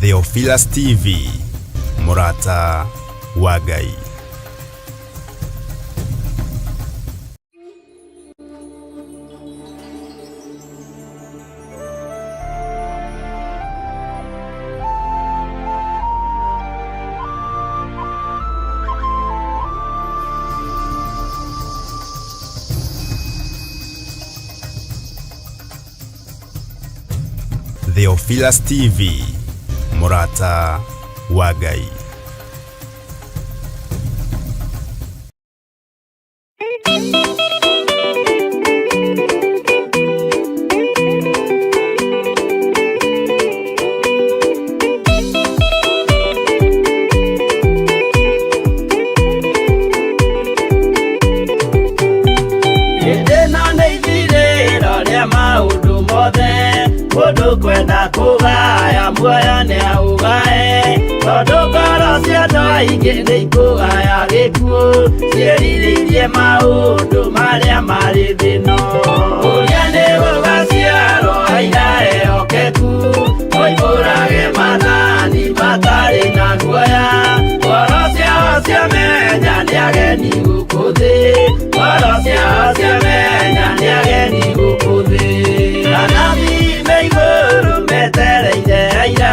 Theophilus TV, mũrata wa Ngai. Theophilus TV, mũrata wa Ngai. Hĩndĩ ĩno nĩ ithirĩro rĩa maũndũ mothe, mũndũ kwenda kũgaya muoyo nĩ aũgae, tondũ ngoro cia andũ aingĩ nĩ ikũgaya gĩkuũ, ciĩrirĩirie maũndũ marĩa marĩ thĩ ĩno. Ũrĩa nĩ gũgaciarwo aira ehokeku, moimbũrage maathani matarĩ na guoya, ngoro ciao ciamenya nĩ ageni gũkũ thĩ, ngoro ciao ciamenya nĩ ageni gũkũ thĩ. Anabii me igũrũ metereire aira,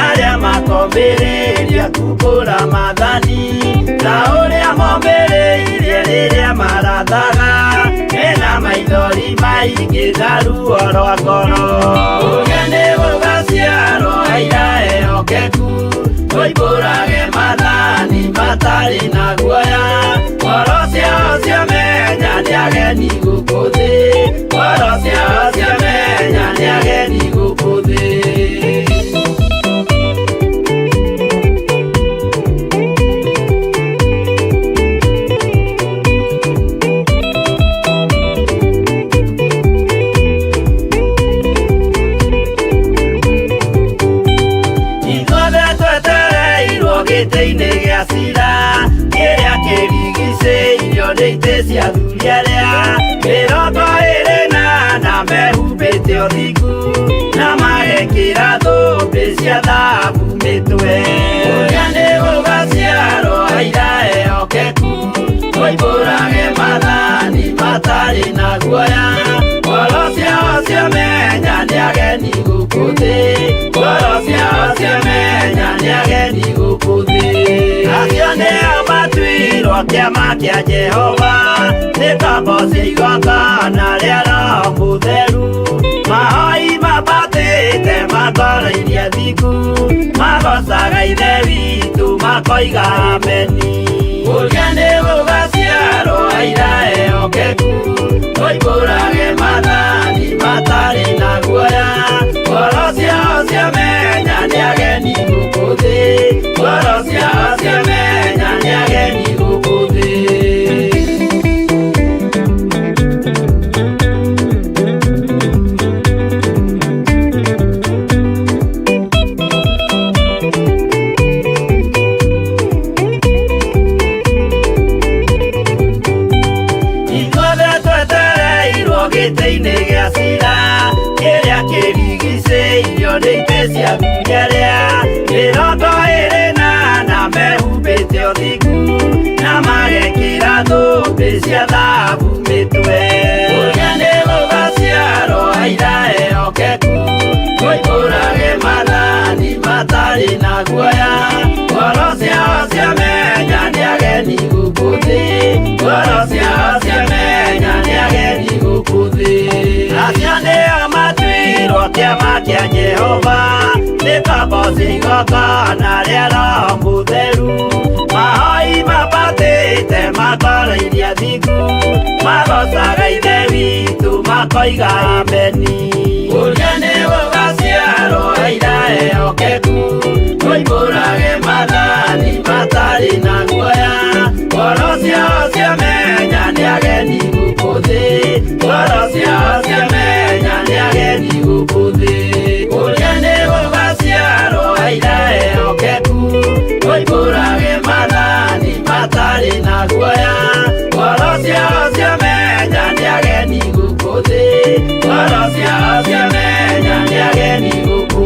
arĩa makombĩrĩria kumbũra maathani, ta ũrĩa mombĩrĩirie rĩrĩa marathaga, mena maithori maingĩ na ruo rwa ngoro. Ũrĩa nĩ gũgaciarwo aira ehokeku, moimbũrage maathani matarĩ na guoya, ngoro ciao ciamenya nĩ ageni gũkũ thĩ, ngoro ciao ciamenya nĩ ageni gũkũ thĩ. Ithuothe twetereirwo gĩtĩ-inĩ gĩa cira, kĩrĩa kĩrigicĩirio nĩ itĩ cia athuri arĩa 24 mehumbĩte ũthingu, na magekĩra thũmbĩ cia thahabu mĩtwe. Ũrĩa nĩ gũgaciarwo aira ehokeku, moimbũrage maathani matarĩ na guoya, ngoro ciao ciamenya nĩ ageni gũkũ thĩ, ngoro ciao ciamenya nĩ ageni gũkũ thĩ. Acio nĩo matuirwo kĩama kĩa Jehova, nĩ ngombo cia igongona rĩa Roho Mũtheru, mahoi mambatĩte makoroirie thingu, magocaga Ithe witũ makoiga ameni. Ũrĩa nĩ gũgaciarwo aira ehokeku, moimbũrage maathani matarĩ na guoya, ngoro ciao ciamenya nĩ ageni gũkũ thĩ, ngoro ciao ciamenya nĩ ageni gũkũ thĩ. Ithuothe twetereirwo gĩtĩ-inĩ gĩa cira, kĩrĩa kĩrigicĩirio nĩ itĩ cia athuri arĩa 24 mehumbĩte ũthingu, na magekĩra thũmbĩ cia thahabu mĩtwe. Ũrĩa nĩ gũgaciarwo aira ehokeku, moimbũrage maathani matarĩ na guoya, ngoro ciao ciamenya nĩ ageni gũkũ thĩ, ngoro ciao ciamenya nĩ ageni gũkũ thĩ. Acio nĩo matuirwo kĩama kĩa Jehova, nĩ ngombo cia igongona rĩa Roho Mũtheru, mahoi mambatĩte makoroirie thingu, magocaga Ithe witũ makoiga ameni. Ũrĩa nĩ gũgaciarwo aira ehokeku, moimbũrage maathani matarĩ na guoya, ngoro ciao ciamenya nĩ ageni gũkũ thĩ, ngoro ciao ciamenya nĩ ageni gũkũ thĩ. Ũrĩa nĩ gũgaciarwo aira ehokeku, moimbũrage maathani matarĩ na guoya, ngoro ciao ciamenya nĩ ageni gũkũ thĩ, ngoro ciao ciamenya nĩ ageni gũkũ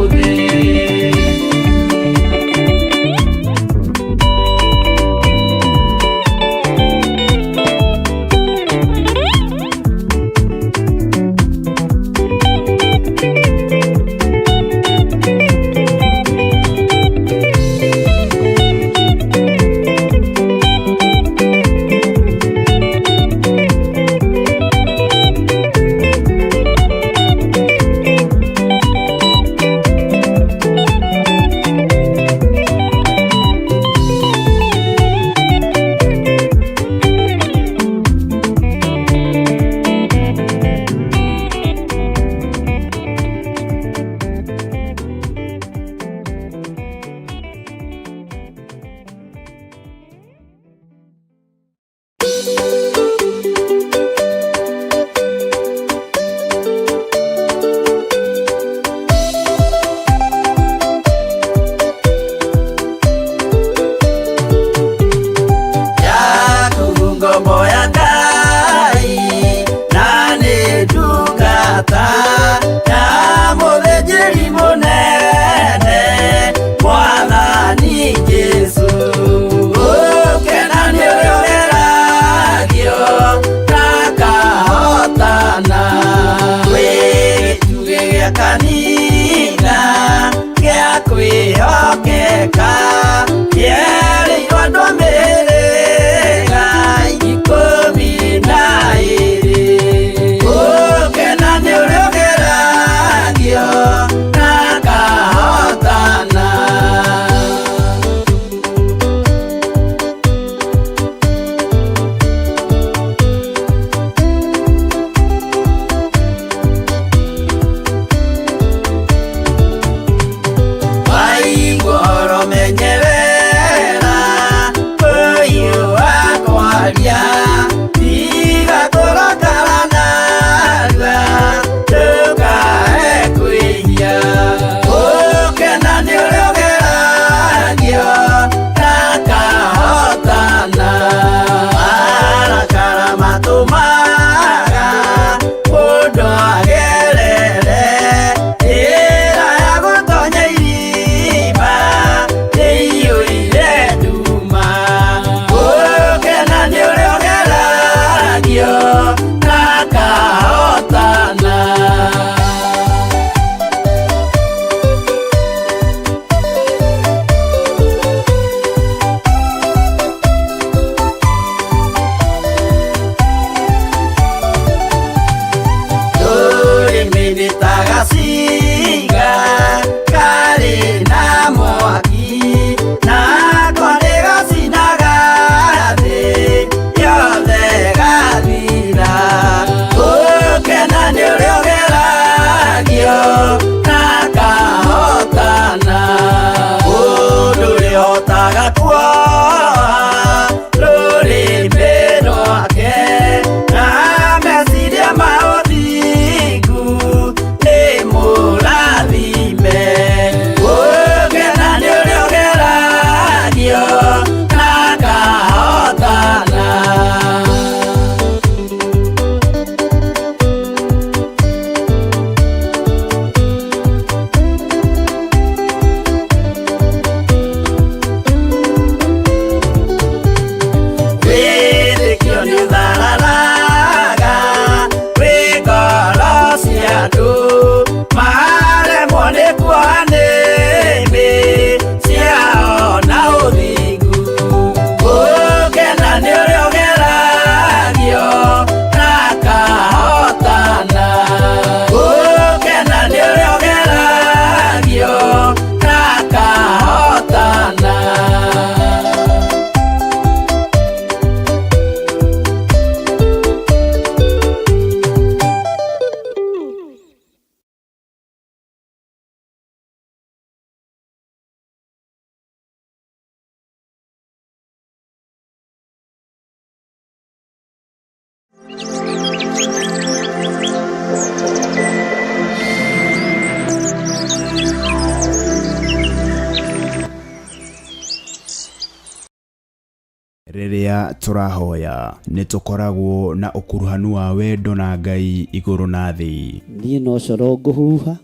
Rĩrĩa tũrahoya nĩ tũkoragwo na ũkuruhanu wa wendo na Ngai igũrũ na thĩ. Niĩ no coro ngũhuha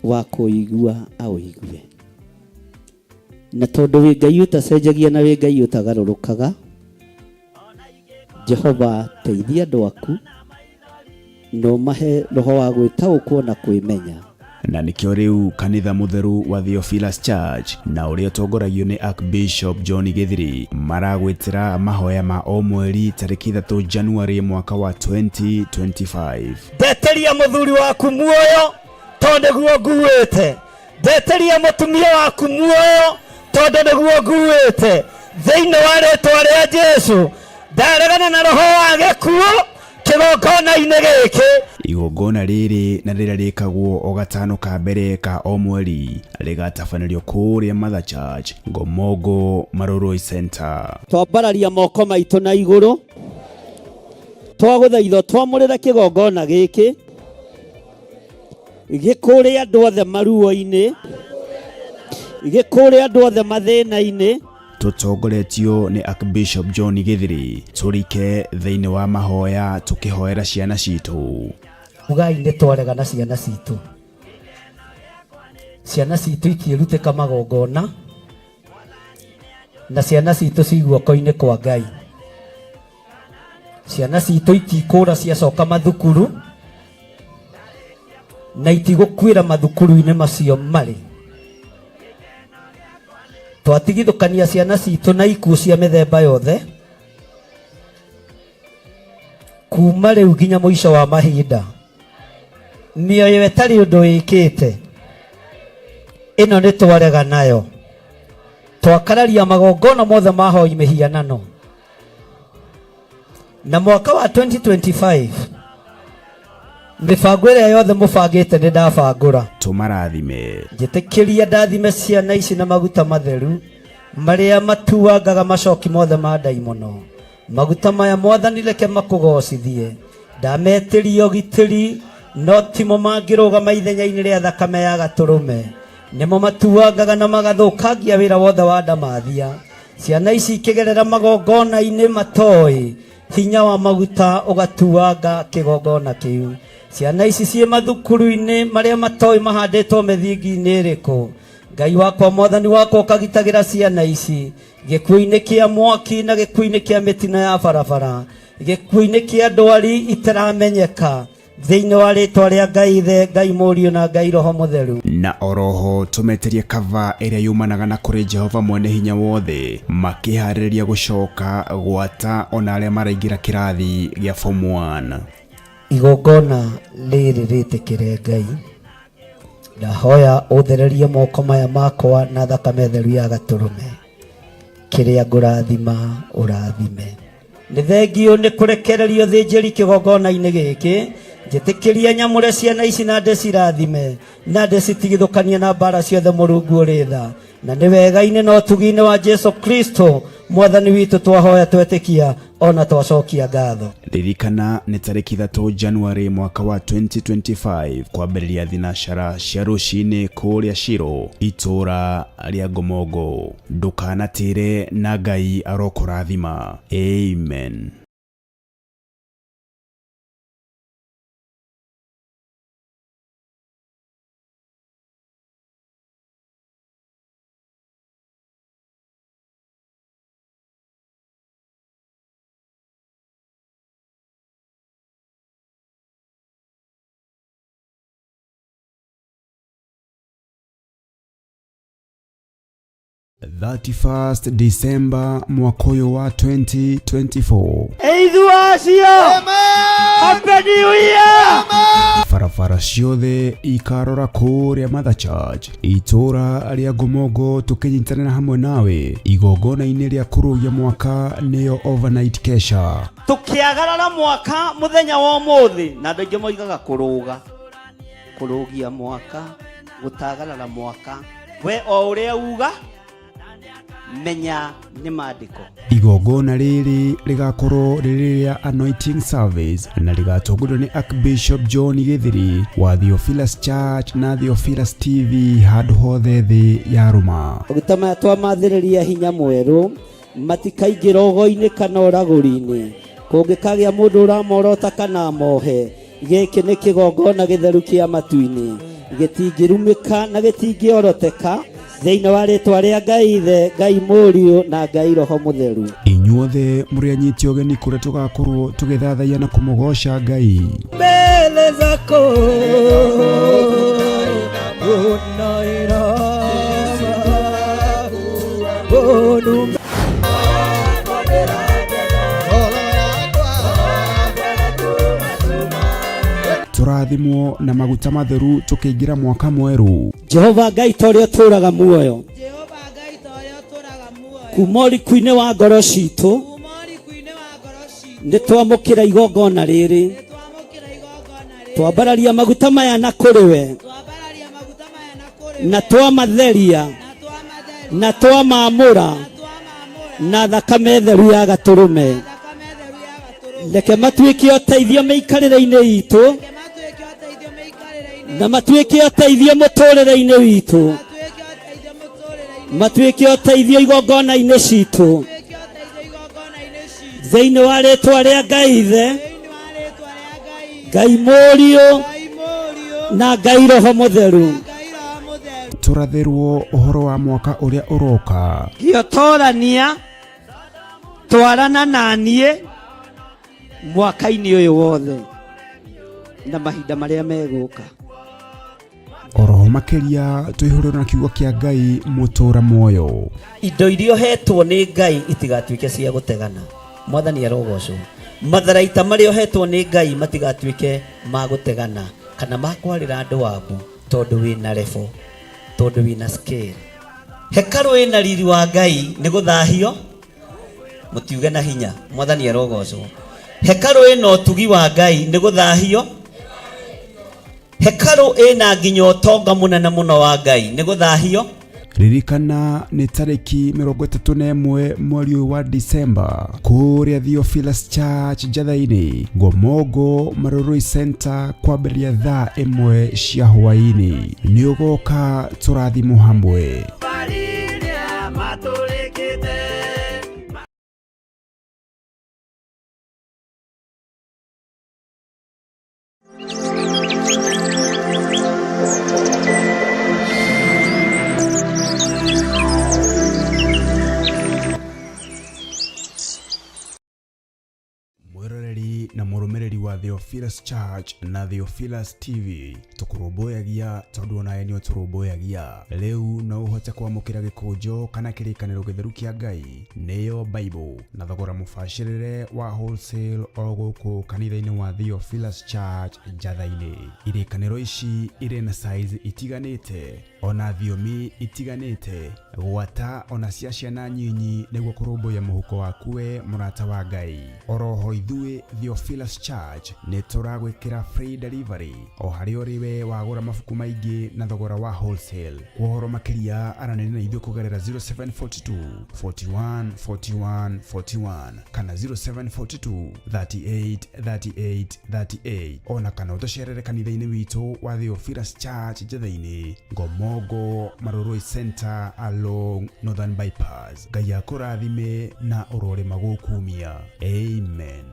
wa kũigua aũigue. Na tondũ wĩ Ngai ũtacenjagia na wĩ Ngai ũtagarũrũkaga, Jehova teithia andũ aku na ũmahe roho wa gwĩtaũkwo na kwĩmenya. Na nĩkĩo rĩu kanitha mũtheru wa Theophilus Church na ũrĩa ũtongoragio nĩ Archbishop John Gĩthiri maragwĩtĩra mahoya ma o mweri tarĩki 3 January mwaka wa 2025. Ndeteria mũthuri waku muoyo tondũ nĩguo nguĩte. Ndeteria mũtumia waku muoyo tondũ nĩguo nguĩte. Thĩinĩ wa rĩtwa rĩa Jesu ndaregana na roho wa gĩkuũ kĩgongona-inĩ gĩkĩ. Igongona rĩrĩ na rĩrĩa rĩkagwo o gatano ka mbere ka o mweri rĩgatabanĩrio kũrĩa Mother Church, Ngomongo, Marurui Center. Twambararia moko maitũ na igũrũ, twagũthaitha twamũrĩre kĩgongona gĩkĩ gĩkũrĩ andũ othe maruo-inĩ, gĩkũrĩ andũ othe mathĩna-inĩ. Tũtongoretio nĩ Archbishop John Gĩthiri, tũrike thĩinĩ wa mahoya tũkĩhoera ciana citũ. Ugai nĩ twarega na ciana citũ. Ciana citũ itiĩrutĩka magongona, na ciana citũ ci guoko-inĩ kwa Ngai. Ciana citũ itikũra ciacoka mathukuru, na itigũkuĩra mathukuru-inĩ macio marĩ. Twatigithũkania ciana citũ na ikuũ cia mĩthemba yothe, kuma rĩu nginya mũico wa mahinda. Mĩoyo ĩtarĩ ũndũ ĩkĩte, ĩno nĩ twarega nayo. Twakararia magongona mothe ma hoi mĩhianano. Na mwaka wa 2025 mĩbango ĩrĩa yothe mũbangĩte nĩ ndabangũra. Tũmarathime. Njĩtĩkĩria ndathime ciana ici na maguta matheru marĩa matuangaga macoki mothe ma ndaimono. Maguta maya Mwathani reke makũgocithie. Ndametĩria ũgitĩri no timo mangĩrũgama ithenya-inĩ rĩa thakame ya gatũrũme. Nĩmo matuangaga na magathũkangia wĩra wothe wa ndamathia. Ciana ici ikĩgerera magongona-inĩ matoĩ, hinya wa maguta ũgatuanga kĩgongona kĩu. Ciana ici ciĩ mathukuru-inĩ marĩa matoĩ mahandĩtwo mĩthingi-inĩ ĩrĩkũ. Ngai wakwa Mwathani wakwa ũkagitagĩra ciana ici gĩkuũ-inĩ kĩa mwaki na gĩkuũ-inĩ kĩa mĩtino ya barabara, gĩkuũ-inĩ kĩa ndwari itaramenyeka, thĩinĩ wa rĩtwa rĩa Ngai Ithe, Ngai Mũriũ na Ngai Roho Mũtheru. Na oroho tũmetĩrie kava ĩrĩa yumanaga na kũrĩ Jehova mwene hinya wothe, makĩharĩrĩria gũcoka gwata ona arĩa maraingĩra kĩrathi gĩa form 1. Igongona rĩrĩ rĩtĩkĩre Ngai, ndahoya ũthererie moko maya makwa na thakame theru ya gatũrũme, kĩrĩa ngũrathima ũrathime. Nĩ thengiũ nĩ kũrekererio thĩnjĩri kĩgongona-inĩ gĩkĩ, njĩtĩkĩrie nyamũre ciana ici na ndĩcirathime na ndĩcitigithũkanie na mbara ciothe Mũrungu ũrĩ tha. Na nĩ wega-inĩ na ũtugi-inĩ wa Jesu Kristo Mwathani witũ twahoya twetĩkia ona twacokia ngatho. Ririkana nĩ tarĩki 3 January mwaka wa 2025 kwambĩrĩria thinacara cia rũcinĩ kũrĩa Shiro itũra rĩa Ngomongo. Ndũkanatĩre na Ngai arokũrathima. Amen. 31st December mwaka ũyũ wa 2024. Eithu acio! Happy New Year! Barabara ciothe ikarora kũrĩa Mother Church itũra rĩa Ngomongo tũkĩnyitanĩra hamwe nawe igongona-inĩ rĩa kũrũgia mwaka nĩyo overnight kesha. Tũkĩagarara mwaka mũthenya wa ũmũthĩ, na andũ aingĩ moigaga kũrũga, kũrũgia mwaka, gũtagarara mwaka, we o ũrĩa uga Menya nĩ maandĩko. Igongona rĩrĩ rĩgakorwo rĩrĩ rĩa anointing service na rĩgatongorio nĩ Archbishop John Gĩthiri wa Theophilus Church na Theophilus TV handũ hothe thĩ ya rũma. Maguta maya twamathĩrĩria hinya mwerũ, matikaingĩra ũgo-inĩ kana ũragũri-inĩ. Kũngĩkagĩa mũndũ ũramorota kana amohe, gĩkĩ nĩ kĩgongona gĩtheru kĩa matu-inĩ, gĩtingĩrumĩka na gĩtingĩoroteka thĩinĩ wa rĩtwa rĩa Ngai Ithe, Ngai Mũriũ na Ngai Roho Mũtheru. Inyuothe mũrĩ anyiti ũgeni kũrĩa tũgakorwo tũgĩthathaiya na kũmũgoca Ngai. Mbele zako Tũrathimwo na maguta matheru tũkĩingĩra mwaka mwerũ. Jehova Ngai ta ũrĩa ũtũũraga muoyo, Jehova Ngai ta ũrĩa ũtũũraga muoyo, kuma ũriku-inĩ wa ngoro citũ, kuma ũriku-inĩ wa ngoro citũ, nĩ twamũkĩra igongona rĩrĩ, nĩ twamũkĩra igongona rĩrĩ, twambararia maguta maya na kũrĩ we, twambararia maguta maya na kũrĩ na we, twamatheria, na twamatheria, na twamamũra na twamamũra na thakame theru ya gatũrũme. na thakame theru ya gatũrũme. Reke matuĩke ũteithio mĩikarĩre-inĩ itũ, Reke matuĩke ũteithio mĩikarĩre-inĩ na matuĩke ũteithio mũtũũrĩre-inĩ witũ, matuĩke ũteithio mũtũũrĩre-inĩ matuĩke ũteithio igongona-inĩ citũ, matuĩke ũteithio igongona-inĩ citũ, thĩinĩ wa rĩtwa rĩa Ngai Ithe, thĩinĩ wa rĩtwa rĩa Ngai Ngai Mũriũ Ngai Mũriũ na Ngai Roho Mũtheru. na Ngai Roho Mũtheru. Tũrathĩrwo ũhoro wa mwaka ũrĩa ũroka. Gĩotorania twarana na niĩ mwaka-inĩ ũyũ wothe na mahinda marĩa megũka. Oroho makĩria tũihũrĩrwo na kiugo kĩa Ngai mũtũũra muoyo. Indo iria ũhetwo nĩ Ngai itigatuĩke cia gũtegana. Mwathani arogocwo. Matharaita marĩa ũhetwo nĩ Ngai matigatuĩke ma gũtegana kana ma kwarĩra andũ wabu, tondũ wĩna level, tondũ wĩna scale. Hekarũ ĩna riri wa Ngai nĩ gũthahio, mũtiuge na hinya. Mwathani arogocwo. Hekarũ ĩna ũtugi wa Ngai nĩ gũthahio. Hekarũ ĩna nginya ũtonga mũnene mũno wa Ngai nĩ gũthahio. Ririkana nĩ tarĩki 31 mweri ũyũ wa Disemba kũrĩa Theophilus Church Njatha-inĩ, Ngomongo Marurui Center, kwambĩrĩria thaa 1 cia hwaĩ-inĩ. Nĩ ũgoka tũrathimwo hamwe. Mwĩroreri na mũrũmĩrĩri wa Theophilus Church na Theophilus TV, tũkũrũmbũyagia tondũ onawe nĩ ũtũrũmbũyagia. Rĩu no ũhote kwamũkĩra gĩkũnjo kana kĩrĩkanĩro gĩtheru kĩa Ngai, nĩyo Bible, na thogora mũbacĩrĩre wa wholesale o gũkũ kanitha-inĩ wa Theophilus Church Njatha-inĩ. Irĩkanĩro ici irĩ na size itiganĩte ona thiomi itiganĩte, gwata ona cia ciana nyinyi, nĩguo kũrũmbũiya mũhuko waku we mũrata wa Ngai. Oroho ithuĩ Theophilus Church nĩ tũragwĩkĩra free delivery o harĩa ũrĩ we wagũra mabuku maingĩ na thogora wa wholesale. Kwa ũhoro makĩria aranĩria na ithuĩ kũgerera 0742 41 41 41 kana 0742 38 38 38, ona kana ũtũcerere kanitha-inĩ witũ wa Theophilus Church Njatha-inĩ, Ngomongo Marurui Center along Northern Bypass. Ngai akũrathime na ũrorĩma gũkumia. Amen.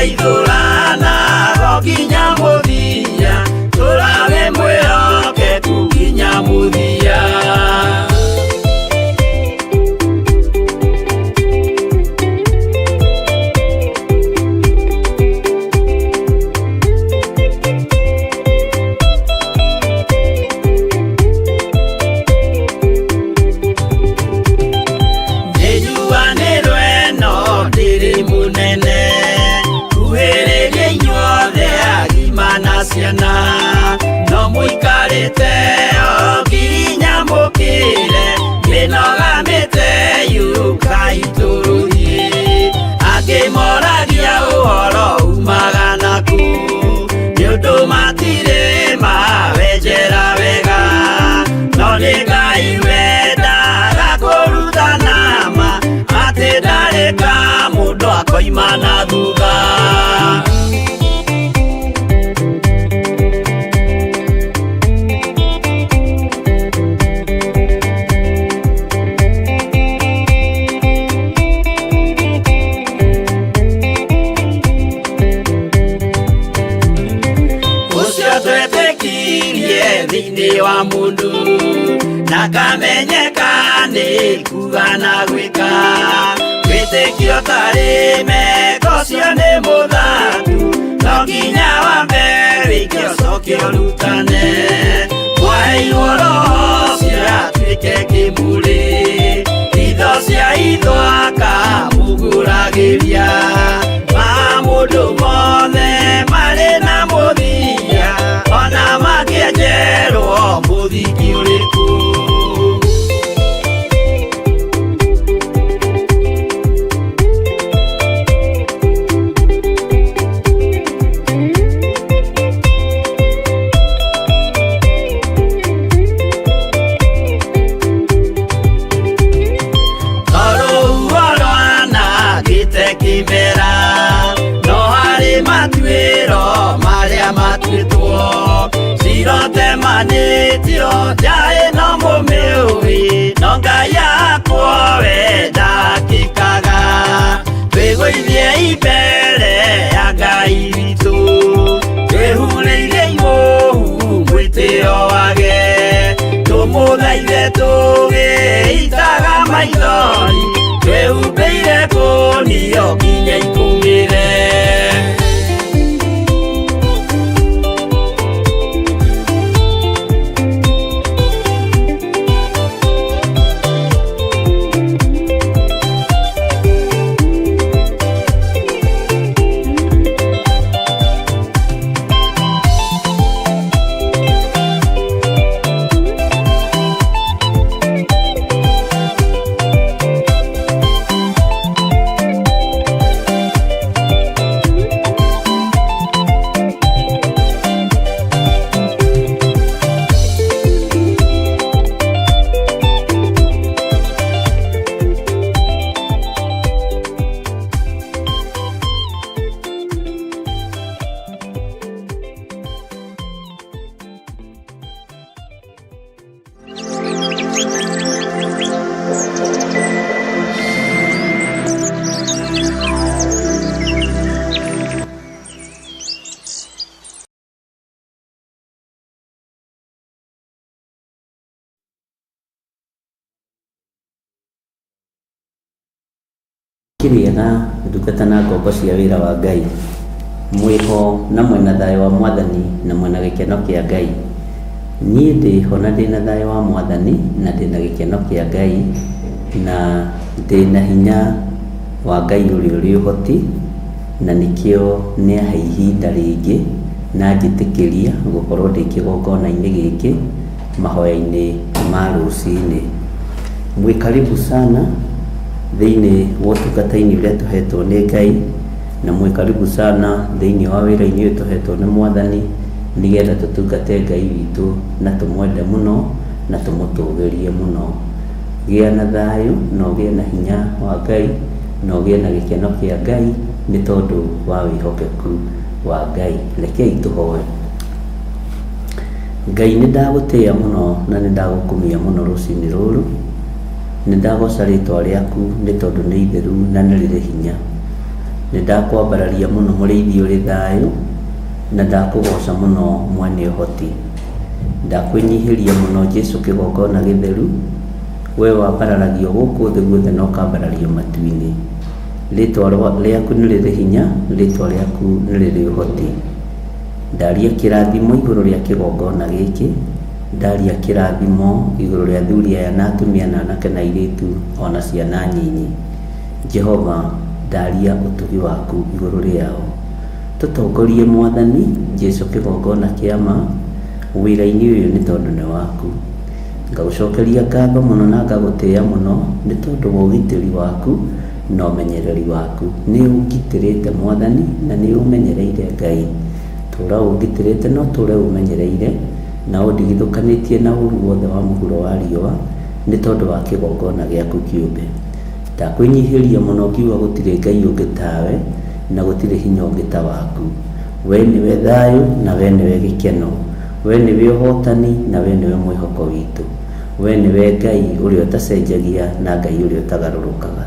Tũgateithũrana nginya mũthia, tũrawe mwĩhokeku nginya mũthia. Nĩnjuanĩrwo ĩno ndĩrĩ mũnene, kuhĩrĩria inyuothe agima na ciana, no mũikarĩte o nginya mũkĩre, mĩnoga mĩte yũkai tũrũthiĩ. Angĩ moragia ũhoro umaga naku, nĩ ũndũ matirĩ mawenjera wega, no nĩ Ngai wendaga kũrutana ma, atĩ ndarĩ ka mũndũ akoima na thutha. Ũcio twetĩkirie thĩinĩ wa mũndũ, na kamenyeka nĩ kuga na gwĩka, wĩtĩkio tarĩ meko ũcio nĩ mũthatu, no nginya wambe wĩke ũcoke ũrutane. Mwaheirwo roho ũcio atuĩke kĩmũrĩ, itho cia itho akamũgũragĩria, ma mũndũ mothe marĩ na mũthia, ona mangĩenjerwo mũthingi ũrĩkũ. Tondũ rwanangĩte kĩmera, no harĩ matuĩro marĩa matuĩtwo, cirotemanĩtio nja ĩno mũmĩũĩ, no Ngai akwo we ndakĩkaga. Twĩgũithie mbere ya Ngai witũ, twĩhurĩire imũhu mwĩtĩo wage, tũmũthaithe tũgĩitaga maithori, twĩhumbĩire kũnio nginya ikũmĩre. Kĩrĩega ndungata na ngombo cia wĩra wa Ngai, mwĩho na mwena thayũ wa Mwathani na mwena gĩkeno kĩa Ngai. Niĩ ndĩho na ndĩna thayũ wa Mwathani na ndĩna gĩkeno kĩa Ngai na ndĩna hinya wa Ngai ũrĩa ũrĩ ũhoti, na nĩkĩo nĩahe ihinda rĩngĩ na njĩtĩkĩria gũkorwo ndĩ kĩgongona-inĩ gĩkĩ mahoya-inĩ ma rũcinĩ. Mwĩ karibu sana thĩinĩ wa ũtungata-inĩ ũrĩa tũhetwo nĩ Ngai, na mwĩ karibu sana thĩinĩ wa wĩra-inĩ ũyũ tũhetwo nĩ Mwathani, nĩgetha tũtungate Ngai witũ na tũmwende mũno na tũmũtũgĩrie mũno. Gĩa na thayũ na ũgĩe na hinya wa Ngai na ũgĩe na gĩkeno kĩa Ngai nĩ tondũ wa wĩhokeku wa Ngai. Rekei tũhoe. Ngai nĩ ndagũtĩĩa mũno na nĩ ndagũkumia mũno rũcinĩ rũrũ, nĩ ndagoca rĩtwa rĩaku nĩ tondũ nĩ itheru na nĩ rĩrĩ hinya. Nĩ ndakwambararia mũno mũrĩithi ũrĩ thayũ, na ndakũgoca mũno mwene ũhoti. Ndakwĩnyihĩria mũno Jesu kĩgongona gĩtheru, we wambararagio gũkũ thĩ guothe na ũkambarario matu-inĩ. Rĩtwa rĩaku nĩ rĩrĩ hinya, rĩtwa rĩaku nĩ rĩrĩ ũhoti. Ndaria kĩrathimo igũrũ rĩa kĩgongona gĩkĩ, ndaria kĩrathimo igũrũ rĩa athuri aya na atumia na anake na airĩtu ona ciana nyinyi. Jehova, ndaria ũtugi waku igũrũ rĩao. Tũtongorie Mwathani Jesu kĩgongona kĩa ma wĩra-inĩ ũyũ nĩ tondũ nĩ waku. Ngagũcokeria ngatho mũno na ngagũtĩĩa mũno nĩ tondũ wa ũgitĩri waku na ũmenyereri waku. Nĩ ũngitĩrĩte Mwathani na nĩ ũmenyereire Ngai. Tũra ũngitĩrĩte na ũtũre ũmenyereire na ũndigithũkanĩtie na ũru wothe wa mũhuro wa riũa nĩ tondũ wa kĩgongona gĩaku kĩũmbe. Ndakwĩnyihĩria mũno ngiuga gũtirĩ Ngai ũngĩ tawe na gũtirĩ hinya ũngĩ ta waku. We nĩwe thayũ na we nĩwe gĩkeno. We nĩwe ũhotani na we nĩwe mwĩhoko witũ. We nĩwe Ngai ũrĩa ũtacenjagia na Ngai ũrĩa ũtagarũrũkaga.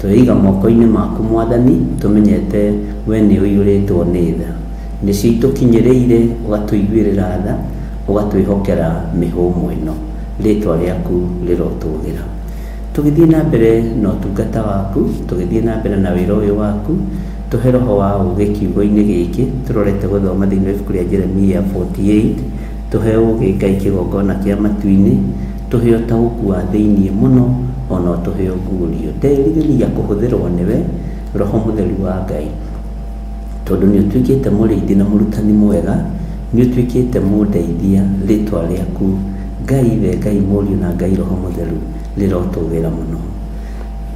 Tweiga moko-inĩ maku Mwathani tũmenyete we nĩ ũiyũrĩtwo nĩ tha. Nĩcio itũkinyĩrĩire ũgatũiguĩrĩra tha, ũgatwĩhokera mĩhũmũ ĩno. Rĩtwa rĩaku rĩrotũgĩra. Tũgĩthiĩ na mbere na ũtungata waku, tũgĩthiĩ na mbere na wĩra ũyũ waku, tũhe roho wa ũũgĩ kiugo-inĩ gĩkĩ tũrorete gũthoma thĩinĩ wa ibuku rĩa Jeremia 48. Tũhe ũũgĩ Ngai kĩgongona kĩa matu-inĩ, tũhe ũtaũku wa thĩinĩ mũno, ona ũtũhe ũguũrio. Nderirĩria kũhũthĩrwo nĩwe, Roho Mũtheru wa Ngai, tondũ nĩ ũtuĩkĩte mũrĩithi na mũrutani mwega, nĩ ũtuĩkĩte mũndeithia. Rĩtwa rĩaku Ngai Ithe, Ngai Mũriũ na Ngai Roho Mũtheru rĩrotũgĩra mũno.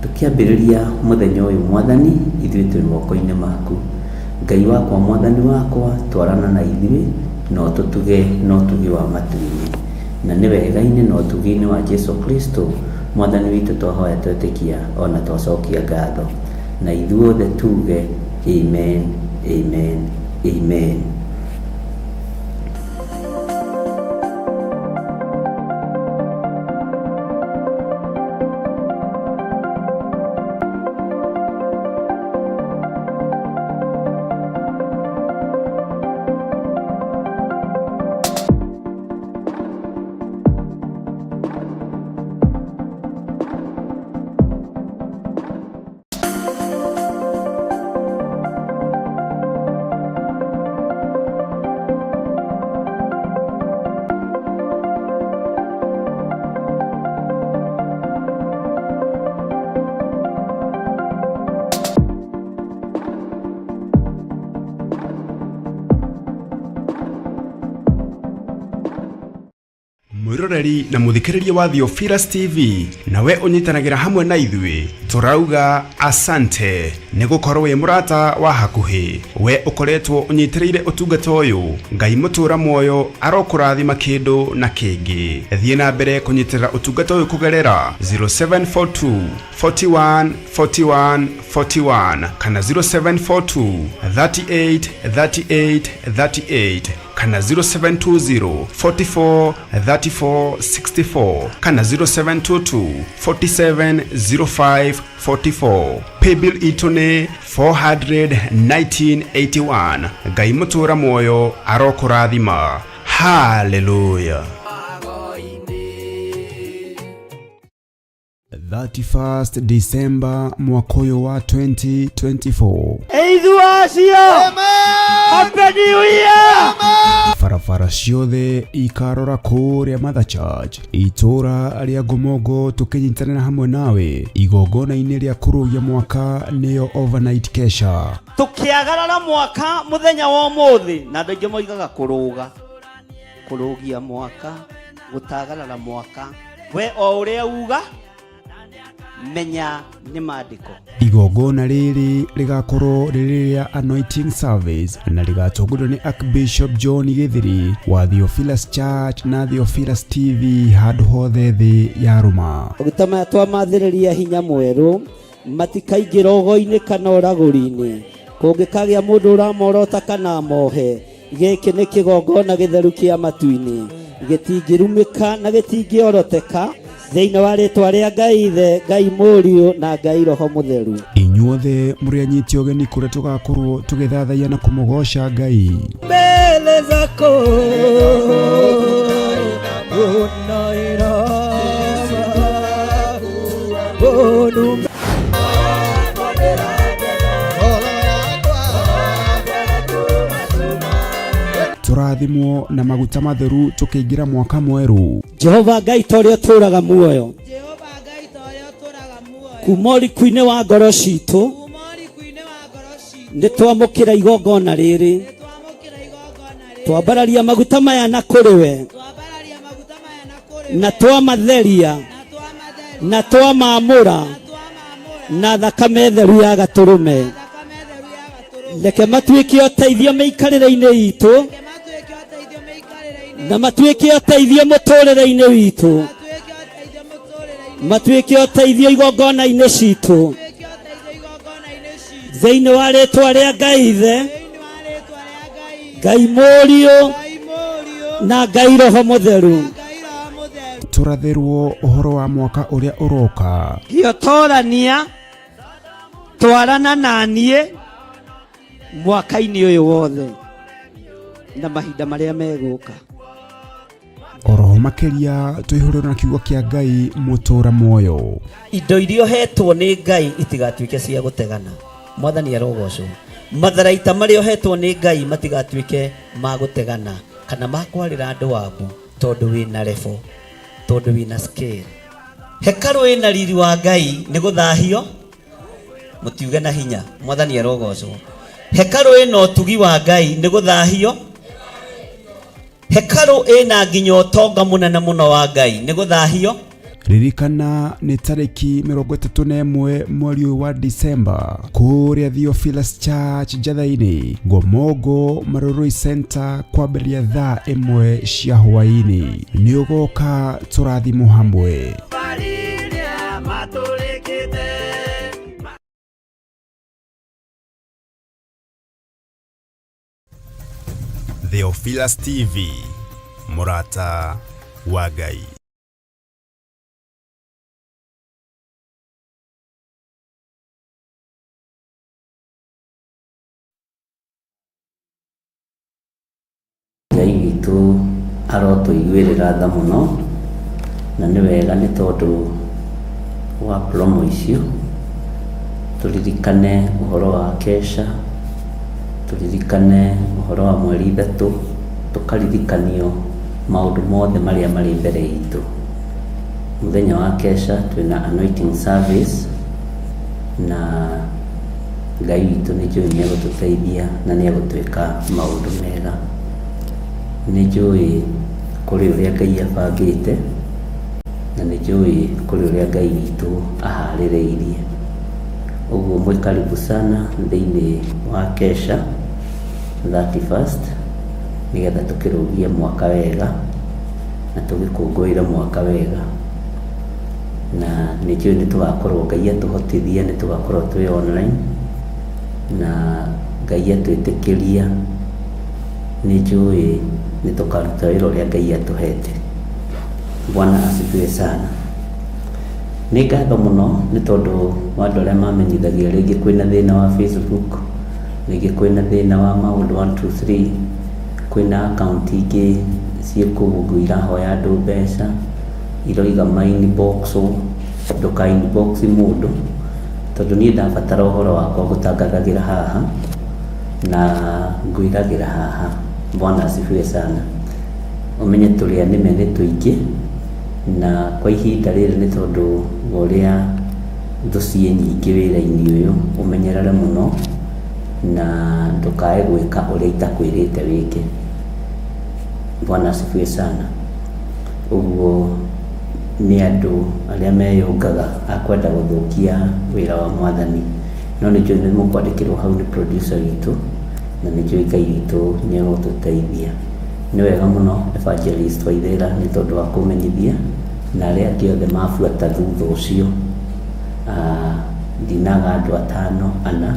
Tũkĩambĩrĩria mũthenya ũyũ Mwathani, ithuĩ twĩ moko-inĩ maku. Ngai wakwa, Mwathani wakwa, twarana na ithuĩ na ũtũtuge na ũtugi wa matu-inĩ. Na nĩ wega-inĩ na ũtugi-inĩ wa Jesu Kristo Mwathani witũ twahoya twetĩkia ona twacokia ngatho. Na ithuothe tuge amen, amen, amen. Mwiroreri na muthikiriria wa Theophilus TV, nawe unyitanagĩra hamwe na ithuĩ, tũrauga asante nĩ gũkorwo wĩ mũrata wa hakuhĩ. We ũkoretwo ũnyitĩrĩire ũtungata ũyũ, Ngai mũtũra muoyo arokũrathima kĩndũ na kĩngĩ. Thiĩ na mbere kũnyitĩrĩra ũtungata ũyũ kũgerera 0742 41 41 41 kana 0742 38 38 38 kana 0720 44 34 64 kana 0722 47 05 44. Paybill itũ nĩ 41981. Ngai mũtũra muoyo arokũrathima. Haleluya. 31st December mwaka ũyũ wa 2024. Eithu acio. Happy New Year. Barabara ciothe ikarora kũrĩa Mother Church itũra rĩa Ngomongo, tũkĩnyitanĩra hamwe nawe igongona-inĩ rĩa kũrũgia mwaka, nĩyo overnight kesha. Tũkĩagarara mwaka mũthenya wa ũmũthĩ, na andũ aingĩ moigaga kũrũga, kũrũgia mwaka, gũtagarara mwaka. We o ũrĩa uga menya nĩ maandĩko. Igongona rĩrĩ rĩgakorwo rĩrĩ rĩa anointing service na rĩgatongorio nĩ Archbishop John Gĩthiri wa Theophilus Church na Theophilus TV handũ hothe thĩ ya rũma. Maguta maya twamathĩrĩria hinya mwerũ, matikaingĩra ũgo-inĩ kana ũragũri-inĩ. Kũngĩkagĩa mũndũ ũramorota kana amohe, gĩkĩ nĩ kĩgongona gĩtheru kĩa matu-inĩ, gĩtingĩrumĩka na gĩtingĩoroteka, thĩinĩ wa rĩtwa rĩa Ngai Ithe, Ngai Mũriũ na Ngai Roho Mũtheru. Inyuothe mũrĩ anyiti ũgeni kũrĩa tũgakorwo tũgĩthathaiya na kũmũgoca Ngai. Mbele zako unainama onu Tũrathimwo na maguta matheru tũkĩingĩra mwaka mwerũ. Jehova Ngai ta ũrĩa ũtũũraga muoyo Jehova Ngai ta ũrĩa ũtũũraga muoyo kuma ũriku-inĩ wa ngoro citũ kuma ũriku-inĩ wa ngoro citũ nĩ twamũkĩra igongona rĩrĩ nĩ twamũkĩra igongona rĩrĩ twambararia maguta maya na kũrĩ we twambararia maguta maya na kũrĩ na we twamatheria na twamatheria na twamamũra na twamamũra na thakame theru ya gatũrũme na thakame theru ya gatũrũme reke matuĩke ũteithio mĩikarĩre-inĩ itũ reke matuĩke ũteithio mĩikarĩre-inĩ na matuĩke ũteithio mũtũrĩre-inĩ witũ matuĩke ũteithio mũtũrĩre-inĩ matuĩke ũteithio igongona-inĩ citũ matuĩke ũteithio igongona-inĩ citũ thĩinĩ wa rĩtwa rĩa Ngai Ithe thĩinĩ wa rĩtwa rĩa Ngai Ngai Mũriũ Ngai Mũriũ na Ngai Roho Mũtheru na Ngai Roho Mũtheru Tũrathĩrwo ũhoro wa mwaka ũrĩa ũroka. Hiotorania twarana na niĩ mwaka-inĩ ũyũ wothe na mahinda marĩa megũka. Oroho makĩria tũihũrĩrwo na kiugo kĩa Ngai mũtũra muoyo. Indo iria ũhetwo nĩ Ngai itigatuĩke cia gũtegana. Mwathani arogocwo. Matharaita marĩa ũhetwo nĩ Ngai matigatuĩke ma gũtegana kana ma kwarĩra andũ wabu tondũ wĩna level, tondũ wĩna scale. Hekarũ ĩna riri wa Ngai nĩ gũthahio mũtiuge na hinya. Mwathani arogocwo. Hekarũ ĩna ũtugi wa Ngai nĩ gũthahio. Hekarũ ĩna nginya ũtonga mũnene mũno wa Ngai nĩ gũthahio. Ririkana nĩ tarĩki 31 mweri ũyũ wa Disemba kũrĩa Theophilus Church Njatha-inĩ Ngomongo Marurui Center kwambĩrĩria thaa 1 cia hwaĩ-inĩ. Nĩ ũgoka tũrathimwo hamwe. Theophilus TV, mũrata wa Ngai. Ngai witũ arotũiguĩrĩra tha mũno na nĩ wega nĩ tondũ wa promo icio tũririkane ũhoro wa kesha, tũririkane ũhoro wa mweri 3, tũkaririkanio maũndũ mothe marĩa marĩ mbere itũ. Mũthenya wa kesha twĩna anointing service na Ngai witũ nĩ njũĩ nĩ egũtũteithia na nĩ egũtwĩka maũndũ mega. Nĩ njũĩ kũrĩ ũrĩa Ngai abangĩte na nĩ njũĩ kũrĩ ũrĩa Ngai witũ aharĩrĩirie. Ũguo mwĩ karibu sana thĩinĩ wa kesha 31st nĩgetha tũkĩrũgie mwaka wega na tũgĩkũngũĩre mwaka wega. Na nĩ njũĩ nĩ tũgakorwo Ngai atũhotithia nĩ tũgakorwo twĩ online na Ngai atwĩtĩkĩria nĩ njũĩ nĩ tũkaruta wĩra ũrĩa Ngai atũhete. Bwana asifiwe sana. Nĩ ngatho mũno nĩ tondũ wa andũ arĩa mamenyithagia rĩngĩ kwĩna thĩna wa Facebook, rĩngĩ kwĩna thĩna wa maũndũ 1 2 3, kwĩna account ingĩ ciĩ kũu ũguo irahoya andũ mbeca, iroiga ma inbox, ndũka inbox mũndũ tondũ niĩ ndabatara ũhoro wakwa ngũtangathagĩra haha na ngwĩragĩra haha. Bwana asifiwe sana. Ũmenye tũrĩ anĩme nĩ tũingĩ na kwa ihinda rĩrĩ nĩ tondũ wa ũrĩa thũ ciĩ nyingĩ wĩra-inĩ ũyũ, ũmenyerere mũno na ndũkae gwĩka ũrĩa itakwĩrĩte wĩke. Bwana asifiwe sana. Ũguo nĩ andũ arĩa meyũngaga a kwenda gũthũkia wĩra wa mwathani, no nĩ njũĩ nĩ mũkwandĩkĩrwo hau nĩ producer witũ na nĩ njũĩ Ngai witũ nĩ egũtũteithia. Nĩ wega mũno Evangelist Waithera nĩ tondũ wa kũmenyithia na arĩa angĩ othe mabuata thutha ũcio. Ndinaga andũ 5 4,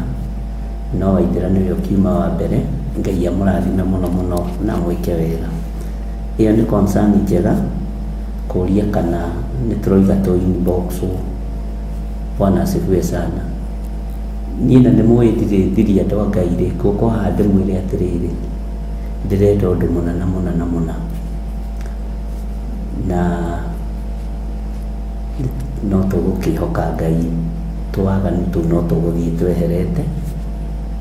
no Waithera nĩwe ũkiuma wa mbere. Ngai amũrathime mũno mũno na amwĩke wega. Ĩyo nĩ concern njega kũria kana nĩ tũroiga tũ inbox. Bwana asifiwe sana. Niĩ na nĩ mũĩ ndirĩ thiria andũ a Ngai rĩ, ngũka haha ndĩmwĩre atĩrĩrĩ, ndĩrenda ũndũ mũna na mũna na mũna, na no tũgũkĩhoka Ngai twaganu tũu no tũgũthiĩ tweherete,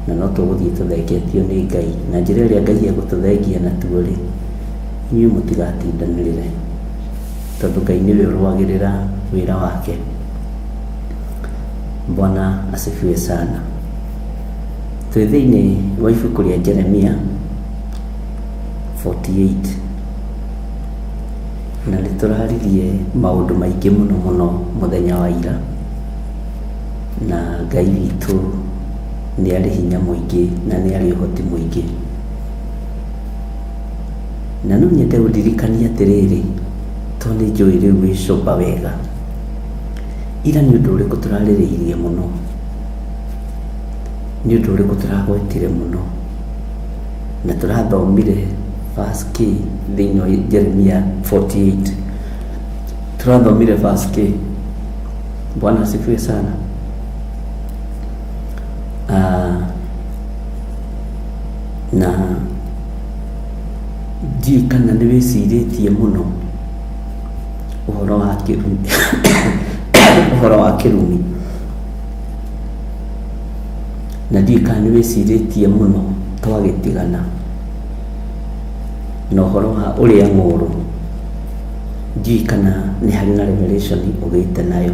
na no tũgũthiĩ tũthengetio nĩ Ngai. Na njĩra ĩrĩa Ngai egũtũthengia natuo rĩ, inyuĩ mũtigatindanĩrĩre, tondũ Ngai nĩwe ũrũagĩrĩra wĩra wake. Bwana asifiwe sana. Twĩ thĩinĩ wa ibuku rĩa Jeremia 48 na nĩ tũraririe maũndũ maingĩ mũno mũno mũthenya wa ira, na Ngai witũ nĩ arĩ hinya mũingĩ na nĩ arĩ ũhoti mũingĩ. Na no nyende ũndirikanie atĩrĩrĩ, tondũ nĩ njũĩ rĩu wĩ cũmba wega, ira nĩ ũndũ ũrĩkũ tũrarĩrĩirie mũno, nĩ ũndũ ũrĩkũ tũragwetire mũno, na tũrathomire verse K thĩinĩ wa Jeremia 48, tũrathomire verse K. Bwana asifiwe sana. Na ndiũĩ kana nĩ wĩcirĩtie mũno ũhoro wa kĩrumi ũhoro wa kĩrumi, na ndiũĩ kana nĩ wĩcirĩtie mũno twagĩtigana na ũhoro wa ũrĩa ng'ũrũ, ndiũĩ kana nĩ harĩ na revelation ũgĩte nayo.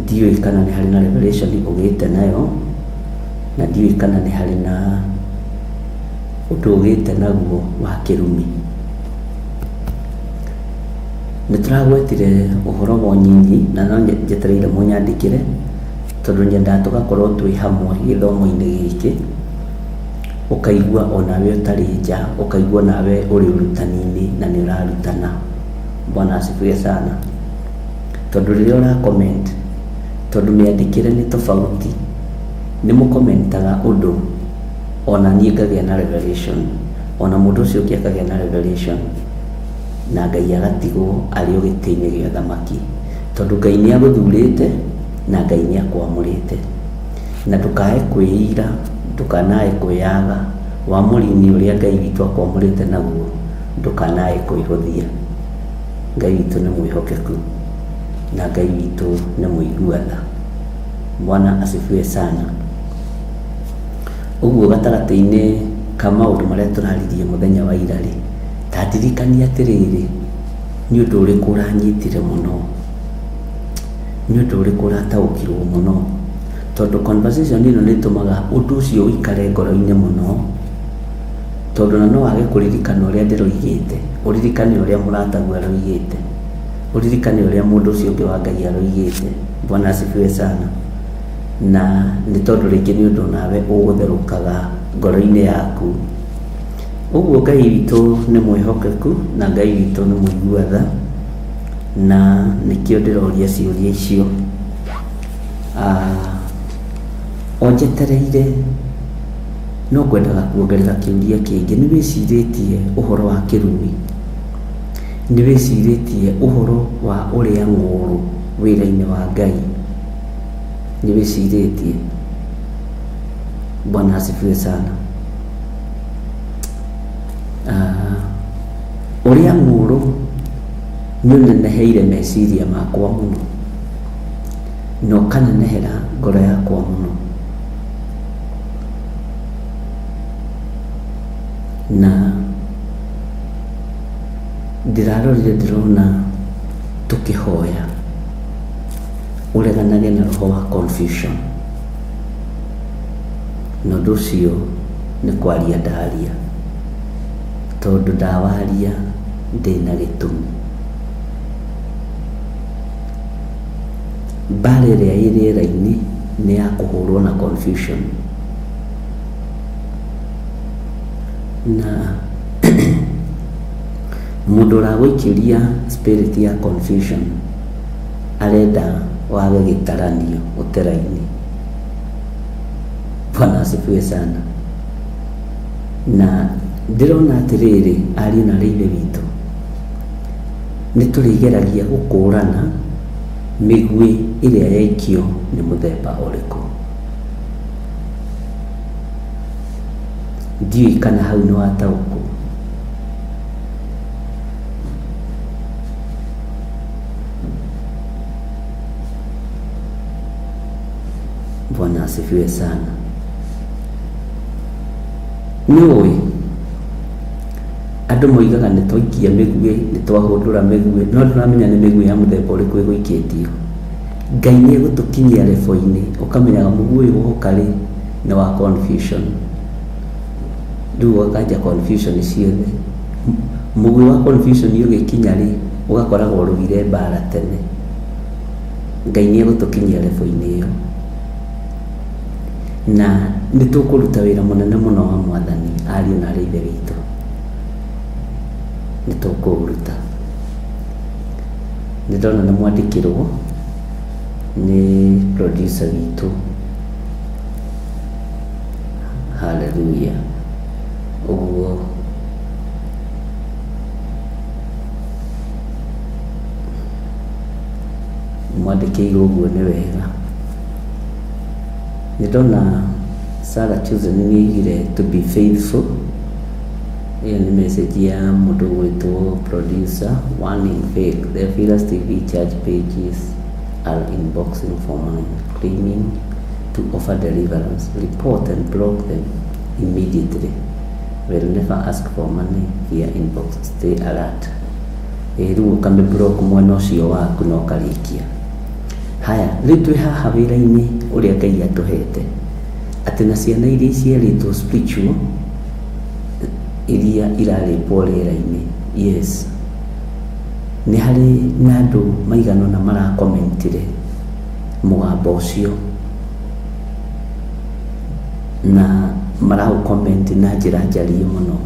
Ndiũĩ kana nĩ harĩ na revelation ũgĩte nayo, na ndiũĩ kana nĩ harĩ na ũndũ ũgĩte naguo wa kĩrumi. Nĩ tũragwetire ũhoro wa ũnyinyi, na no njetereire mũnyandĩkĩre, tondũ nyendaga tũgakorwo twĩ hamwe gĩthomo-inĩ gĩkĩ, ũkaigua onawe ũtarĩ nja, ũkaigua onawe ũrĩ ũrutani-inĩ na nĩ ũrarutana. Bwana asifiwe sana. Tondũ rĩrĩa ũra comment, tondũ mĩandĩkĩre nĩ tofauti, nĩ mũkomentaga ũndũ ona niĩ ngagĩa na revelation, ona mũndũ ũcio ũngĩ akagĩa na revelation, na Ngai agatigwo arĩ o gĩtĩ-inĩ gĩa ũthamaki, tondũ Ngai nĩ agũthurĩte na Ngai nĩ akwamũrĩte. Na ndũkae kwĩira, ndũkanae kwĩyaga wamũri-inĩ ũrĩa Ngai witũ akwamũrĩte naguo, ndũkanae kwĩhũthia. Ngai witũ nĩ mwĩhokeku na Ngai witũ nĩ mũigua tha. Bwana asifiwe sana. Ũguo gatagatĩ-inĩ ka maũndũ marĩa tũraririe mũthenya wa ira rĩ, ta ndirikania atĩrĩrĩ, nĩ ũndũ ũrĩkũ ũranyitire mũno, nĩ ũndũ ũrĩkũ ũrataũkirwo mũno, tondũ conversation ĩno nĩ ĩtũmaga ũndũ ũcio ũikare ngoro-inĩ mũno, tondũ na no wage kũririkana ũrĩa ndĩroigĩte, ũririkane ũrĩa mũrataguo aroigĩte, ũririkane ũrĩa mũndũ ũcio ũngĩ wa Ngai aroigĩte. Bwana asifiwe sana. Na nĩ tondũ rĩngĩ nĩ ũndũ nawe ũgũtherũkaga ngoro-inĩ yaku. Ũguo Ngai witũ nĩ mwĩhokeku na Ngai witũ nĩ mũigua tha, na nĩkĩo ndĩroria ciũria icio. O njetereire no ngwendaga kuongerera kĩũria kĩngĩ. Nĩ wĩcirĩtie ũhoro wa kĩrumi? Nĩ wĩcirĩtie ũhoro wa ũrĩa ng'ũrũ wĩra-inĩ wa Ngai? Nĩ wĩcirĩtie? Bwana asifiwe sana. Ũrĩa ng'ũrũ nĩ ũneneheire meciria makwa mũno, na ũkanenehera ngoro yakwa mũno, na ndĩrarorire ndĩrona tũkĩhoya ũreganage na roho wa confusion, na ũndũ ũcio nĩ kwaria ndaria, tondũ ndawaria ndĩna gĩtũmi. Mbara ĩrĩa ĩ rĩera-inĩ nĩ ya kũhũrwo na confusion, na mũndũ ũragũikĩria spirit ya confusion arenda wage gĩtaranio ũtera-inĩ. Bwana asifiwe sana. Na ndĩrona atĩrĩrĩ, ariũ na aarĩ a Ithe witũ, nĩ tũrĩgeragia gũkũrana Mĩguĩ ĩrĩa yaikio nĩ mũthemba ũrĩkũ? Ndiũĩ kana hau nĩ wataũkwo. Bwana asifiwe sana. Nĩ ũĩ andũ moigaga nĩ twaikia mĩguĩ, nĩ twahũndũra mĩguĩ, no ndũramenya nĩ mĩguĩ ya mũthemba ũrĩkũ ĩgũikĩtio. Ngai nĩ egũtũkinyia rebo-inĩ ũkamenyaga mũguĩ ũyũ woka rĩ nĩ wa confusion. Rĩu ũgakanja confusion ciothe. Mũguĩ wa confusion ũgĩkinya rĩ, ũgakoragwo ũrũire mbara tene. Ngai nĩ egũtũkinyia rebo-inĩ ĩyo. Na nĩ tũkũruta wĩra mũnene mũno wa Mwathani, ariũ na aarĩ a Ithe witũ. Nĩ tũkũũruta. Nĩ ndona nĩ mwandĩkĩrwo nĩ producer witũ. Hallelujah. Ũguo mwandĩkĩirwo ũguo nĩ wega. Nĩ ndona Sarah Chosen nĩ oigire to be faithful. Ĩyo nĩ message ya mũndũ ũgwĩtwo producer. Warning fake. The Fearless TV church pages are inboxing for money, claiming to offer deliverance. Report and block them immediately. Will never ask for money via inbox. Stay alert. Ĩ rĩu ũkamĩ block mwena ũcio waku na ũkarĩkia. Haya, rĩu twĩ haha wĩra-inĩ ũrĩa Ngai atũhete, atĩ na ciana iria iciarĩtwo spiritual, iria irarĩpwo rĩera-inĩ, yes, nĩ harĩ na andũ maigana ũna marakomentire mũgambo ũcio, na maraũ comment na njĩra njariĩ mũno.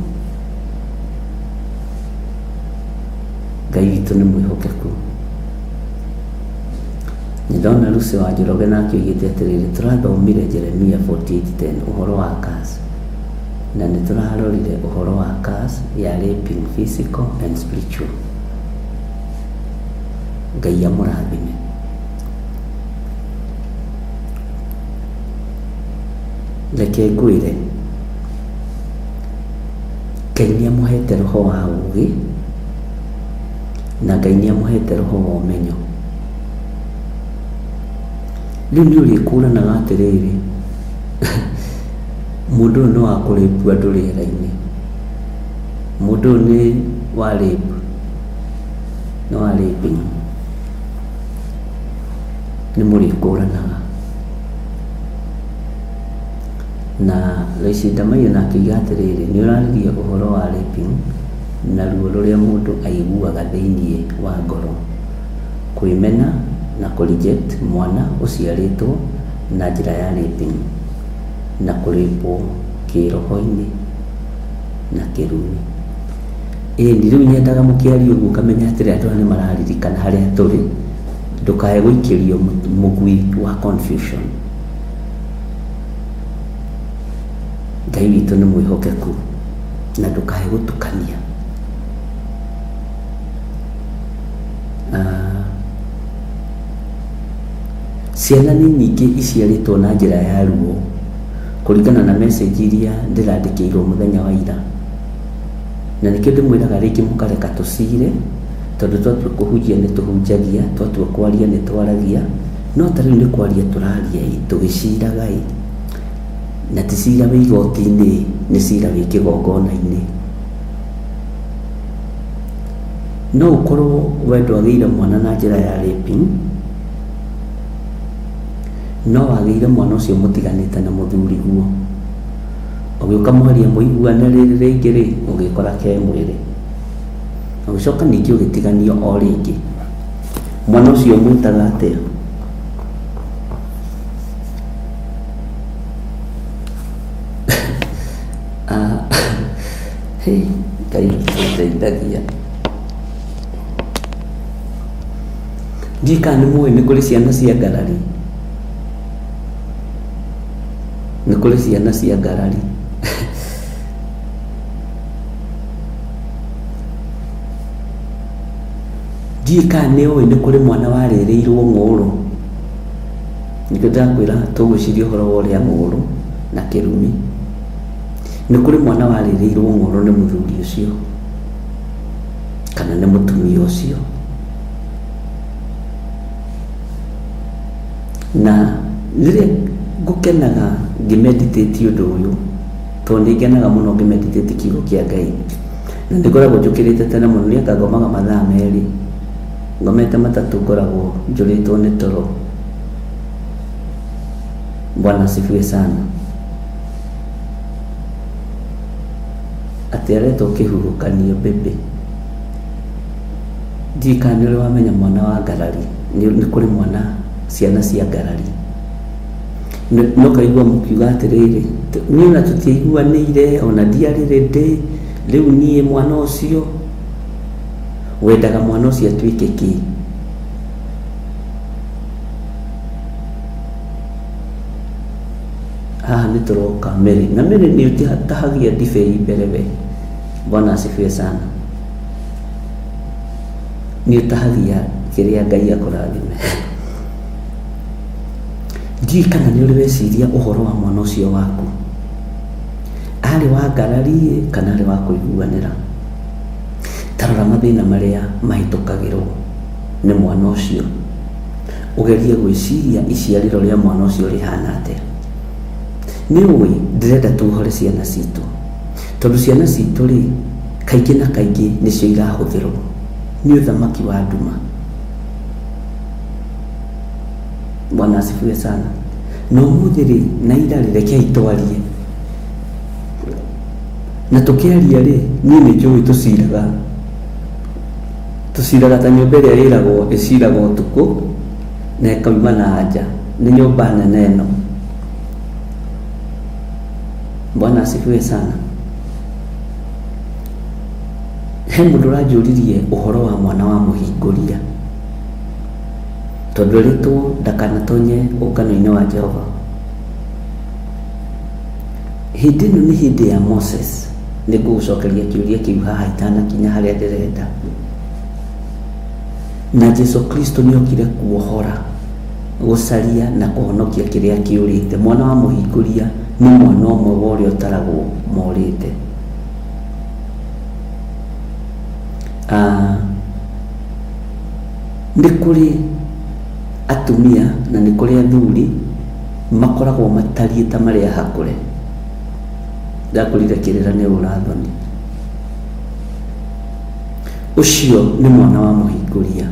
Ngai witũ nĩ mwĩhokeku. Nĩ ndona Lucy wa Njoroge nake oigĩte atĩrĩrĩ, tũrathomire Jeremia 48:10 ũhoro wa curse, na nĩ tũrarorire ũhoro wa curse ya raping physical and spiritual. Ngai amũrathime. Reke ngwĩre, Ngai nĩ amũhete roho wa ũũgĩ, na Ngai nĩ amũhete roho wa ũmenyo. Rĩu nĩ ũrĩkũranaga atĩrĩrĩ, mũndũ ũyũ nĩ wa kũrĩpu andũ rĩera-inĩ, mũndũ ũyũ nĩ wa rape, nĩ wa raping, nĩ mũrĩkũranaga. Na Loice Ndamaiyũ nake oiga atĩrĩrĩ, nĩ ũraririe ũhoro wa raping na ruo rũrĩa mũndũ aiguaga thĩiniĩ wa ngoro, kwĩmena na kũ reject mwana ũciarĩtwo na njĩra ya raping, na kũrĩpwo kĩroho-inĩ na kĩrumi. Ĩni rĩu nyendaga mũkĩaria ũguo ũkamenya atĩrĩ andũ aya nĩ mararirikana harĩa tũrĩ, ndũkae gũikĩrio mũgui wa confusion. Ngai witũ nĩ mwĩhokeku na ndũkae gũtukania. Ciana nĩ nyingĩ iciarĩtwo na njĩra ya ruo kũringana na message iria ndĩrandĩkĩirwo mũthenya wa ira. Na nĩkĩo ndĩmwĩraga rĩngĩ mũkareka tũcire, tondũ twatua kũhunjia nĩ tũhunjagia, twatua kwaria nĩ twaragia, no ta rĩu nĩ kwaria tũraria ĩ, tũgĩciraga ĩ, na ti cira wĩ igoti-inĩ, nĩ cira wĩ kĩgongona-inĩ. No ũkorwo we ndwagĩire mwana na njĩra ya raping, no wagĩire mwana ũcio mũtiganĩte na mũthuriguo. Ũgĩũka mwaria mũiguane rĩrĩ rĩngĩ rĩ, ũgĩkora ke mwĩrĩ. Ũgĩcoka ningĩ ũgĩtiganio o rĩngĩ. Mwana ũcio ũmwĩtaga atĩa? Hey, Ngai ũteithagia. Ndiũĩ kana nĩ mũĩ nĩ kũrĩ ciana cia ngarari. Nĩ kũrĩ ciana cia ngarari. Ndiũĩ kana nĩ ũĩ nĩ kũrĩ mwana warĩrĩirwo ng'ũũrũ. Nĩkĩo ndĩrakwĩra tũgwĩciria ũhoro wa ũrĩa ng'ũũrũ na kĩrumi. Nĩ kũrĩ mwana warĩrĩirwo ng'ũũrũ nĩ mũthuri ũcio kana nĩ mũtumia ũcio. Na rĩrĩa ngũkenaga ngĩmeditate ũndũ ũyũ, tondũ nĩ ngenaga mũno ngĩmeditate kiugo kĩa Ngai, na nĩ ngoragwo njũkĩrĩte tene mũno, niĩ anga ngomaga mathaa merĩ, ngomete matatũ ngoragwo njũrĩtwo nĩ toro. Bwana asifiwe sana. Atĩ aretwo kĩhuhũkanio baby. Ndiũĩ kana nĩ ũrĩ wamenya mwana wa ngarari, nĩ kũrĩ mwana ciana cia ngarari. No kaigua mũkiuga atĩrĩrĩ, niĩ ona tũtiaiguanĩire, ona ndiarĩ ready, rĩu niĩ mwana ũcio, wendaga mwana ũcio atuĩke kĩ? Haha nĩ tũroka Mary, na Mary nĩ ũtahagia ndibei mbere we. Bwana asifiwe sana. Nĩ ũtahagia kĩrĩa Ngai akũrathime. Ndiũĩ kana nĩ ũrĩ weciria ũhoro wa mwana ũcio waku. Arĩ wa ngarari kana arĩ wa kũiguanĩra. Ta rora mathĩna marĩa mahĩtũkagĩrwo nĩ mwana ũcio. Ũgerie gwĩciria iciarĩro rĩa mwana ũcio rĩhana atĩa. Nĩ ũĩ ndĩrenda tuohore ciana citũ. Tondũ ciana citũ rĩ, kaingĩ na kaingĩ nĩcio irahũthĩrwo nĩ ũthamaki wa nduma. Bwana asifiwe sana. Na ũmũthĩ rĩ, na ira rĩ, rekei twarie. Na tũkĩaria rĩ, niĩ nĩ njũĩ tũciraga. Tũciraga ta nyũmba ĩrĩa ĩragwo ĩciraga ũtukũ na ĩkauma na nja. Nĩ nyũmba nene ĩno. Bwana asifiwe sana. He mũndũ ũranjũririe ũhoro wa mwana wa mũhingũria. Tondũ erĩtwo ndakanatonye ũngano-inĩ wa Jehova. Hĩndĩ ĩno nĩ hĩndĩ ya Moses. Nĩ ngũgũcokeria kĩũria kĩu haha itanakinya harĩa ndĩrenda. Na Jesu Kristo nĩ okire kuohora, gũcaria na kũhonokia kĩrĩa kĩũrĩte. Mwana wa mũhingũria nĩ mwana ũmwe wa ũrĩa ũtaragwo morĩte. Nĩ kũrĩ atumia na nĩ kũrĩ athuri makoragwo matariĩ ta marĩ ahakũre. Ndakwĩrire kĩrĩra nĩ ũra thoni. Ũcio nĩ mwana wa mũhingũria.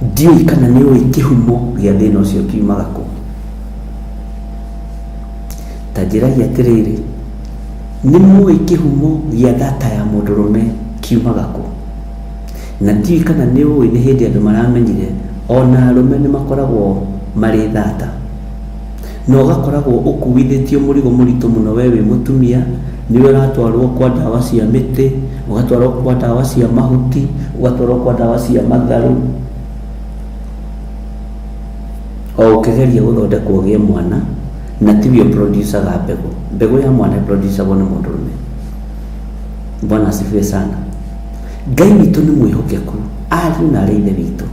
Ndiũĩ kana nĩ ũĩ kĩhumo gĩa thĩna ũcio kiumaga kũ. Ta njĩrai atĩrĩrĩ, nĩ mũĩ kĩhumo gĩa thata ya mũndũrũme kiumaga kũ? Na ndiũĩ kana nĩ ũĩ nĩ hĩndĩ andũ maramenyire ona arũme nĩ makoragwo marĩ thata. Na ũgakoragwo ũkuithĩtio mũrigo mũritũ mũno we wĩ mũtumia, nĩwe ũratwarwo kwa ndawa cia mĩtĩ, ũgatwarwo kwa ndawa cia mahuti, ũgatwarwo kwa ndawa cia matharũ, o ũkĩgeria gũthondekwo ũgĩe mwana, na tiwe ũproducaga mbegũ. Mbegũ ya mwana ĩproducagwo nĩ mũndũrũme. Bwana asifiwe sana. Ngai witũ nĩ mwĩhokeku, ariũ na arĩ ithe witũ.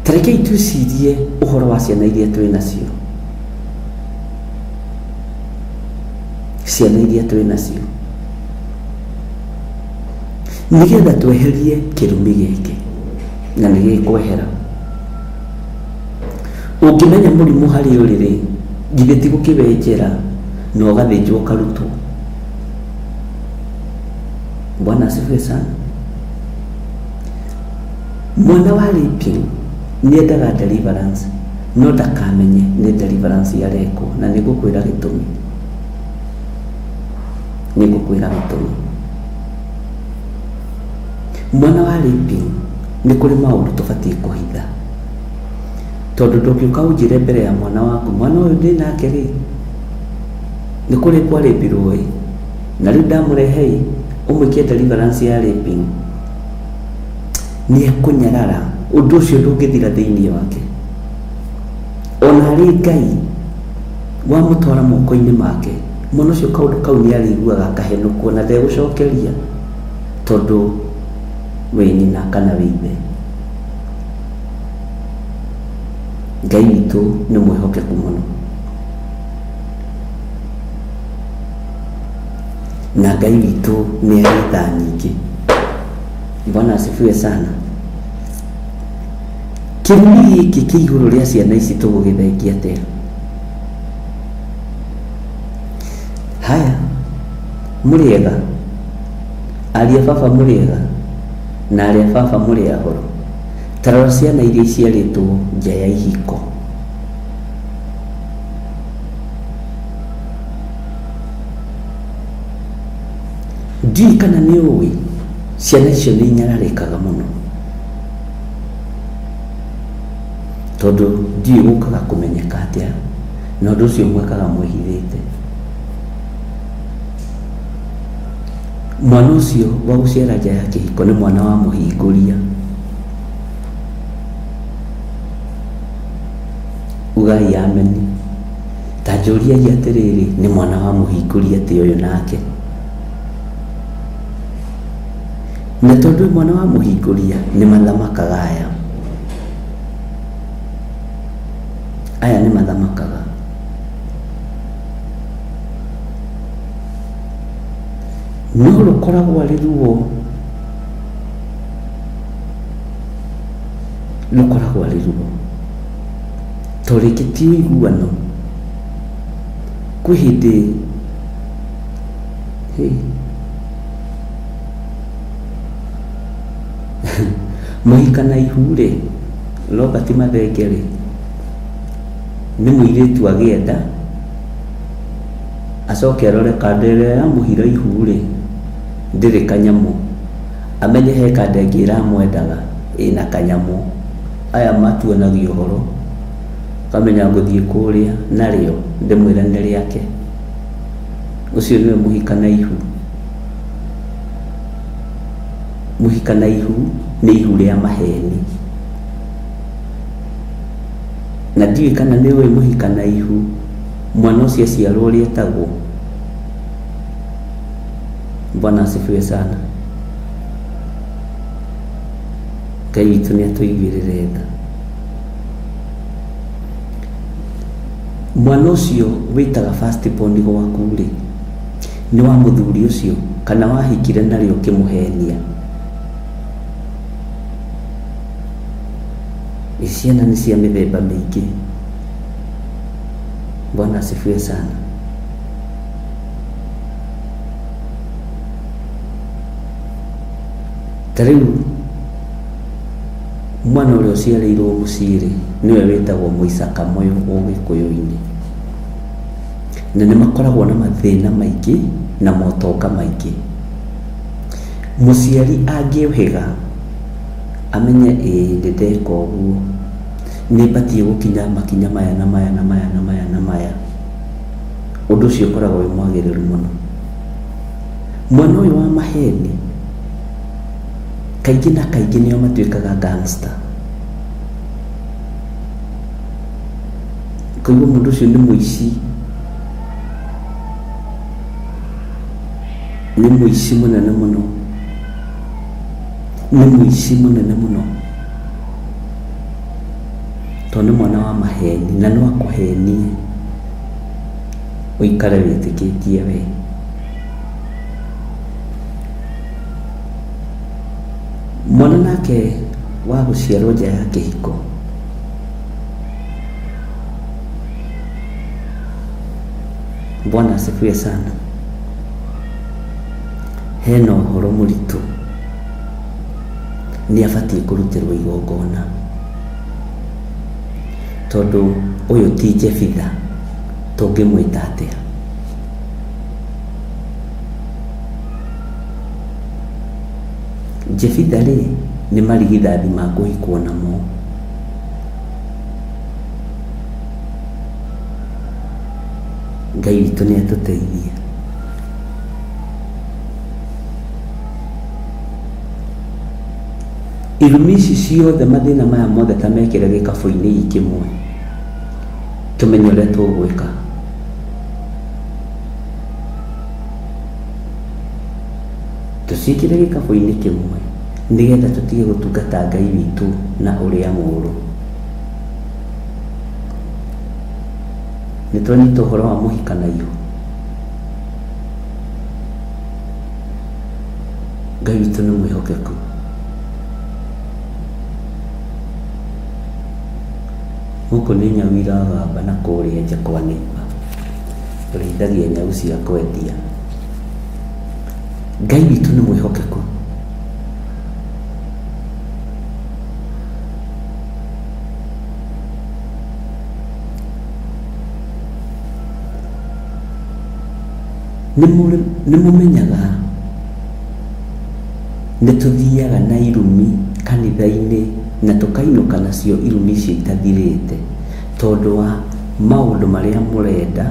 Ta rekei twĩcirie ũhoro wa ciana iria twĩ nacio. Ciana iria twĩ nacio. Nĩgetha tweherie kĩrumi gĩkĩ, na nĩ gĩkwehera. Ũngĩmenya mũrimũ harĩa ũrĩ rĩ, githĩ ti gũkĩwenjera na ũgathĩnjwo ũkarutwo. Bwana asifiwe sana. Mwana wa raping nĩ endaga deliverance no ndakamenye nĩ deliverance arekwo, na nĩ ngũkwĩra gĩtũmi. Nĩ ngũkwĩra gĩtũmi. Mwana wa raping nĩ kũrĩ maũndũ tũbatiĩ kũhitha, tondũ ndũngĩũka ũnjĩre mbere ya mwana waku, mwana ũyũ ndĩ nake rĩ, nĩ kũrĩ kwarĩmbirwo ĩ, na rĩu ndamũrehe ĩ, ũmwĩke deliverance ya raping, nĩ ekũnyarara ũndũ ũcio ndũngĩthira thĩinĩ wake. Ona arĩ Ngai wamũtwara moko-inĩ make, mwana ũcio kaũndũ kau nĩ arĩiguaga akahenũkwo na ndegũcokeria, tondũ Wĩ nyina kana wĩ ithe. Ngai witũ nĩ mwĩhokeku mũno. Na Ngai witũ nĩ arĩ tha nyingĩ. Bwana asifiwe sana. Kĩrumi gĩkĩ kĩ igũrũ rĩa ciana ici tũgũgĩthengia atĩa? Haya, mũrĩ ega? Ariũ a baba mũrĩ ega? Na arĩ a baba mũrĩ ahoro? Ta rora ciana iria iciarĩtwo nja ya ihiko. Ndiũĩ kana nĩ ũĩ, ciana icio nĩ inyararĩkaga mũno. Tondũ ndiũĩ gũkaga kũmenyeka atĩa, na ũndũ ũcio mwekaga mwĩhithĩte. Mwana ũcio wa gũciara nja ya kĩhiko nĩ mwana wa mũhingũria. Ugai ameni. Ta njũriai atĩrĩrĩ, nĩ mwana wa mũhingũria atĩa ũyũ nake? Na tondũ wĩ mwana wa mũhingũria, nĩ mathamakaga aya. Aya nĩ mathamakaga. No rũkoragwo arĩ ruo, rũkoragwo arĩ ruo. To rĩngĩ ti ũiguano. Kwĩ hĩndĩ hĩ, mũhika na ihu rĩ, Robert Mathenge rĩ, nĩ mũirĩtu agĩe nda, acoke arore kanda ĩrĩa yamũhira ihu rĩ, ndĩrĩ kanyamũ, amenye he kanda ĩngĩ ĩramwendaga ĩna kanyamũ. Aya matuonagia ũhoro, ũkamenya ngũthiĩ kũrĩa narĩo ndĩmwĩre nĩ rĩake. Ũcio nĩwe mũhika na ihu. Mũhika na ihu nĩ ihu rĩa maheni. Na ndiũĩ kana nĩ ũĩ mũhika na ihu mwana ũcio aciarwo ũrĩa etagwo. Bwana asifiwe sana. Ngai witũ nĩ atũiguĩrĩre tha. Mwana ũcio wĩtaga first born gwaku rĩ, nĩ wa mũthuri ũcio kana wahikire narĩo ũkĩmũhenia? Ĩ ciana nĩ cia mĩthemba mĩingĩ. Bwana asifiwe sana. Ta rĩu mwana ũrĩa ũciarĩirwo mũciĩ-rĩ, nĩwe wĩtagwo mũicaka mũyũ ũgĩkũyũ-inĩ. Na nĩ makoragwo na mathĩna maingĩ na motonga maingĩ. Mũciari angĩũhĩga amenye ĩĩ nĩ ndeka ũguo, nĩ batiĩ gũkinya makinya maya na maya na maya na maya na maya, ũndũ ũcio ũkoragwo wĩ mwagĩrĩru mũno. Mwana ũyũ wa maheni kaingĩ na kaingĩ nĩo matuĩkaga gangster. Ũkaigua mũndũ ũcio nĩ mũici, nĩ mũici mũnene mũno, nĩ mũici mũnene mũno, tondũ nĩ mwana wa maheni na no akũhenie ũikare wĩtĩkĩtie we. Mwana nake wa gũciarwo nja ya kĩhiko, Bwana asifiwe sana, hena ũhoro mũritũ, nĩ abatiĩ kũrutĩrwo igongona, tondũ ũyũ ti Jebitha, tũngĩmwĩta atĩa? Jefitha-rĩ, nĩ marigithathi ma kũhikwo namo. Ngai witũ nĩ atũteithie. Irumi ici ciothe mathĩna maya mothe ta mekĩre gĩkabũ-inĩ kĩmwe, tũmenye ũrĩa tũgwĩka. Tũciĩkĩre gĩkabũ-inĩ kĩmwe. Nĩgetha tũtige gũtungata Ngai witũ na ũrĩa mũũru. Nĩ twanyita ũhoro wa mũhikanaihu? Ngai witũ nĩ mwĩhokeku. Gũkũ nĩ nyau iragamba na kũrĩa nja kwa neighbour. Ũrĩithagia nyau cia kwendia. Ngai witũ nĩ mwĩhokeku. Nĩ mũmenyaga nĩ tũthiaga na irumi kanitha-inĩ na tũkainũka nacio irumi icio itathirĩte tondũ wa maũndũ marĩa mũrenda,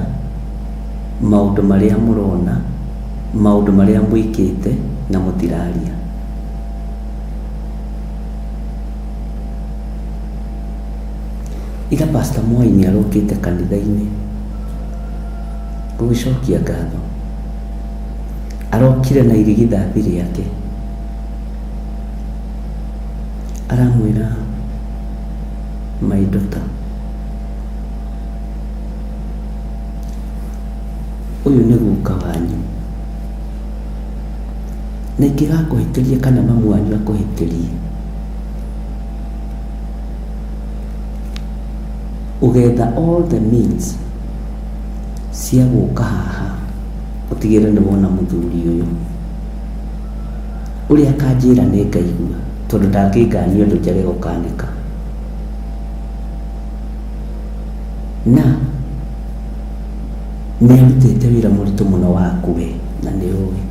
maũndũ marĩa mũrona, maũndũ marĩa mwĩkĩte na mũtiraria. Ira Pastor Mwai nĩ arokĩte kanitha-inĩ gũgĩcokia ngatho. Arokire na irigithathi rĩake. Aramwĩra my daughter, ũyũ nĩ guka wanyu. Na ingĩgakũhĩtĩria kana mamu wanyu akũhĩtĩrie, ũgetha all the means cia gũka haha ũtigĩrĩre nĩ wona mũthuri ũyũ. Ũrĩa akanjĩra nĩ ngaigua tondũ ndangĩngania ũndũ njage gũkanĩka. Na nĩ arutĩte wĩra mũritũ mũno waku we na nĩ ũĩ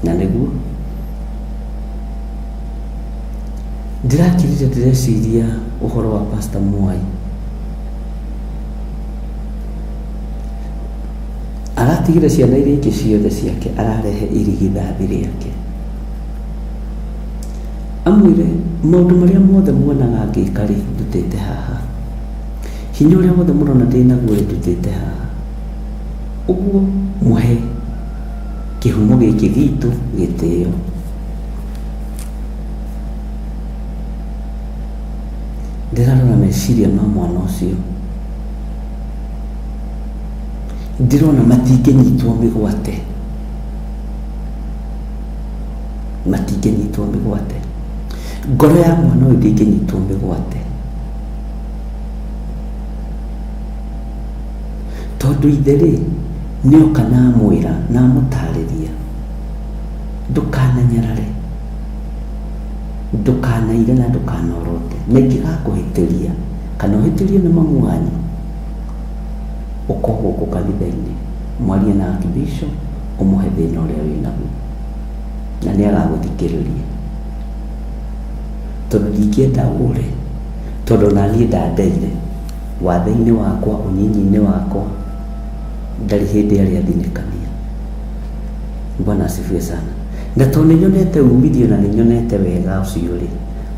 na nĩguo ndĩrakirire ndĩreciria ũhoro wa Pastor Mwai. Aratigire ciana iria ingĩ ciothe ciake ararehe irigithathi rĩake. Amwĩre maũndũ marĩa mothe muonaga ngĩka rĩ ndutĩte haha. Hinya ũrĩa wothe mũrona ndĩ naguo rĩ ndutĩte haha. Ũguo mũhe kĩhumo gĩkĩ gitũ gĩtĩo. Ndĩrarora meciria ma mwana ũcio. Ndĩrona matingĩnyitwo mĩgwate. Matingĩnyitwo mĩgwate. Ngoro ya mwana ũyũ ndĩngĩnyitwo mĩgwate. Tondũ ithe rĩ, nĩoka na amwĩra na amũtarĩria, ndũkananyarare, ndũkanaire na ndũkanorote. Na ingĩgakũhĩtĩria, kana ũhĩtĩrio nĩ mamu wanyu, ũka gũkũ kanitha-inĩ, mwarie na Archbishop, ũmũhe thĩna ũrĩa wĩnaguo, na nĩ agagũthikĩrĩria. Tondũ ndingĩenda ũre, tondũ ona niĩ ndandeire, wathe-inĩ wakwa, ũnyinyi-inĩ wakwa, ndarĩ hĩndĩ arĩ athinĩkania. Bwana asifiwe sana. Na tondũ nĩ nyonete umithio na nĩ nyonete wega ũcio rĩ,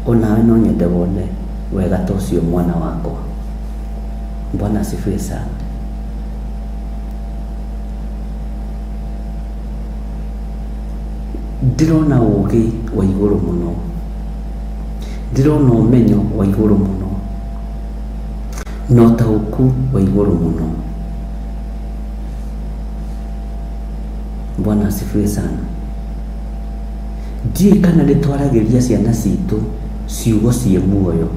onawe no nyende wone wega ta ũcio mwana wakwa. Bwana asifiwe sana. Ndĩrona ũgĩ wa igũrũ mũno. Ndĩrona ũmenyo wa igũrũ mũno. Na ũtaũku wa igũrũ mũno. Bwana asifiwe sana. Ndiũĩ kana nĩ twaragĩria ciana citũ ciugo ciĩ muoyo.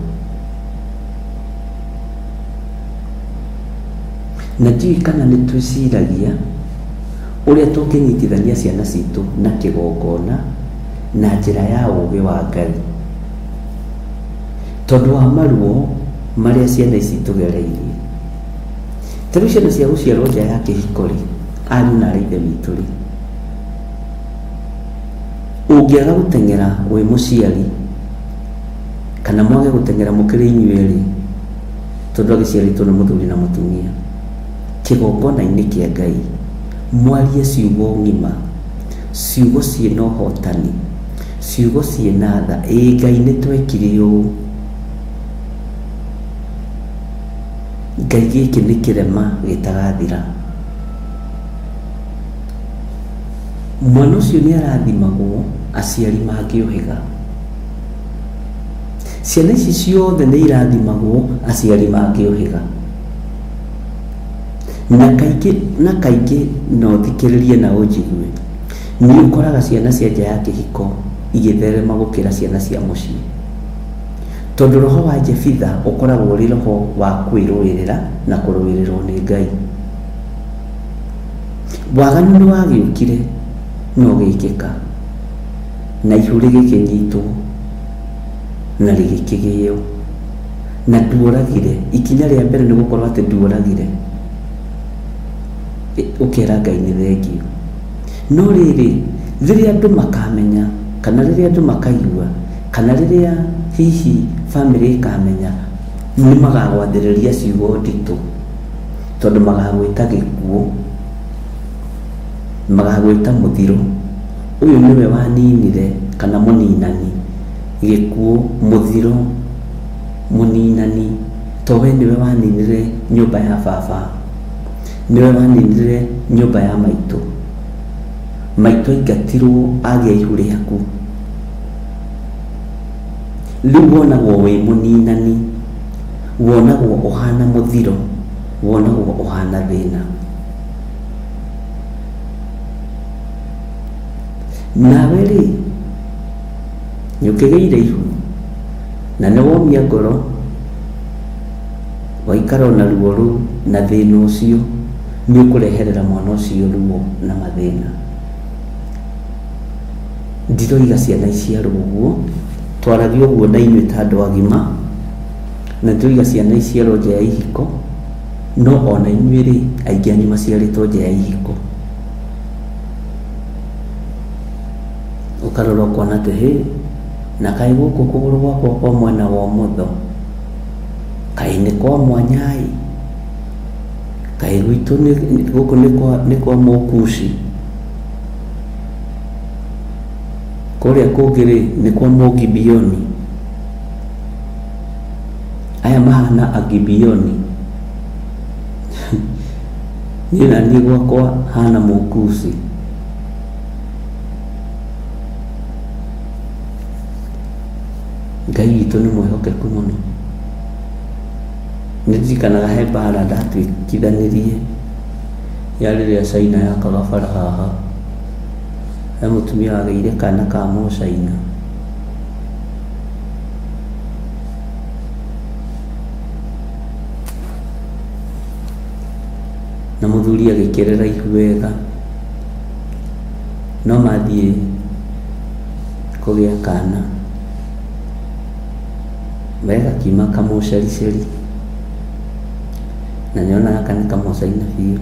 Na ndiũĩ kana nĩ twĩciragia ũrĩa tũngĩnyitithania ciana citũ na kĩgongona na njĩra ya ũgĩ wa Ngai. Tondũ wa maruo marĩa ciana ici tũgereirie. Ta rĩu ciana cia gũciarwo nja ya kĩhiko rĩ, ariũ na aarĩ a Ithe witũ rĩ, ũngĩaga gũteng'era wĩ mũciari kana mwage gũteng'era mũkĩrĩ inyuĩ erĩ, tondũ agĩciarĩtwo nĩ mũthuri na mũtumia, kĩgongona-inĩ kĩa Ngai, mwarie ciugo ng'ima, ciugo ciĩna ũhotani, ciugo ciĩna tha, ĩĩ Ngai nĩ twekire ũũ, Ngai gĩkĩ nĩ kĩrema gĩtagathira. Mwana ũcio nĩ arathimagwo aciari mangĩũhĩga. Ciana ici ciothe nĩ irathimagwo aciari mangĩũhĩga. Na kaingĩ na kaingĩ no thikĩrĩrie na ũnjigue, nĩ ũkoraga ciana cia nja ya kĩhiko igĩtherema gũkĩra ciana cia mũciĩ. Tondũ roho wa Jefitha ũkoragwo ũrĩ roho wa kwĩrũĩrĩra na kũrũĩrĩrwo nĩ Ngai. Waganu nĩ wagĩũkire na ũgĩkĩka, na ihu rĩgĩkĩnyitwo na rĩgĩkĩgĩo, na nduoragire. Ikinya rĩa mbere nĩ gũkorwo atĩ nduoragire, ũkera Ngai nĩ thengiũ. No rĩrĩ, rĩrĩa andũ makamenya, kana rĩrĩa andũ makaigua, kana rĩrĩa hihi bamĩrĩ ĩkamenya, nĩ magagwathĩrĩria ciugo nditũ, tondũ magagwĩta gĩkuũ, magagwĩta mũthiro. Ũyũ nĩwe waninire, kana mũninani, gĩkuũ, mũthiro, mũninani, to we nĩwe waninire nyũmba ya baba, nĩwe waninire nyũmba ya maitũ. Maitũ aingatirwo agĩa ihu rĩaku. Rĩu wonagwo wĩ mũninani, wonagwo ũhana mũthiro, wonagwo ũhana thĩna. Nawe rĩ, nĩ ũkĩgĩire ihu, na nĩ womia ngoro, waikara ona ruo rũu na thĩna ũcio, nĩ ũkũreherera mwana ũcio ruo na mathĩna. Ndiroiga ciana iciarwo ũguo, twaragia ũguo na inyuĩ ta andũ agima, na ndiroiga ciana iciarwo nja ya ihiko, no ona inyuĩ rĩ, aingĩ anyu maciarĩtwo nja ya ihiko. Ũkarora ũkona atĩ hĩ, na kaĩ gũkũ kũgũrũ gwakwa kwa mwena wa ũmotho, kaĩ nĩ kwa mwanya ĩ, kaĩ gwitũ gũkũ nĩ kwa mũkuci, kũrĩa kũngĩ rĩ nĩ kwa mũgibioni, aya mahana agibioni, niĩ na niĩ gwakwa hana mũkuci. Ngai witũ nĩ mwĩhokeku mũno. Nĩ ndirikanaga he mbara ndatuĩkithanirie ya rĩrĩa China yakaga bara haha, he mũtumia wagĩire kana ka mũcaina. Na mũthuri agĩkĩrera ihu wega, no mathiĩ kũgĩa kana, we gakiuma kamũcericeri, na nĩona gaka nĩ kamũcaina biũ.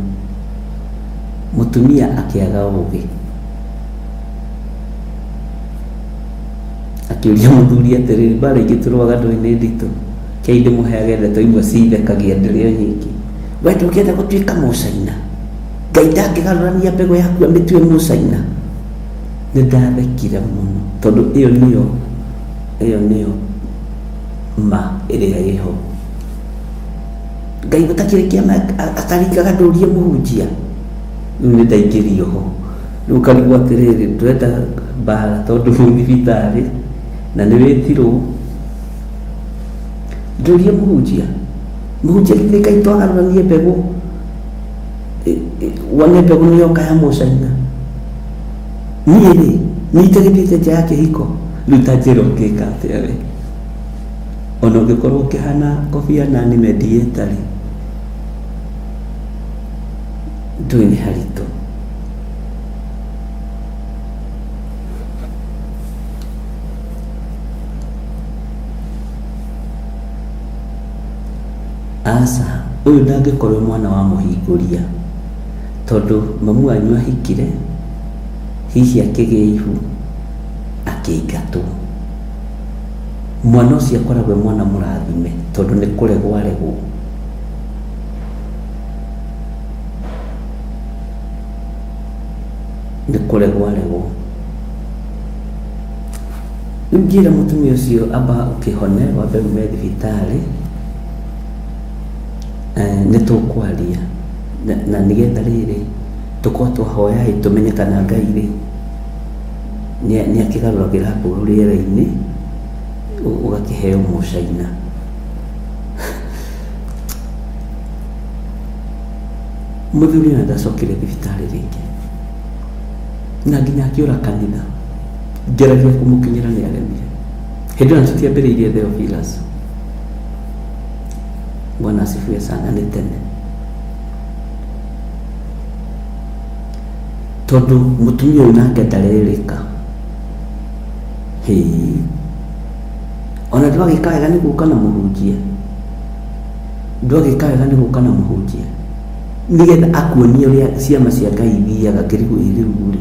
Mũtumia akĩaga ũgĩ, akĩũria mũthuri atĩrĩrĩ, mbara ingĩ tũrũaga ndũĩ nĩ nditũ, kei ndĩmũheage ndeto imwe cithekagia ndĩrĩ o nyingĩ. We ndũngĩenda gũtuĩka mũcaina? Ngai ndangĩgarũrania mbegũ yaku amĩtue mũcaina? Nĩ ndathekire mũno tondũ ĩyo nĩyo ĩyo nĩyo ma ĩrĩa ĩho. Ngai gũtakĩrĩ kĩama ataringaga ndũrie mũhunjia. Rĩu nĩ ndaingĩrio ho. Rĩu ũkarigwo atĩrĩrĩ, ndũrenda mbara tondũ wĩ thibitarĩ na nĩ wĩtirwo. Ndũrie mũhunjia. Mũhunjia githĩ Ngai twagarũranie mbegũ wone mbegũ nĩ yoka ya mũcaina. Niĩ rĩ, niĩ itagĩthiĩte nja ya kĩhiko, rĩu ta njĩra ũngĩka atĩa we? Ona ũngĩkorwo ũkĩhana Kofi Annan mediator rĩ, ndũĩ nĩ haritũ. Aca, ũyũ ndangĩkorwo mwana wa mũhingũria, tondũ mamu wanyu ahikire, hihi akĩgĩa ihu, akĩingatwo. Mwana ũcio akoragwo e mwana mũrathime, tondũ nĩ kũregwo aregwo. Nĩ kũregwo aregwo. Rĩu ngĩra mũtumia ũcio amba ũkĩhone, wambe ume thibitarĩ, nĩ tũkwaria na nĩgetha rĩrĩ, tũkorwo twahoya ĩ, tũmenye kana Ngai rĩ, nĩ akĩgarũragĩra ngũrũ rĩera-inĩ, Ũgakĩheo mũcaina. Mũthuri ona ndacokire thibitarĩ rĩngĩ na nginya akĩũra kanitha. Ngeragia kũmũkinyĩra nĩ aremire. Hĩndĩ ĩyo tũtiambĩrĩirie Theophilus. Bwana asifiwe sana, nĩ tene. Tondũ mũtumia ũyũ nake ndarerĩka. Hĩ. Ona ndwagĩka wega nĩ gũka na mũhunjia. Ndwagĩka wega nĩ gũka na mũhunjia. Nĩgetha akuonie ũrĩa ciama cia Ngai ithiaga ngĩrigwo ĩ rĩu rĩ,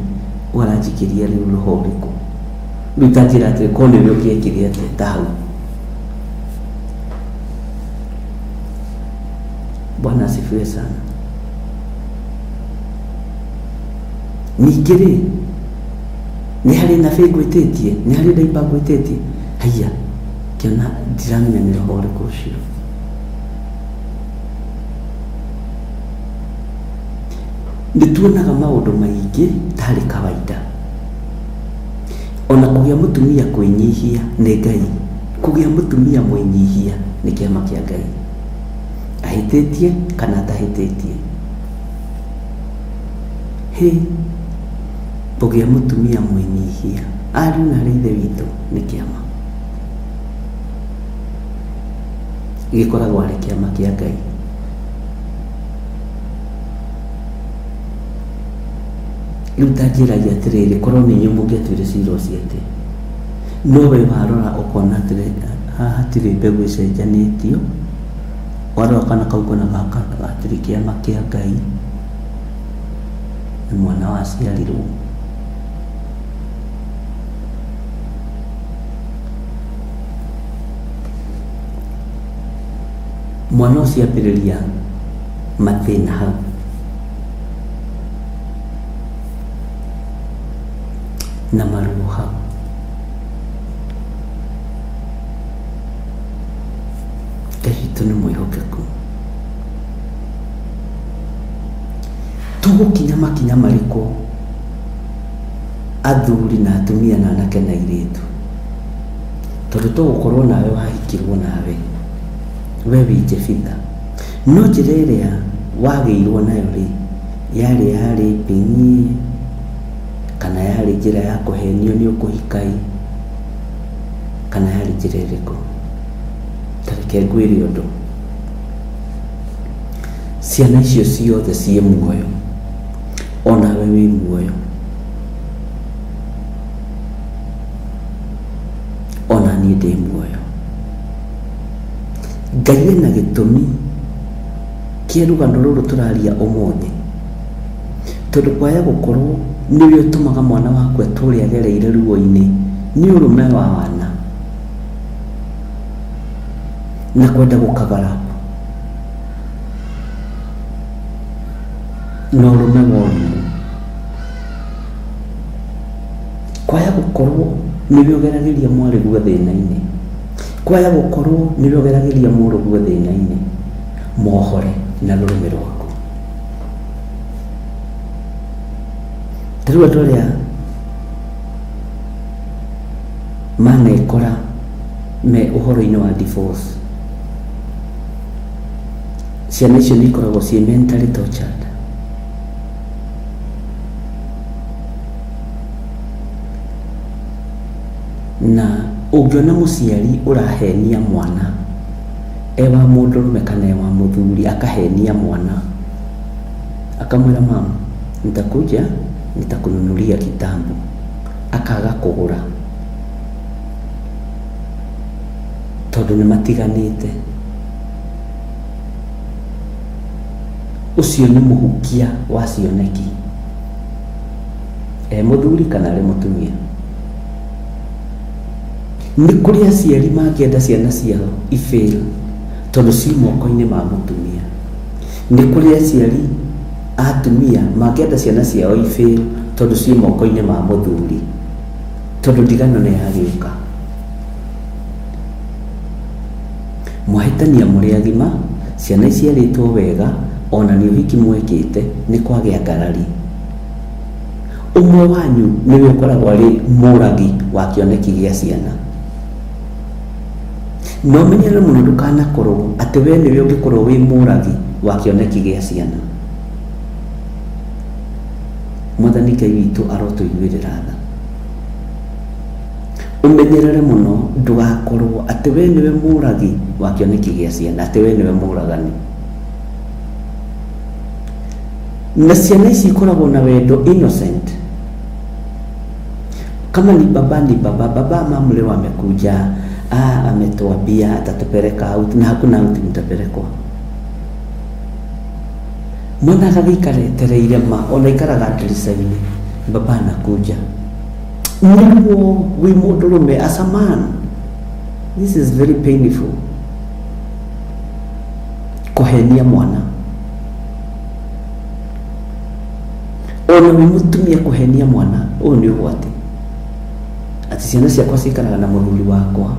ũyũ aranjikĩria rĩu roho ũrĩkũ? Rĩu ta njĩra atĩrĩ, korwo nĩwe ũngĩekire atĩa ta hau? Bwana asifiwe sana. Ningĩ rĩ, nĩ harĩ nabii ngwĩtĩtie? Nĩ harĩ ndaimba ngwĩtĩtie? Haiya, ngĩona ndiramenya nĩ roho ũrĩkũ ũcio. Nĩ tuonaga maũndũ maingĩ tarĩ kawaida. Ona kũgĩa mũtumia kwĩnyihia nĩ Ngai. Kũgĩa mũtumia mwĩnyihia nĩ kĩama kĩa Ngai. Ahĩtĩtie kana atahĩtĩtie. Hĩ, kũgĩa mũtumia mwĩnyihia, ariũ na arĩ ithe witũ nĩ kĩama. Gĩkoragwo arĩ kĩama kĩa Ngai. Rĩu ta njĩrai atĩrĩrĩ, korwo nĩ inyuĩ mũngĩatuire cira ũcio atĩa? No we warora ũkona atĩrĩ, haha hatirĩ mbegũ ĩcenjanĩtio, warora kana kau ũkona gaka gatirĩ kĩama kĩa Ngai, nĩ mwana waciarirwo. Mwana ũcio ambĩrĩria mathĩna hau. Na maruo hau. Ngai witũ nĩ mwĩhokeku. Tũgũkinya makinya marĩkũ athuri na atumia na anake na airĩtu? Tondũ tũgũkorwo nawe wahikirwo nawe, we wĩ Jefitha. No njĩra ĩrĩa wagĩirwo nayo rĩ, yarĩ ya raping kana yarĩ njĩra ya kũhenio nĩ ũkũhika ĩ, kana yarĩ njĩra ĩrĩkũ? Ta reke ngwĩre ũndũ, ciana icio ciothe ciĩ muoyo, onawe wĩ muoyo, ona niĩ ndĩ muoyo. Ngai ena gĩtũmi kĩa rũgano rũrũ tũraria ũmũthĩ, tondũ kwaya gũkorwo nĩwe ũtũmaga mwana waku atũre agereire ruo-inĩ nĩ ũrũme wa wana na kwenda gũkabara na ũrũme wa ũrimũ. Kwaya gũkorwo nĩwe ũgeragĩria mwarĩguo thĩna-inĩ, kwaya gũkorwo nĩwe ũgeragĩria mũrũguo thĩna-inĩ, mohore na rũrĩmĩ rwaku. Ta rĩu andũ arĩa manekora me ũhoro-inĩ wa divorce, ciana icio nĩ ikoragwo ciĩ mentally tortured. Na ũngĩona mũciari ũrahenia mwana e wa mũndũrũme kana e wa mũthuri akahenia mwana akamwĩra mum nitakuja nitakununulia kitabu akaga kũgũra tondũ nĩ matiganĩte. Ũcio nĩ mũhukia wa cioneki. E mũthuri kana arĩ mũtumia. Nĩ kũrĩ aciari mangĩenda ciana ciao i fail tondũ ci moko-inĩ ma mũtumia. Nĩ kũrĩ aciari atumia mangĩenda ciana ciao i fail tondũ ciĩ moko-inĩ ma mũthuri, tondũ ndigano nĩ yagĩũka. Mwahĩtania mũrĩ agima, ciana iciarĩtwo wega, ona nĩ ũhiki mwekĩte, nĩ kwagĩa ngarari. Ũmwe wanyu nĩwe ũkoragwo arĩ mũragi wa kĩoneki gĩa ciana. Na ũmenyerere mũno ndũkanakorwo atĩ we nĩwe ũngĩkorwo wĩ mũragi wa kĩoneki gĩa ciana. Mwathani Ngai witũ arotũiguĩrĩra tha. Ũmenyerere mũno ndũgakorwo atĩ we nĩwe mũragi wa kĩoneki gĩa ciana, atĩ we nĩwe mũragani. Na ciana ici ikoragwo na wendo innocent. Kama ni baba ni baba, baba mama leo amekuja, ametuambia atatupeleka out, na hakuna out mtapelekwa. Mwana agagĩikara etereire ma, ona ikaraga ndirica-inĩ, baba anakuja. Nĩguo wĩ mũndũrũme as a man, this is very painful. Kũhenia mwana. Ona wĩ mũtumia kũhenia mwana, ũyũ nĩ ũgwati. Atĩ ciana ciakwa cikaraga na mũthuri wakwa,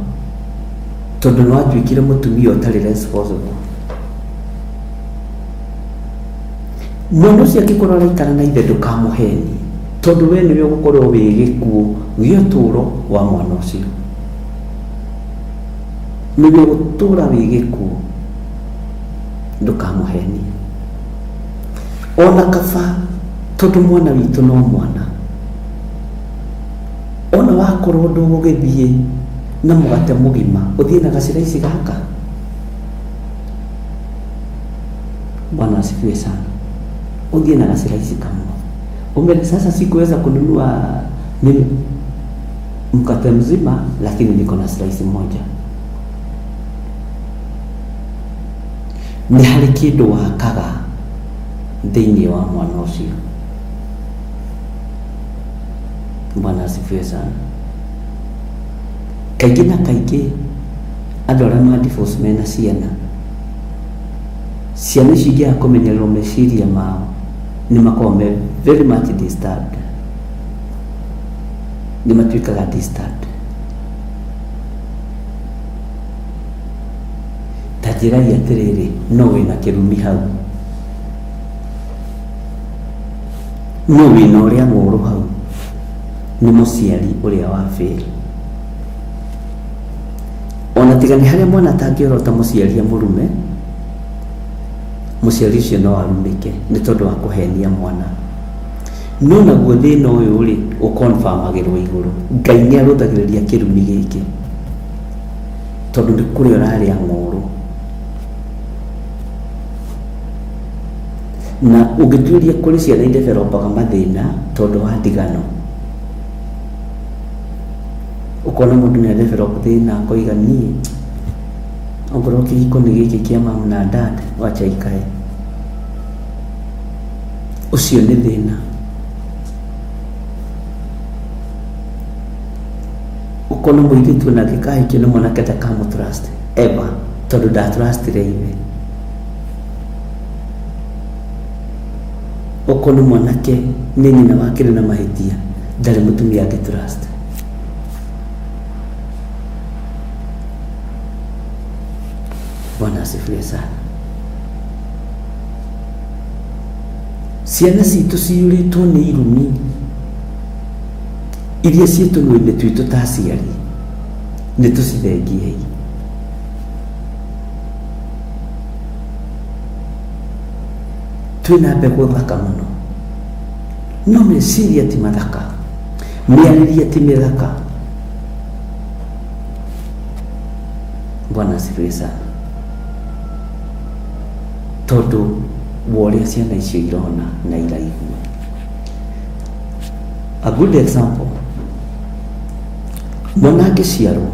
tondũ nĩ watuĩkire mũtumia ũtarĩ responsible. Mwana ũcio angĩkorwo araikara na ithe ndũkamũhenie, tondũ we nĩwe ũgũkorwo wĩ gĩkuũ gĩa ũtũũro wa mwana ũcio. Nĩwe ũgũtũũra wĩ gĩkuũ, ndũkamũhenie. Ona kaba tondũ mwana witũ no mwana, ona wakorwo ndũgũgĩthiĩ na mũgate mũgima, ũthiĩ na gaciraici gaka. Bwana asifiwe sana. Ũthiĩ na gaciraici kamwe, umere sasa sikuweza kununua mimi mkate mzima, lakini niko na slice moja. Nĩ harĩ kĩndũ wakaga thĩinĩ wa mwana ũcio. Bwana asifiwe sana. Kaingĩ na kaingĩ andũ arĩa ma divorce mena ciana, ciana icio ingĩaga kũmenyererwo meciria mao nĩ makoragwo me very much disturbed, nĩ matuĩkaga disturbed. Ta njĩrai atĩrĩrĩ, no wĩna kĩrumi hau, no wĩna ũrĩa ng'ũrũ hau, nĩ mũciari ũrĩa wa fail. Ona tiga nĩ harĩa mwana atangĩorota mũciari amũrume, mũciari ũcio no arumĩke nĩ tondũ wa kũhenia mwana. No naguo thĩna ũyũ rĩ, ũkonfamagĩrwo igũrũ. Ngai nĩ arũthagĩrĩria kĩrumi gĩkĩ, tondũ nĩ kũrĩa ũrarĩa ng'ũrũ. Na ũngĩtuĩria kũrĩ ciana idevelopaga mathĩna tondũ wa ndigano. Ũkona mũndũ nĩ adevelop thĩna akoiga niĩ ongorwo kĩhiko nĩ gĩkĩ kĩa mum na dad, wacha ikae. Ũcio nĩ thĩna. Ũkona mũirĩtu ona angĩkahikio nĩ mwanake ndakamũ trust ever, tondũ ndatrustire ithe. Ũkona mwanake nĩ nyina wakĩrĩ na mahĩtia, ndarĩ mũtumia angĩ trust. Bwana asifiwe sana. Ciana citũ ciyũrĩtwo nĩ irumi iria ciĩ tũnua-inĩ twitũ ta aciari, nĩ tũcithengiei. Twĩna mbegũ thaka mũno, no meciria ti mathaka, mĩarĩrie ti mĩthaka. Bwana asifiwe sana. Tondũ wa ũrĩa ciana icio irona na iraigua. A good example, mwana angĩciarwo,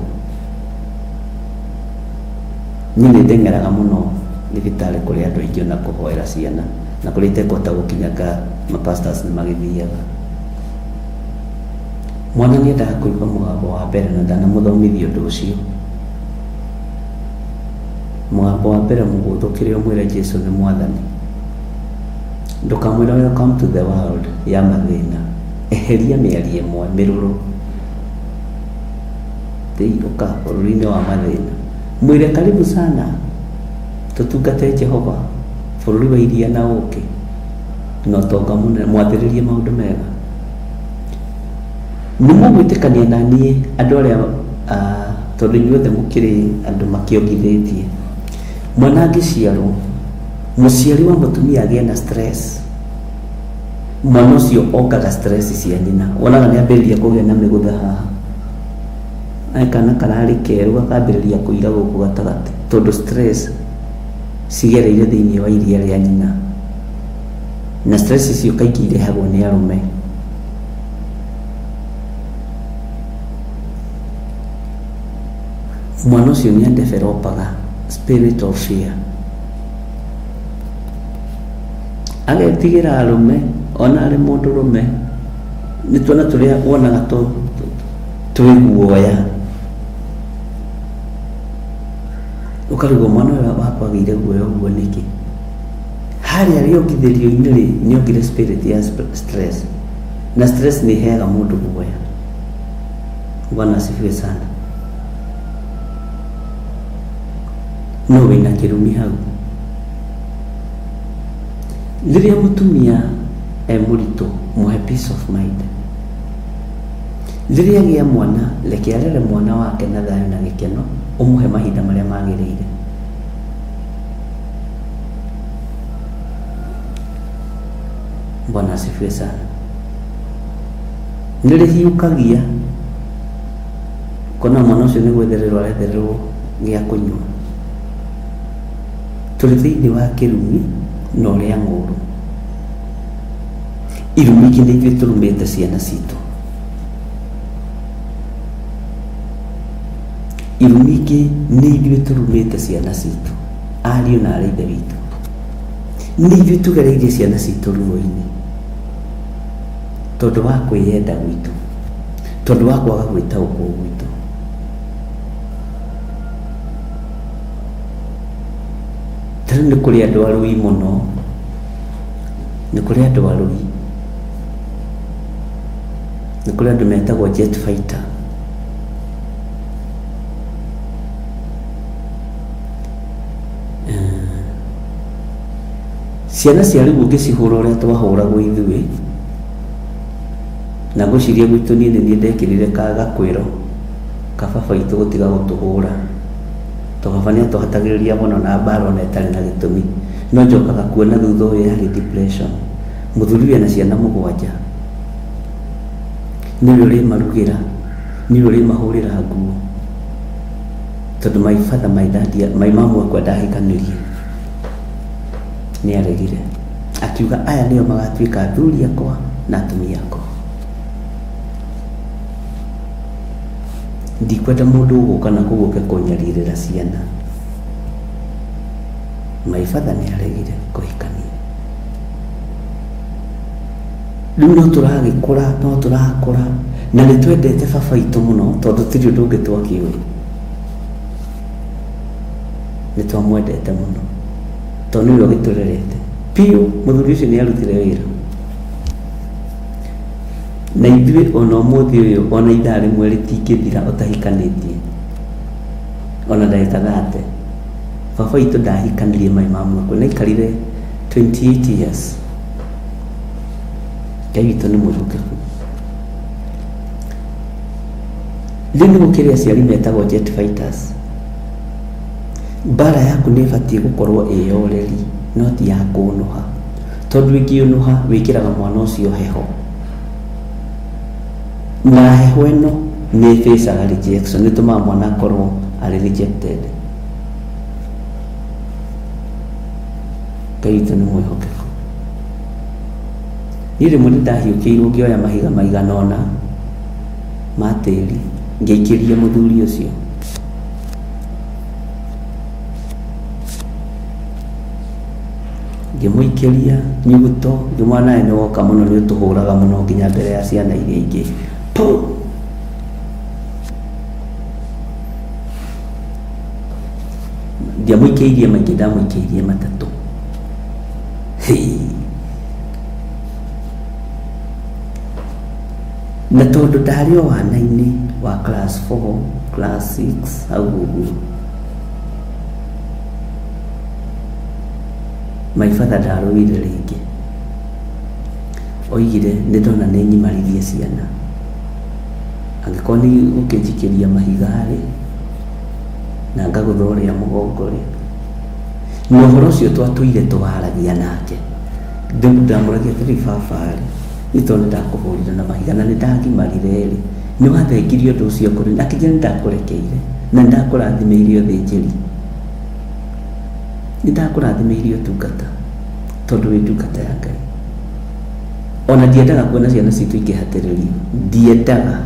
niĩ nĩ ndeng'eraga mũno thibitarĩ kũrĩ andũ aingĩ ona kũhoera ciana, na kũrĩa itekũhota gũkinya nga mapastors nĩ magĩthiaga. Mwana nĩ endaga kũigua mũgambo wa mbere na ndanamũthomithia ũndũ ũcio. Mũgambo wa mbere mũgũthũkĩre ũmwĩre Jesu nĩ mwathani. Ndũkamwĩre welcome to the world ya mathĩna. Eheria mĩario ĩmwe mĩrũrũ. Thĩi ũka bũrũri-inĩ wa mathĩna. Mwĩre karibu sana tũtungate Jehova bũrũri wa iria na ũkĩ na ũtonga mũnene, mwathĩrĩrie maũndũ mega. Nĩ mũgwĩtĩkania na niĩ andũ arĩa Tondũ inyuothe mũkĩrĩ andũ makĩongithĩtie. Mwana angĩciarwo, mũciari wa mũtumia agĩe na stress, mwana ũcio ongaga stress cia nyina. Wonaga nĩ ambĩrĩria kũgĩa na mĩgũtha haha. Aya kana kararĩ kerũ gakambĩrĩria kũira gũkũ gatagatĩ tondũ stress cigereire thĩinĩ wa iria rĩa nyina. Na stress icio kaingĩ irehagwo nĩ arũme. Mwana ũcio nĩ adevelopaga spirit of fear. Agetigĩra arũme ona arĩ mũndũrũme. Nĩ tuona tũrĩa wonaga twĩ guoya. Ũkarigwo mwana ũyũ wakwa agĩire guoya ũguo nĩkĩ? Harĩa rĩongithĩrio-inĩ rĩ, nĩ ongire spirit ya stress. Na stress nĩ ĩheaga mũndũ guoya. Bwana asifiwe sana. No wĩna kĩrumi hau. Rĩrĩa mũtumia e mũritũ, mũhe peace of mind. Rĩrĩa agĩa mwana, reke arere mwana wake na thayũ na gĩkeno, ũmũhe mahinda marĩa magĩrĩire. Bwana asifiwe sana. Nĩ rĩhiũkagia kona mwana ũcio nĩ gwethererwo arethererwo gĩa kũnyua. Tũrĩ thĩinĩ wa kĩrumi na ũrĩa ng'ũrũ. Irumi ingĩ nĩ ithuĩ tũrumĩte ciana citũ. Irumi ingĩ nĩ ithuĩ tũrumĩte ciana citũ, ariũ na arĩ ithe witũ. Nĩ ithuĩ tũgereirie ciana citũ ruo-inĩ tondũ wa kwĩyenda gwitũ, tondũ wa kwaga gwĩtaũkwo gwitũ. Ta rĩu nĩ kũrĩ andũ arũi mũno, nĩ kũrĩ andũ arũi, nĩ kũrĩ andũ metagwo jet fighter. Ciana cia rĩu ũngĩcihũra ũrĩa twahũragwo ithuĩ, na ngwĩciria gwitũ niĩ nĩ niĩ ndekĩrire gakwĩro ka baba witũ gũtiga gũtũhũra. To baba nĩ atũhatagĩrĩria mũno na mbara ona ĩtarĩ na gĩtũmi. No njokaga kuona thutha ũyũ yarĩ depression. Mũthuri ũyũ ena ciana mũgwanja, nĩwe ũrĩmarugĩra, nĩwe ũrĩmahũrĩra nguo. Tondũ my father, my dad, my mom wakwa ndahikanirie. Nĩ aregire. Akiuga aya nĩo magatuĩka athuri akwa na atumia akwa. Ndikwenda mũndũ ũgũka na kũu oke kũnyarirĩra ciana. My father nĩ aregire kũhikania. Rĩu no tũragĩkũra, no tũrakũra, na nĩ twendete baba witũ mũno tondũ tũtirĩ ũndũ ũngĩ twakĩũĩ. Nĩ twamwendete mũno tondũ nĩwe ũgĩtũrerete biũ. Mũthuri ũcio nĩ arutire wĩra na ithuĩ ona ũmũthĩ ũyũ, ona ithaa rĩmwe rĩtingĩthira ũtahikanĩtie, ona ndagĩka 30. Baba witũ ndahikanirie my mom akwa, nĩ aikarire 28 years. Ngai witũ nĩ mwĩhokeku. Rĩu nĩ gũkĩrĩ aciari metagwo jet fighters. Mbara yaku nĩ ĩbatiĩ gũkorwo ĩ ya ũreri, no ti ya kũnũha. Tondũ ĩngĩũnũha wĩkĩraga mwana ũcio heho. Na heho ĩno nĩ ĩbĩcaga rejection, nĩ ĩtũmaga mwana akorwo arĩ rejected. Ngai witũ nĩ mwĩhokeku. Niĩ rĩmwe nĩ ndahiũkĩirwo ngĩoya mahiga maigana ũna ma tĩri ngĩikĩria mũthuri ũcio. Ngĩmũikĩria nyuguto, ngĩmwĩra nawe nĩ woka mũno nĩ ũtũhũraga mũno nginya mbere ya ciana iria ingĩ. Puu! Ndiamũikĩirie maingĩ, ndamũikĩirie matatũ. Hĩĩ! Na tondũ ndarĩ o wana-inĩ wa class 4, class 6, hau ũguo. My father ndarũire rĩngĩ. Oigire nĩ ndona nĩ nyimaririe ciana. Angĩkorwo nĩ gũkĩnjikĩria mahiga rĩ, Na ngagũtha ũrĩa mũgongo rĩ. Na ũhoro ũcio twatũire tũwaragia nake. Ndamũragia atĩrĩ, baba rĩ, nĩ tondũ nĩ ndakũhũrire na mahiga na nĩ ndagimarire rĩ, nĩ wathengirie ũndũ ũcio kũrĩ niĩ. Akĩnjĩra nĩ ndakũrekeire na nĩ ndakũrathimĩire ũthĩnjĩri. Nĩ ndakũrathimĩire ũtungata tondũ wĩ ndungata ya Ngai. Ona ndiendaga kuona ciana citũ ikĩhatĩrĩrio. Ndiendaga.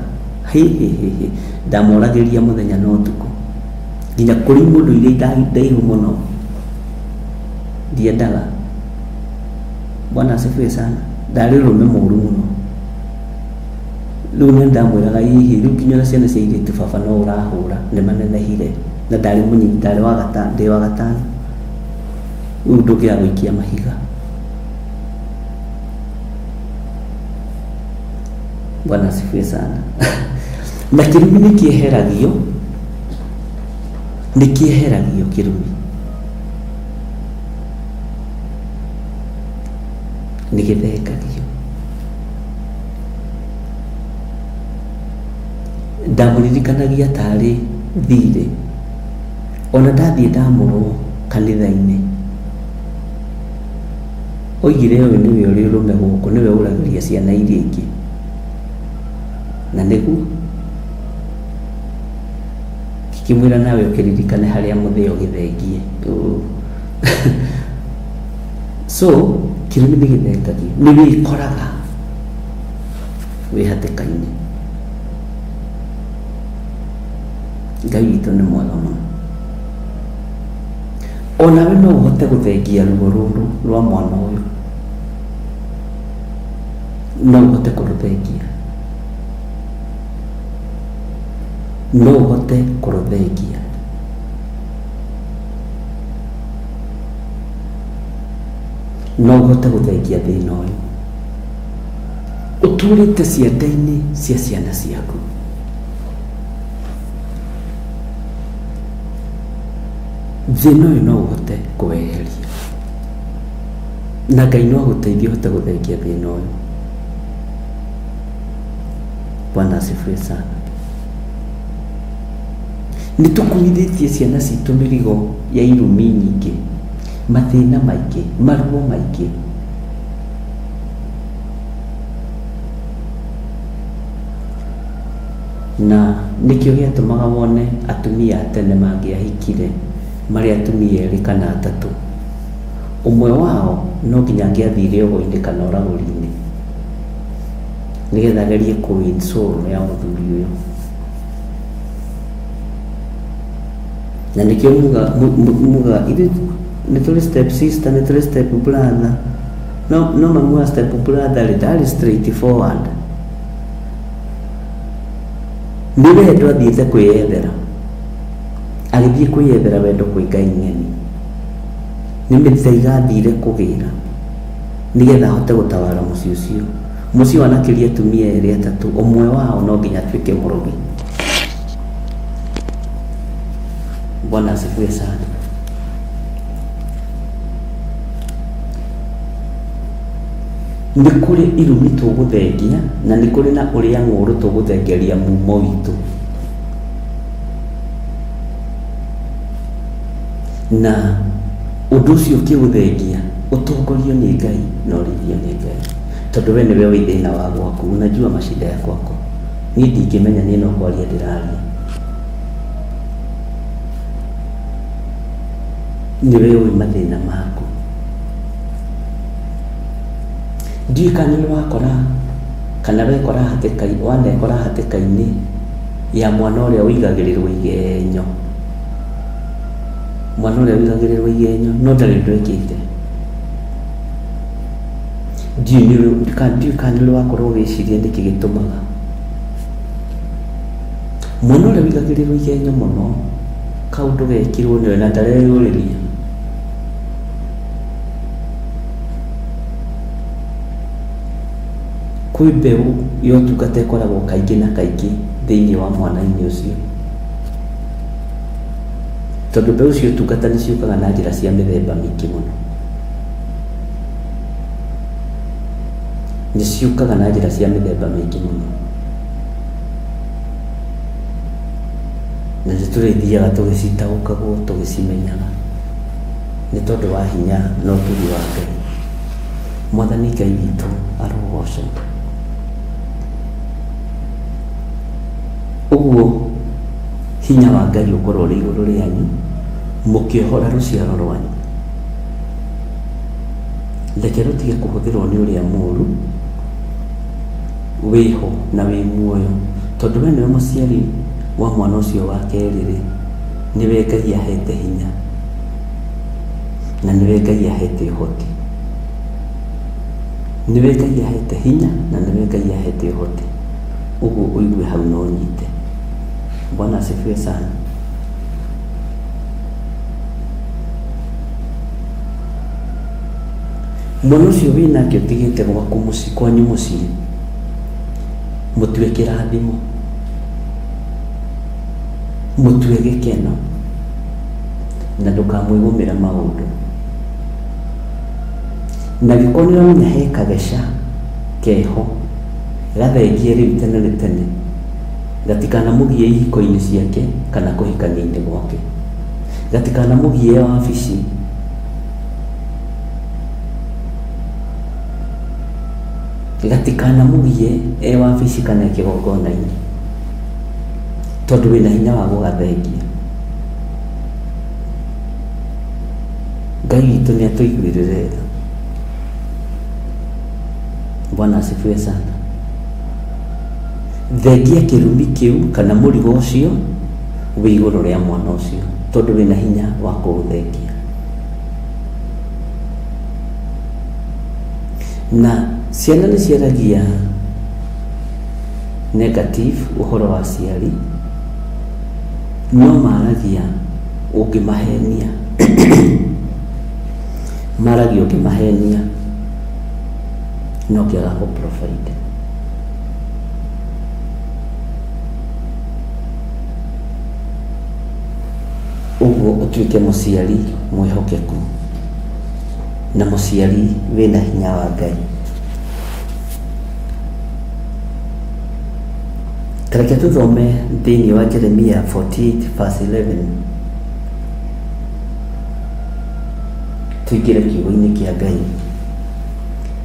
Hĩ hĩ hĩ hĩ. Ndamoragĩria mũthenya na ũtukũ. Nginya kũrĩ imũndũ iria ndaihu mũno. Ndiendaga. Bwana asifiwe sana. Ndarĩ ũrũme mũru mũno. Rĩu nĩ ndamwĩraga hihi rĩu nginya ona ciana cia airĩtu baba no ũrahũra nĩ manenehire na ndarĩ mũnyinyi ndarĩ wa gatano ndĩ wa gatano. Rĩu ndũngĩaga gũikia mahiga. Bwana asifiwe sana. Na kĩrumi nĩ kĩeheragio, nĩ kĩeheragio kĩrumi. Nĩ gĩthengagio. Ndamũririkanagia tarĩ thirĩ. Ona ndathiĩ ndamũrwo kanitha-inĩ, oigire ũyũ nĩwe ũrĩ ũrũme gũkũ, nĩwe ũragĩria ciana iria ingĩ. Na nĩguo, ngĩkĩmwĩra nawe ũkĩririkane harĩa mũthĩa ũgĩthengie. So, kĩrumi nĩ gĩthengagio, nĩ wĩkoraga wĩ hatĩka-inĩ. Ngai witũ nĩ mwega mũno. Onawe no ũhote gũthengia ruo rũrũ rwa mwana ũyũ. No ũhote kũrũthengia. No ũhote kũrũthengia. No ũhote gũthengia thĩna ũyũ. Ũtũrĩte ciande-inĩ cia ciana ciaku. Thĩna ũyũ no ũhote kũweheria. Na Ngai no agũteithie ũhote gũthengia thĩna ũyũ. Bwana asifiwe sana. Nĩ tũkuithĩtie ciana citũ mĩrigo ya irumi nyingĩ, mathĩna maingĩ, maruo maingĩ. Na nĩkĩo gĩatũmaga wone atumia a tene mangĩahikire marĩ atumia erĩ kana atatũ, ũmwe wao no nginya angĩathire ũgo-inĩ kana ũragũri-inĩ nĩgetha agerie kũ win soul ya mũthuri ũyũ. Na nĩkĩo muga, muga ithuĩ nĩ tũrĩ step sister, nĩ tũrĩ step brother. No, no mamu wa step brother rĩ, ndarĩ straight forward. Nĩ wendo athiĩte kwĩyethera. Agĩthiĩ kwĩyethera wendo kwĩ Ngai ng'eni. Nĩ mĩthaiga athire kũgĩra nĩgetha ahote gũtawara mũciĩ ũcio. Mũciĩ wanakĩria atumia erĩ atatũ, ũmwe wao no nginya atuĩke mũrogi. Bwana asifiwe sana. Nĩ kũrĩ irumi tũgũthengia na nĩ kũrĩ na ũrĩa ng'ũũrũ tũgũthengeria mumo witũ. Na ũndũ ũcio ũkĩũthengia, ũtongorio nĩ Ngai na ũrĩithio nĩ Ngai. Tondũ we nĩwe ũĩ thĩna wa gwaku, unajua mashida ya kwako. Niĩ ndingĩmenya, niĩ no kwaria ndĩraria. Nĩwe ũĩ mathĩna maku. Ndiũĩ kana nĩ wakora kana wekora hatĩka wanekora hatĩka-inĩ ya mwana ũrĩa ũigagĩrĩrwo igenyo. Mwana ũrĩa ũigagĩrĩrwo igenyo no ndarĩ ũndũ ekĩte. Ndiũĩ ndiũĩ kana nĩ ũrĩ wakorwo ũgĩciria nĩkĩ gĩtũmaga. Mwana ũrĩa ũigagĩrĩrwo igenyo mũno kaũndũ gekirwo nĩwe na ndareyũrĩria. Kwĩ mbeũ ya ũtungata ĩkoragwo kaingĩ na kaingĩ thĩinĩ wa mwana-inĩ ũcio. Tondũ mbeũ cia ũtungata nĩ ciũkaga na njĩra cia mĩthemba mĩingĩ mũno. Nĩ ciũkaga na njĩra cia mĩthemba mĩingĩ mũno. Na nĩ tũrĩthiaga tũgĩcitaũkagwo tũgĩcimenyaga nĩ tondũ wa hinya na ũtugi wa Ngai. Mwathani Ngai witũ arogocwo. Ũguo hinya wa Ngai ũkorwo ũrĩ igũrũ rĩanyu mũkĩohora rũciaro rwanyu. Reke rũtige kũhũthĩrwo nĩ ũrĩa mũũru wĩho na wĩ muoyo, tondũ we nĩwe mũciari wa mwana ũcio wa kerĩ-rĩ, nĩwe Ngai ahete hinya na nĩwe Ngai ahete ũhoti. Nĩwe Ngai ahete hinya na nĩwe Ngai ahete ũhoti. Ũguo ũigue hau na ũnyite. Bwana asifiwe sana. Mwana ũcio wĩ nake ũtigĩte gwaku mũciĩ kwanyu mũciĩ mũtue kĩrathimo mũtue gĩkeno na ndũkamwĩgũmĩre maũndũ na gĩkorwo nĩ ũramenya he kageca keho gathengie rĩu tene nĩ tene gatikanamũgie ihiko-inĩ ciake kana kũhikania-inĩ gwake gatikanamũgie wabici gatikanamũgie e wabici kana e kĩgongona-inĩ tondũ wĩna hinya wa gũgathengia. Ngai witũ nĩ atũiguĩrĩre tha. Bwana asifiwe sana. Thengia kĩrumi kĩu kana mũrigo ũcio wĩ igũrũ rĩa mwana ũcio tondũ wĩna hinya wa kũũthengia. Na ciana nĩ ciaragia negative ũhoro wa aciari, no maragia ũngĩmahenia maragia ũngĩmahenia na ũkĩaga kũ provide. Ũguo ũtuĩke mũciari mwĩhokeku na mũciari wĩna hinya wa Ngai. Ta reke tũthome thĩinĩ wa Jeremia 48 verse 11 tũingĩre kiugo-inĩ kĩa Ngai.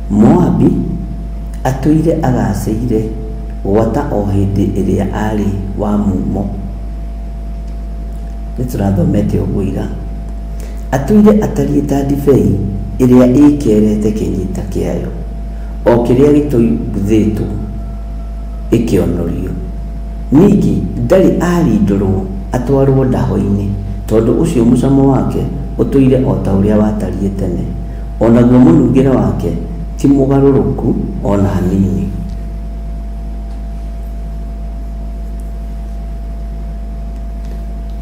Moabi atũire agacĩire gwata o hĩndĩ ĩrĩa aarĩ wa mumo. Nĩ tũrathomete ũguo ira. Atũire atariĩ ta ndibei ĩrĩa ĩĩkerete kĩnyita kĩayo, o kĩrĩa gĩtũiguthĩtwo ĩkĩonorio. Ningĩ ndarĩ aarindũrwo atwarwo ndaho-inĩ, tondũ ũcio mũcamo wake ũtũire o ta ũrĩa watariĩ tene, o naguo mũnungĩre wake ti mũgarũrũku o na hanini.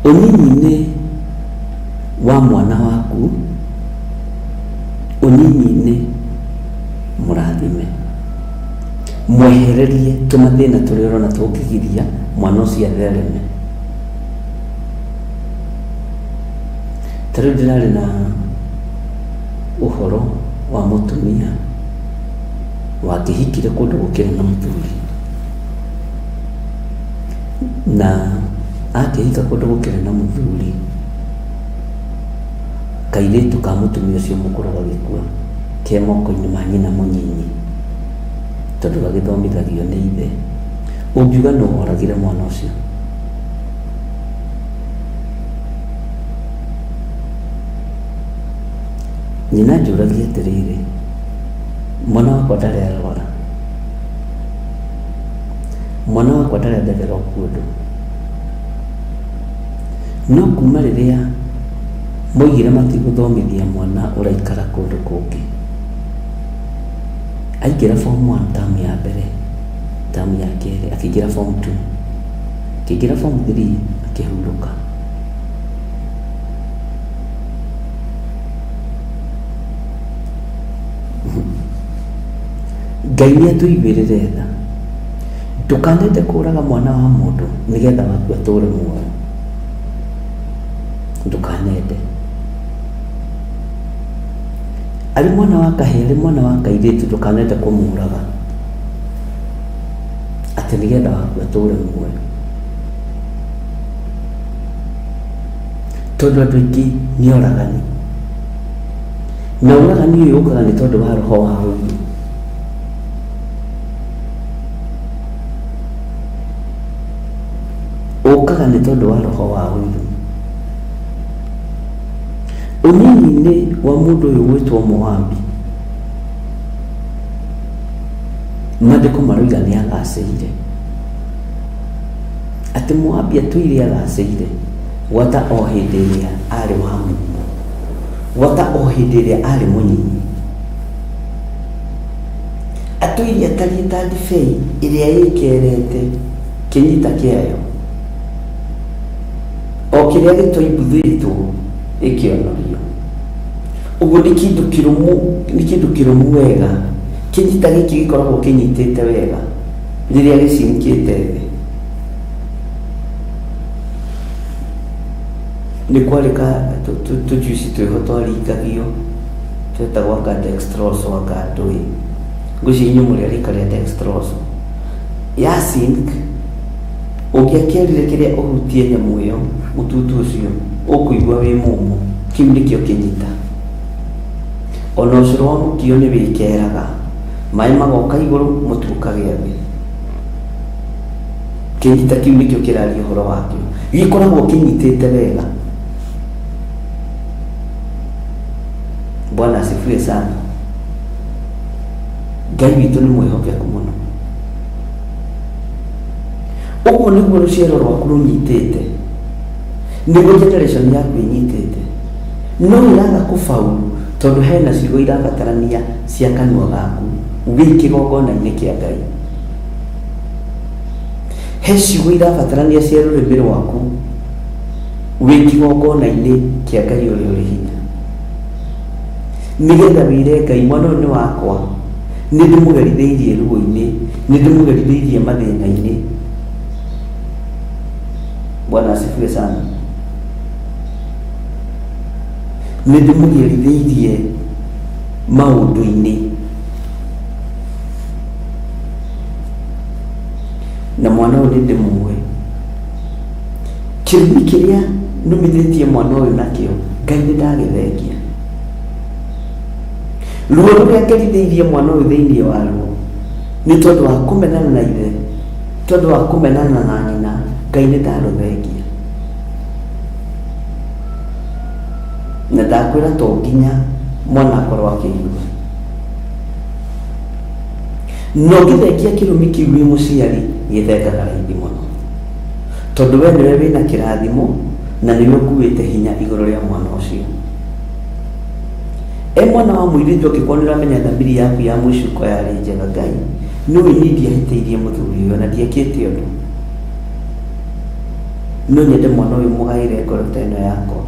Ũnyinyi-inĩ wa mwana waku, ũnyinyi-inĩ mũrathime. Mwehererie tũmathĩna tũrĩa ũrona tũngĩgiria mwana ũcio athereme. Ta rĩu ndĩrarĩ na ũhoro wa mũtumia wakĩhikire kũndũ gũkĩrĩ na mũthuri. Na akĩhika kũndũ gũkĩrĩ na mũthuri, kairĩtu ka mũtumia ũcio mũkũrũ gagĩkua ke moko-inĩ ma nyina mũnyinyi, tondũ gagĩthomithagio nĩ ithe. Ũngiuga nũ woragire mwana ũcio? Nyina anjũragia atĩrĩrĩ, mwana wakwa ndarĩ arwara? Mwana wakwa ndarĩ a develop ũndũ. No kuma rĩrĩa moigire matigũthomithia mwana ũraikara kũndũ kũngĩ, aingĩra form one term ya mbere, term ya kerĩ, akĩingĩra form two, akĩingĩra form three akĩhurũka. Ngai nĩ atũiguĩrĩre tha. Ndũkanende kũraga mwana wa mũndũ nĩgetha waku atũre muoyo. Ndũkanende. Arĩ mwana wa kahĩĩ, arĩ mwana wa kairĩtu ndũkanende kũmũraga atĩ nĩgetha waku atũre muoyo. Tondũ andũ aingĩ nĩ oragani. Na ũragani ũyũ ũkaga nĩ tondũ wa roho wa ũiru. Ũkaga nĩ tondũ wa roho wa ũiru. Ũnini-inĩ wa mũndũ ũyũ gwĩtwo Moabi, maandĩko maroiga nĩ agacĩire. Atĩ Moabi atũire agacĩire gwata o hĩndĩ ĩrĩa arĩ wa mumo, gwata o hĩndĩ ĩrĩa arĩ mũnyinyi. Atũire atariĩ ta ndibei ĩrĩa ĩĩkerete kĩnyita kĩayo, o kĩrĩa gĩtoimbuthĩtwo gĩkĩonorio. Ũguo nĩ kĩndũ kĩrũmu, nĩ kĩndũ kĩrũmu wega. Kĩnyita gĩkĩ gĩkoragwo kĩnyitĩte wega rĩrĩa gĩcinkĩte thĩ. Nĩ kwarĩ ka tũjuici twĩho twaringagio twetagwo anga dextrose anga ndũĩ. Ngwĩciria inyuĩ mũrĩ a rika rĩa dextrose. Ya sink ũngĩakĩarire kĩrĩa ũhutie nyamũ ĩyo mũtutu ũcio ũkũigua wĩ mũmũ. Kĩu nĩkĩo kĩnyita. Ona ũcũrũ wa mũkio nĩ wĩkeraga, maĩ magoka igũrũ mũtu ũkagĩa thĩ. Kĩnyita kĩu nĩkĩo kĩraria ũhoro wakĩo. Gĩkoragwo kĩnyitĩte wega. Bwana asifiwe sana. Ngai witũ nĩ mwĩhokeku mũno. Ũguo nĩguo rũciaro rwaku rũnyitĩte. Nĩguo generation yaku ĩnyitĩte. No ĩraga kũbaulu tondũ hena ciugo irabatarania cia kanua gaku wĩ kĩgongona-inĩ kĩa Ngai. He ciugo irabatarania cia rũrĩmĩ rwaku wĩ kĩgongona-inĩ kĩa Ngai ũrĩa ũrĩ hinya. Nĩgetha wĩre Ngai mwana ũyũ nĩ wakwa, nĩ ndĩmũgerithĩirie ruo-inĩ, nĩ ndĩmũgerithĩirie mathĩna-inĩ. Bwana asifiwe sana. Nĩ ndĩmũgerithĩirie maũndũ-inĩ. Na mwana ũyũ nĩ ndĩmũĩ. Kĩrumi kĩrĩa numithĩtie mwana ũyũ nakĩo, Ngai nĩ ndagĩthengia. Ruo rũrĩa ngerithĩirie mwana ũyũ thĩinĩ waruo, nĩ tondũ wa kũmenana na ithe, tondũ wa kũmenana na nyina, Ngai nĩ ndarũthengia. Na ndakwĩra to nginya mwana akorwo akĩigua. Na ũngĩthengia kĩrumi kĩu wĩ mũciari, gĩthengaga raithi mũno. Tondũ we nĩwe wĩna kĩrathimo, na nĩwe ũkuĩte hinya igũrũ rĩa mwana ũcio. E mwana wa mũirĩtu angĩkorwo nĩ ũramenya thamiri yaku ya mũcuko yarĩ njega Ngai, nĩũĩ niĩ ndiahĩtĩirie mũthuri ũyũ na ndiekĩte ũndũ. No nyende mwana ũyũ mũgaĩre ngoro ta ĩno yakwa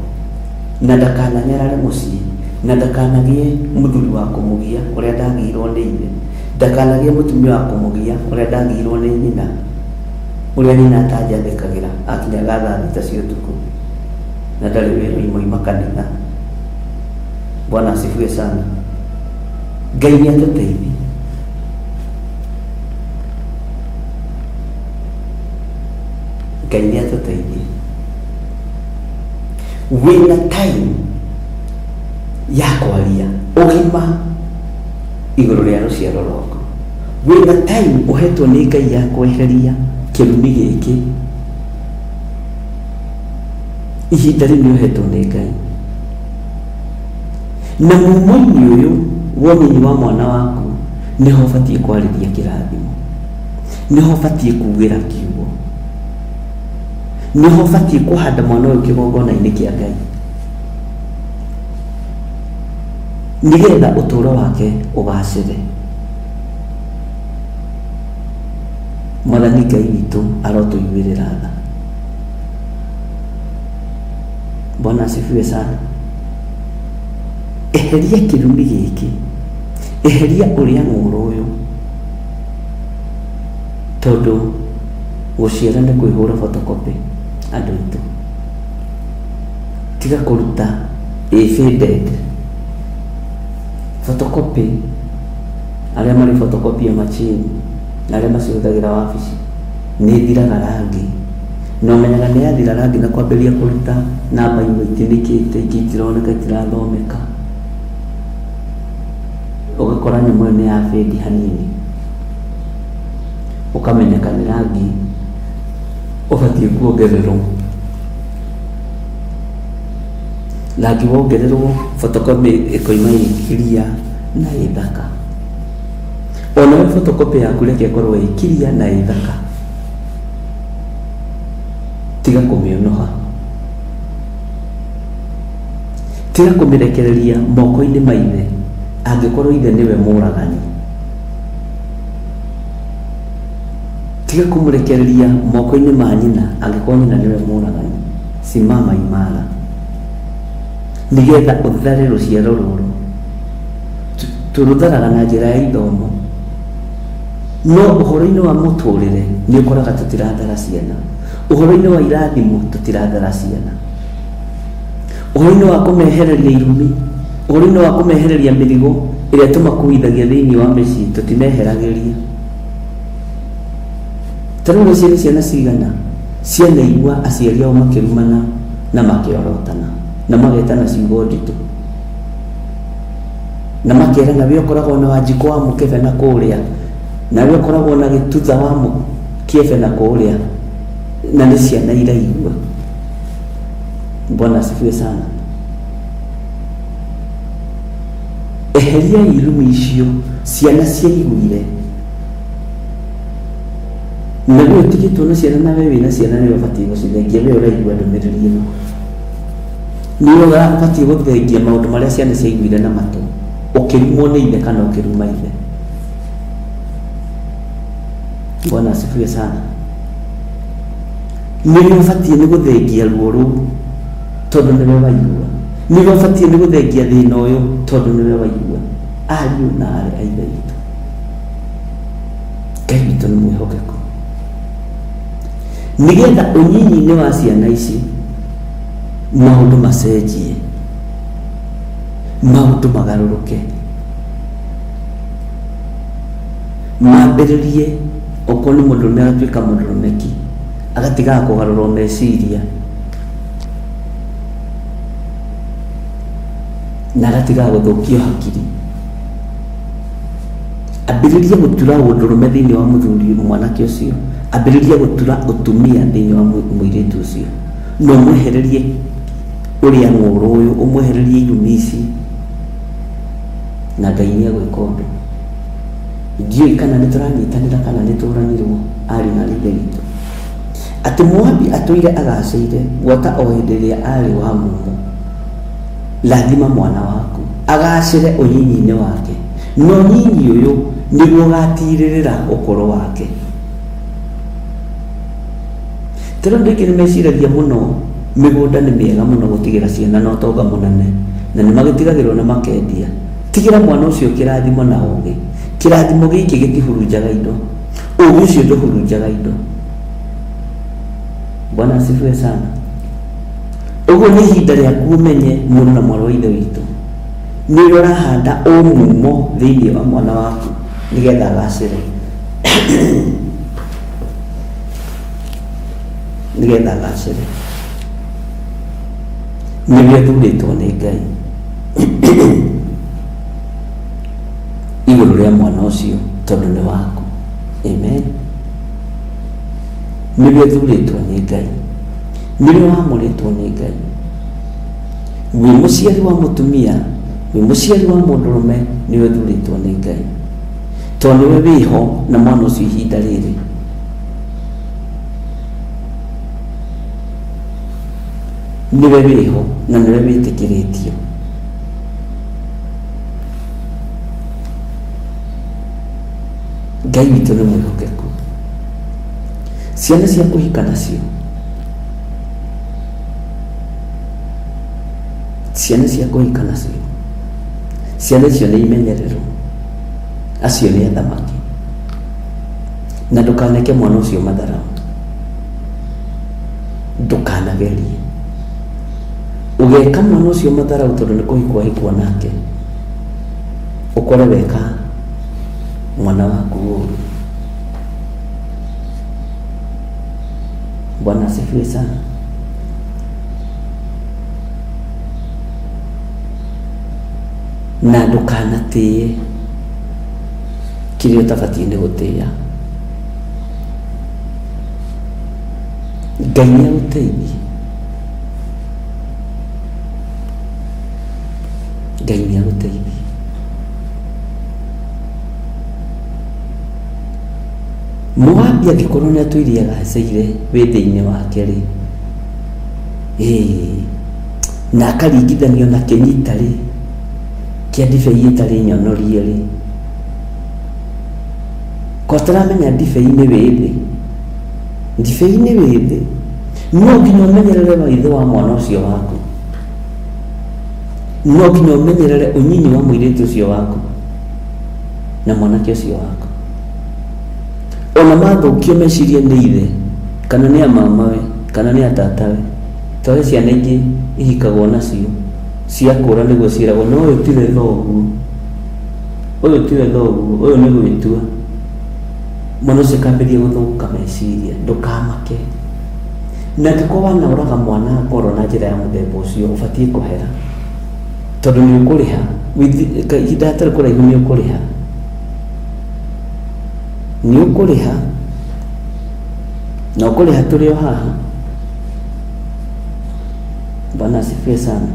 na ndakananyarare mũciĩ na ndakanagĩe mũthuri wa kũmũgia ũrĩa ndagĩirwo nĩ ithe, ndakanagĩe mũtumia wa kũmũgia ũrĩa ndagĩirwo nĩ nyina, ũrĩa nyina atanjathĩkagĩra akinyaga thaa thita cia ũtukũ na ndarĩ wĩra oima kanitha. Bwana asifiwe sana. Ngai nĩ atũteithie. Ngai nĩ atũteithie. Wĩna time ya kwaria ũgima igũrũ rĩa rũciaro rwaku. Wĩna time ũhetwo nĩ Ngai ya kweheria kĩrumi gĩkĩ. Ihinda rĩu nĩ ũhetwo nĩ Ngai. Na mumo-inĩ ũyũ wa ũnyinyi wa mwana waku nĩho ũbatiĩ kwarĩria kĩrathimo. Nĩho ũbatiĩ kugĩra kiugo. Nĩho ũbatiĩ kũhanda mwana ũyũ kĩgongona-inĩ kĩa Ngai. Nĩgetha ũtũũro wake ũgacĩre. Mwathani Ngai witũ arotũiguĩrĩra tha. Bwana asifiwe sana. Eheria kĩrumi gĩkĩ, eheria ũrĩa ng'ũũrũ ũyũ, tondũ gũciara nĩ kwĩhũra photocopy andũ aitũ. Tiga kũruta ĩ faded. Photocopy, arĩa marĩ photocopy machine na arĩa macihũthagĩra wabici, nĩ ĩthiraga rangi. Na ũmenyaga nĩ yathira rangi na kwambĩrĩria kũruta namba imwe itinĩkĩte, ingĩ itironeka itirathomeka. Ũgakora nyamũ ĩyo nĩ ya fade hanini. Ũkamenyeka nĩ rangi ũbatiĩ kuongererwo. Rangi wongererwo photocopy ĩkoima ĩ clear na ĩ thaka. Onawe photocopy yaku reke ĩkorwo ĩ clear na ĩ thaka. Tiga kũmĩũnũha. Tiga kũmĩrekereria moko-inĩ ma ithe angĩkorwo ithe nĩwe mũragani. Tiga kũmũrekereria moko-inĩ ma nyina angĩkorwo nyina nĩwe mũragani. Simama imara. Nĩgetha ũthare rũciaro rũrũ. Tũrũtharaga na njĩra ya ithomo. No ũhoro-inĩ wa mũtũrĩre nĩ ũkoraga tũtirathara ciana. Ũhoro-inĩ wa irathimo tũtirathara ciana. Ũhoro-inĩ wa kũmehereria irumi, ũhoro-inĩ wa kũmehereria mĩrigo ĩrĩa tũmakuithagia thĩinĩ wa mĩciĩ tũtimeheragĩria. Ta rĩu wĩcirie ciana cigana cianaigua aciari ao makĩrumana na makĩorotana na magetana ciugo nditũ na makerana we ũkoragwo na wanjikũ wa mũkebe na kũrĩa nawe ũkoragwo na gĩtutha wa mũkebe na kũrĩa na nĩ ciana iraigua. Bwana asifiwe sana. Eheriai irumi icio ciana ciaiguire na we ũtigĩtwo na ciana na we wĩna ciana nĩwe ũbatiĩ gũcithengia we ũraigua ndũmĩrĩri ĩno nĩwe ũbatiĩ gũthengia maũndũ marĩa ciana ciaiguire na matũ ũkĩrumwo nĩ ithe kana ũkĩruma ithe. Bwana asifiwe sana. Nĩwe ũbatiĩ nĩ gũthengia ruo rũu tondũ nĩwe waigua. Nĩwe ũbatiĩ nĩ gũthengia thĩna ũyũ tondũ nĩwe waigua. Ariũ na aarĩ a Ithe witũ, Ngai witũ nĩ mwĩhokeku. Nĩgetha ũnyinyi-inĩ wa ciana ici maũndũ macenjie, maũndũ magarũrũke, mambĩrĩrie okorwo nĩ mũndũrũme agatuĩka mũndũrũme ki, agatigaga kũgarũrwo meciria na agatigaga gũthũkio hakiri. Ambĩrĩrie gũtura ũndũrũme thĩinĩ wa mũthuri mwanake ũcio, ambĩrĩrie gũtura ũtumia thĩinĩ wa mũirĩtu ũcio, na ũmwehererie ũrĩa ng'ũũrũ ũyũ, ũmwehererie irumi ici, na Ngai nĩ egwĩka ũndũ. Ndiũĩ kana nĩ tũranyitanĩra kana nĩ tũranirwo ariũ na aarĩ a Ithe witũ. Atĩ Moabi atũire agacĩire gwata o hĩndĩ ĩrĩa aarĩ wa mumo. Rathima mwana waku agacĩre ũnyinyi-inĩ wake, na ũnyinyi ũyũ nĩguo ũgatirĩrĩra ũkũrũ wake. Tondũ andũ aingĩ nĩ meciragia mũno mĩgũnda nĩ mĩega mũno gũtigĩra ciana na ũtonga mũnene, na nĩ magĩtigagĩrwo na makendia. Tigĩra mwana ũcio kĩrathimo na ũgĩ. Kĩrathimo gĩkĩ gĩtihurunjaga indo. Ũgĩ ũcio ndũhurunjaga indo. Bwana asifiwe sana. Ũguo nĩ ihinda rĩaku ũmenye mũrũ na mwarĩ wa Ithe witũ nĩ ũrĩa ũrahanda ũmumo thĩinĩ wa mwana waku nĩgetha agacĩre nĩgetha agacĩre nĩwe ũthurĩtwo nĩ Ngai igũrũ rĩa mwana ũcio tondũ nĩ waku. Amen. Nĩwe ũthurĩtwo nĩ Ngai, nĩwe wamũrĩtwo nĩ Ngai. Wĩ mũciari wa mũtumia, wĩ mũciari wa mũndũrũme, nĩwe ũthurĩtwo nĩ Ngai, tondũ nĩwe wĩho na mwana ũcio ihinda rĩrĩ. Nĩwe wĩho na nĩwe wĩtĩkĩrĩtio. Ngai witũ nĩ mwĩhokeku. Ciana cia kũhika nacio, ciana cia kũhika nacio, ciana icio nĩ imenyererwo, acio nĩ athamaki. Na ndũkaneke mwana ũcio matharau, ndũkanagerie ũgeka mwana ũcio matharau tondũ nĩ kũhikwo ahikwo nake, ũkore weka mwana waku ũru. Bwana asifiwe sana. Na ndũkanatĩe kĩrĩa ũtabatiĩ nĩ gũtĩĩa. Ngai nĩ agũteithie, Ngai nĩ agũteithie. Moabi angĩkorwo nĩ atũire agacĩire wĩthĩ-inĩ wake rĩ, ĩĩ, na akaringithanio na kĩnyita rĩ, kĩa ndibei ĩtarĩ nyonorie rĩ, ko taramenya ndibei nĩ wĩthĩ, ndibei nĩ wĩthĩ, no nginya ũmenyerere wĩthĩ wa mwana ũcio waku, no nginya ũmenyerere ũnyinyi wa mũirĩtu ũcio waku na mwanake ũcio waku. Ona mathũkio meciria nĩ ithe kana nĩ amamawe kana nĩ atatawe, tondũ ciana ingĩ ihikagwo nacio ciakũra nĩguo ciĩragwo no ũyũ tiwe thoguo, ũyũ tiwe thoguo, ũyũ nĩ gwĩtua. Mwana ũcio akambĩrĩria gũthũka meciria, ndũkamake. Na angĩkorwo wanaũraga mwana ngoro na njĩra ya mũthemba ũcio, ũbatiĩ kũhera, tondũ nĩ ũkũrĩha ihinda hatarĩ kũraihu, nĩ ũkũrĩha, nĩ ũkũrĩha, na ũkũrĩha tũrĩ o haha. Bwana asifiwe sana.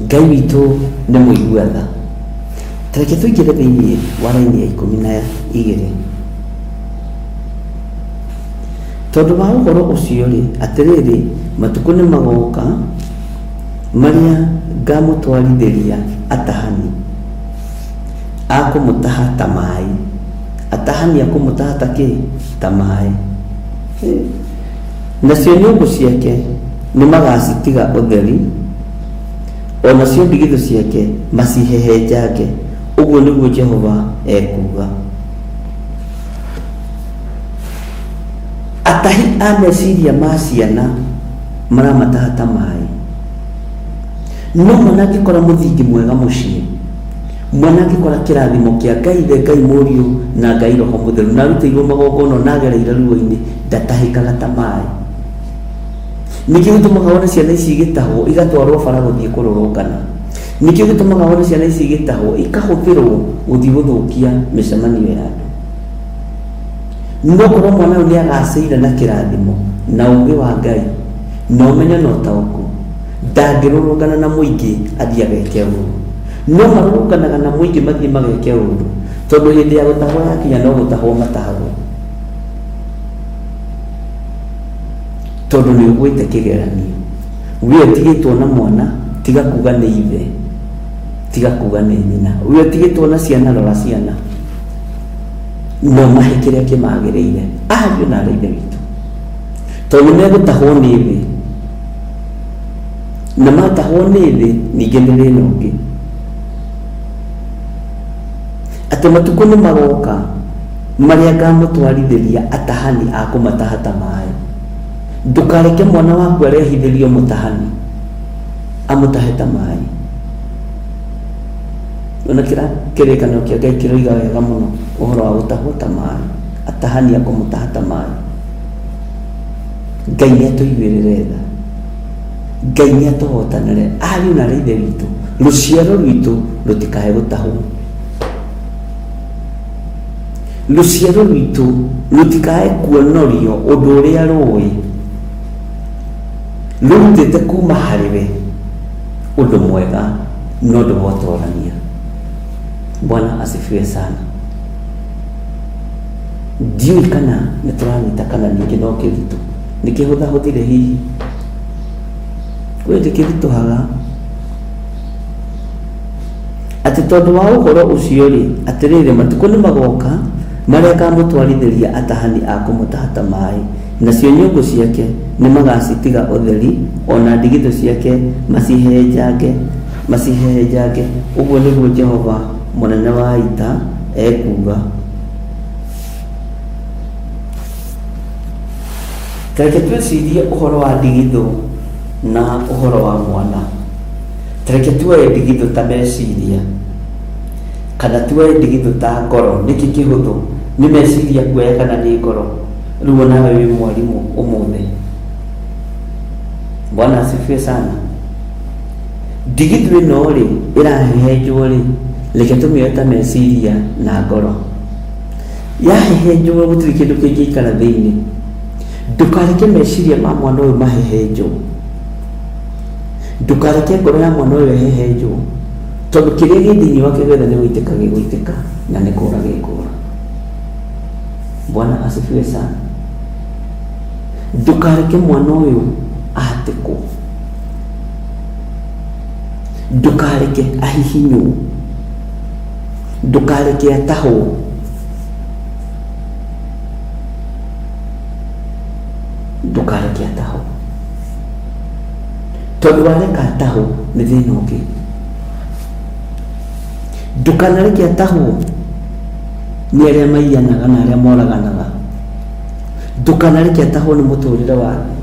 Ngai witũ nĩ mũigua tha. Tareke tũingĩre thĩinĩ wa raini ya 12. Tondũ wa ũhoro ũcio-rĩ, atĩrĩrĩ, matukũ nĩ magoka marĩa ngamũtwarithĩria atahani a kũmũtaha ta maĩ. Atahani a kũmũtaha ta kĩ? Ta maĩ. Nacio nyũngũ ciake nĩmagacitiga ũtheri, o nacio ndigithũ ciake macihehenjange, ũguo nĩguo Jehova ekuuga. Atahi a meciria ma ciana maramataha ta maĩ. No mwana angĩkora mũthingi mwega mũciĩ, mwana angĩkora kĩrathimo kĩa Ngai Ithe, Ngai Mũriũ na Ngai Roho Mũtheru, na arutĩirwo magongona na agereire ruo-inĩ, ndatahĩkaga ta maĩ. Nĩkĩo gĩtũmaga wone ciana ici igĩtahwo igatwarwo bara gũthiĩ kũrũrũngana. Nĩkĩo gĩtũmaga wone ciana ici igĩtahwo ikahũthĩrwo gũthiĩ gũthũkia mĩcemanio ya andũ. No korwo mwana ũyũ nĩ agacĩire na kĩrathimo na ũũgĩ wa Ngai na ũmenyo na ũtaũku, ndangĩrũrũngana na mũingĩ athiĩ ageke ũũru. No marũrũnganaga na mũingĩ mathiĩ mageke ũũru, tondũ hĩndĩ ya gũtahwo yakinya no gũtahwo matahagwo. Tondũ nĩ ũgwĩte kĩgeranio. We ũtigĩtwo na mwana, tiga kuga nĩ ithe, tiga kuga nĩ nyina. We ũtigĩtwo na ciana, rora ciana. No mahe kĩrĩa kĩmagĩrĩire, ariũ na arĩ ithe witũ. Tondũ nĩ megũtahwo nĩ thĩ. Na matahwo nĩ thĩ, ningĩ nĩ thĩna ũngĩ. Atĩ matukũ nĩ magoka marĩa ngamũtwarithĩria atahani a kũmataha ta maĩ. Ndũkareke mwana waku arehithĩrio mũtahani amũtahe ta maĩ. Ona kĩra kĩrĩkanĩro kĩa Ngai kĩroiga wega mũno ũhoro wa gũtahwo ta maĩ, atahani a kũmũtaha ta maĩ. Ngai nĩ atũiguĩrĩre tha, Ngai nĩ atũhotanĩre, ariũ na arĩ ithe witũ, rũciaro rwitũ rũtikae gũtahwo, rũciaro rwitũ rũtikae kuonorio ũndũ ũrĩa rũĩ rũrutĩte kuma harĩ we ũndũ mwega no ũndũ wa ũtorania. Bwana asifiwe sana. Ndiũĩ kana nĩ tũranyita kana ningĩ no kĩritũ, nĩ kĩhũthahũthire hihi, kwĩ hĩndĩ kĩritũhaga. Atĩ tondũ wa ũhoro ũcio-rĩ, atĩrĩrĩ, matukũ nĩmagoka marĩa ngamũtwarithĩria atahani a kũmũtaha ta maĩ, nacio nyũngũ ciake nĩmagacitiga ũtheri, o na ndigithũ ciake macihehenjange, macihehenjange, ũguo nĩguo Jehova Mũnene wa Ita ekuuga. Ta reke twĩcirie ũhoro wa ndigithũ na ũhoro wa mwana. Ta reke tuoe ndigithũ ta meciria, kana tuoe ndigithũ ta ngoro. Nĩkĩ kĩhũthũ? Nĩ meciria kuoya kana nĩ ngoro? Rĩu onawe wĩ mwarimũ ũmũthĩ. Bwana asifiwe sana. Ndigithũ ĩno rĩ ĩrahehenjwo rĩ, reke tũmĩoe ta meciria na ngoro. Yahehenjwo gũtirĩ kĩndũ kĩngĩikara thĩinĩ. Ndũkareke meciria ma mwana ũyũ mahehenjwo. Ndũkareke ngoro ya mwana ũyũ ĩhehenjwo, tondũ kĩrĩa gĩ thĩinĩ wake gĩothe nĩ gũitĩka gĩgũitĩka na nĩ kũra gĩkũra. Bwana asifiwe sana. Ndũkareke mwana ũyũ ahatĩkwo, ndũkareke ahihinywo, ndũkareke atahwo. Ndũkareke atahwo, tondũ wareka atahwo nĩ thĩna ũngĩ. Ndũkanareke atahwo nĩ arĩa maiyanaga na arĩa moraganaga. Ndũkanareke atahwo nĩ mũtũrĩre wa thĩ,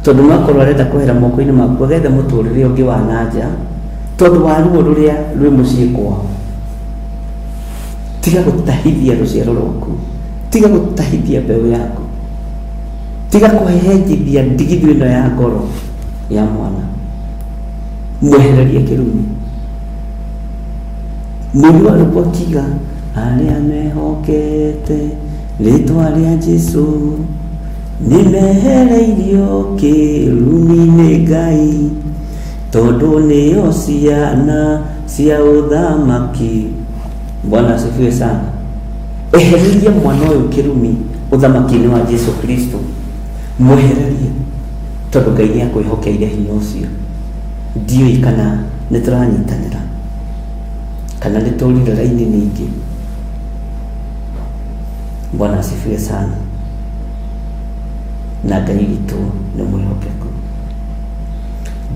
tondũ no akorwo arenda kwehera moko-inĩ maku agethe mũtũrĩre ũngĩ wa na nja, tondũ wa ruo rũrĩa rwĩ mũciĩ kwao. Tiga gũtahithia rũciaro rwaku, tiga gũtahithia mbeũ yaku, tiga kũhehenjithia ndigithũ ĩno ya ngoro ya mwana. Mwehererie kĩrumi. Mũini wa rwĩmbo akiuga, arĩa mehokete rĩtwa rĩa Jesu nĩ mehereirio kĩrumi nĩ Ngai, tondũ nĩo ciana cia ũthamaki. Bwana asifiwe sana. Ehereria mwana ũyũ kĩrumi ũthamaki-inĩ wa Jesu Kristo, mwehererie, tondũ Ngai nĩ akwĩhokeire hinya ũcio. Ndiũĩ kana nĩ tũranyitanĩra kana nĩ tũrire raini ningĩ. Bwana asifiwe sana. Na Ngai witũ nĩ mwĩhokeku.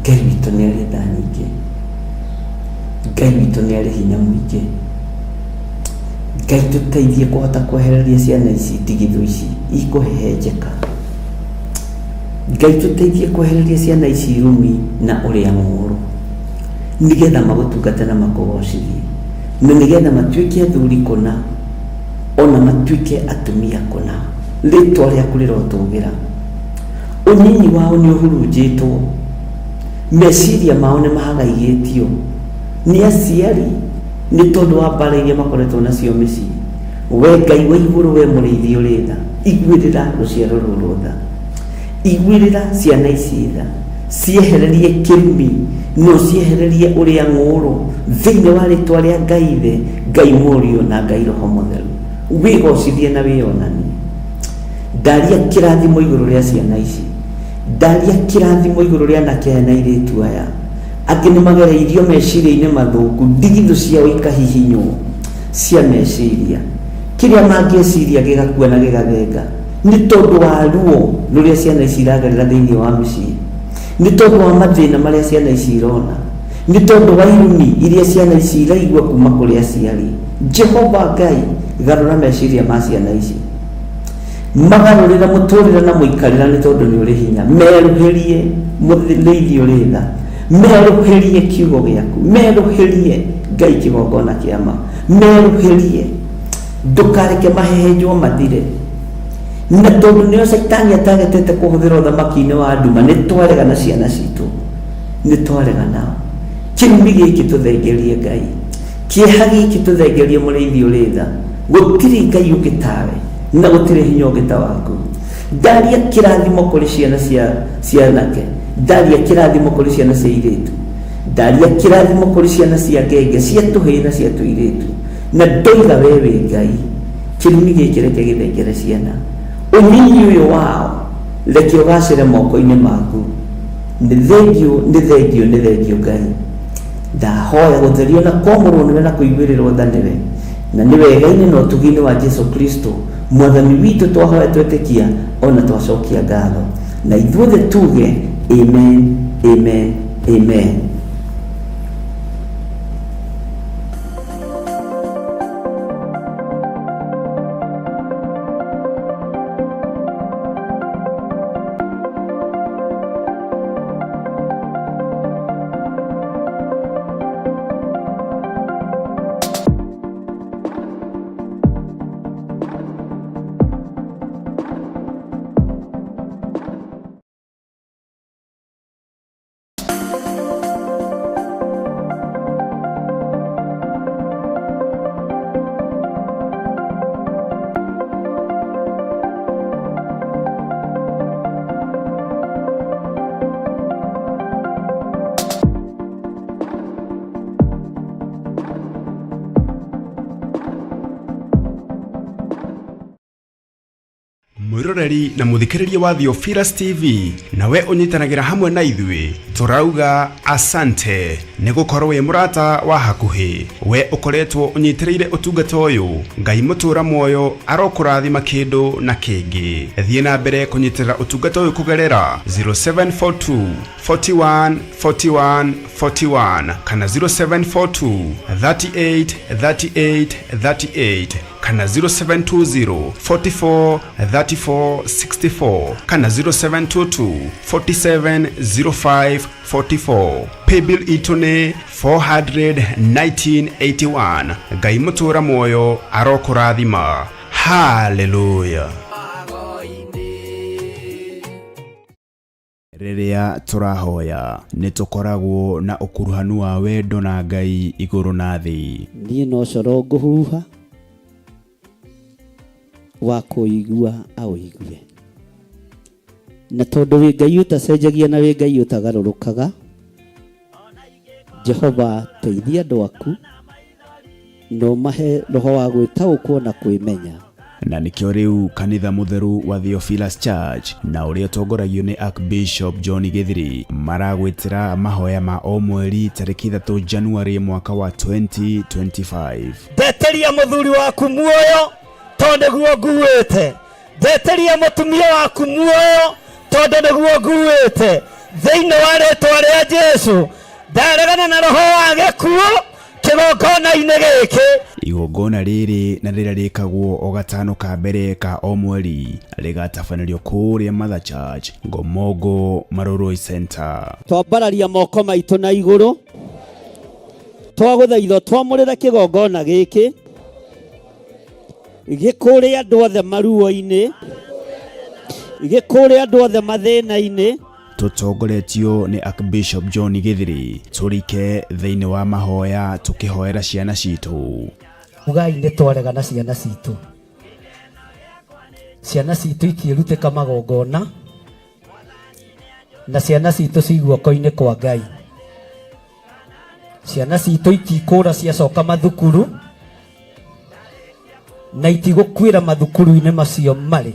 Ngai witũ nĩ arĩ tha nyingĩ. Ngai witũ nĩ arĩ hinya mũingĩ. Ngai tũteithie kũhota kwehereria ciana ici ndigithũ ici ikũhehenjeka. Ngai tũteithie kwehereria ciana ici irumi na ũrĩa ng'ũũrũ, nĩgetha magũtungate na makũgocithie, na nĩgetha matuĩke athuri kũna, ona matuĩke atumia kũna. Rĩtwa rĩaku rĩrotũgĩra. Ũnyinyi wao nĩ ũhurunjĩtwo, meciria mao nĩ mahagaigĩtio nĩ aciari nĩ tondũ wa mbara iria makoretwo nacio mĩciĩ. We Ngai wa igũrũ, we mũrĩithi ũrĩ tha, iguĩrĩra rũciaro rũrũ tha, iguĩrĩra ciana ici tha, ciehererie kĩrumi na ũciehererie ũrĩa ng'ũũrũ thĩinĩ wa rĩtwa rĩa Ngai Ithe, Ngai Mũriũ na Ngai Roho Mũtheru. Wĩgocithie na wĩyonanie. Ndaria kĩrathimo igũrũ rĩa ciana ici, ndaria kĩrathimo igũrũ rĩa anake aya na airĩtu aya. Angĩ nĩ magereirio meciria-inĩ mathũku, ndigithũ ciao ikahihinywo cia meciria, kĩrĩa mangĩeciria gĩgakua na gĩgathenga, nĩ tondũ wa ruo rũrĩa ciana ici iragerera thĩinĩ wa mĩciĩ, nĩ tondũ wa mathĩna marĩa ciana ici irona, nĩ tondũ wa irumi iria ciana ici iraigua kuma kũrĩ aciari. Jehova Ngai, garũra meciria ma ciana ici, magarũrĩre mũtũrĩre na mũikarĩra, nĩ tondũ nĩ ũrĩ hinya. Merũhĩrie mũrĩithi ũrĩ tha, merũhĩrie kiugo gĩaku, merũhĩrie Ngai kĩgongona kĩa ma, merũhĩrie, ndũkareke mahehenjwo mathire. Na tondũ nĩo Caitani atagetete kũhũthĩra ũthamaki-inĩ wa nduma, nĩ twarega na ciana citũ, nĩ twarega nao. Kĩrumi gĩkĩ tũthengerie Ngai, kĩeha gĩkĩ tũthengerie mũrĩithi ũrĩ tha. Gũtirĩ Ngai ũngĩ tawe, na gũtirĩ hinya ũngĩ ta waku. Ndaria kĩrathimo kũrĩ ciana cia cia anake, ndaria kĩrathimo kũrĩ ciana cia airĩtu, ndaria kĩrathimo kũrĩ ciana cia ngenge, cia tũhĩĩ na cia tũirĩtu. Na ndoiga we wĩ Ngai, kĩrumi gĩkĩ reke gĩthengere ciana. Ũnyinyi ũyũ wao reke ũgacĩre moko-inĩ maku. Nĩ thengiũ, nĩ thengiũ, nĩ thengiũ Ngai. Ndahoya gũtherio na kwamũrwo nĩwe na kũiguĩrĩrwo tha nĩwe, na nĩ wega-inĩ na ũtugi-inĩ wa Jesu Kristo Mwathani witũ twahoya twetĩkia ona twacokia ngatho, na ithuothe tuge amen, amen, amen. Mwĩroreri na mũthikĩrĩria wa Theophilus TV, nawe ũnyitanagĩra hamwe na ithuĩ, tũrauga asante nĩ gũkorwo wĩ mũrata wa hakuhĩ. We ũkoretwo ũnyitĩrĩire ũtungata ũyũ, Ngai mũtũra muoyo arokũrathima kĩndũ na kĩngĩ. Thiĩ na mbere kũnyitĩrĩra ũtungata ũyũ kũgerera 0742 41 41 41 kana 0742 38 38 38 kana 0720 44 34 64 kana 0722 47 05 44. Paybill itũ nĩ 41981. Ngai mũtũra muoyo arokũrathima. Haleluya. Rĩrĩa tũrahoya nĩ tũkoragwo na ũkuruhanu wa wendo na Ngai igũrũ na thĩ. Niĩ no coro ngũhuha wa kũigua aũigue, na tondũ wĩ Ngai ũtacenjagia na wĩ Ngai ũtagarũrũkaga, Jehova teithia andũ aku na ũmahe roho wa gwĩtaũkwo na kwĩmenya. Na nĩkĩo rĩu kanitha mũtheru wa Theophilus Church na ũrĩa ũtongoragio nĩ Archbishop John Githiri maragwĩtĩra mahoya ma o mweri tarĩki 3 January mwaka wa 2025. Ndeteria mũthuri waku muoyo tondũ nĩguo nguĩte, ndeteria mũtumia waku muoyo tondũ nĩguo nguĩte. Thĩinĩ wa rĩtwa rĩa Jesu ndaregana na roho wa gĩkuũ kĩgongona-inĩ gĩkĩ. Igongona rĩrĩ na rĩrĩa rĩkagwo o gatano ka mbere ka o mweri rĩgatabanĩrio kũrĩa Mother Church, Ngomongo Marurui Center. Twambararia moko maitũ na igũrũ, twagũthaitha twamũrĩre kĩgongona gĩkĩ gĩkũrĩ andũ othe maruo-inĩ, gĩkũrĩ andũ othe mathĩna-inĩ. Tũtongoretio nĩ Archbishop John Githiri, tũrike thĩinĩ wa mahoya tũkĩhoera ciana citũ. Ugai nĩ twarega na ciana citũ. Ciana citũ itiĩrutĩka magongona, na ciana citũ ci guoko-inĩ kwa Ngai. Ciana citũ itikũra ciacoka mathukuru, na itigũkuĩra mathukuru-inĩ macio marĩ.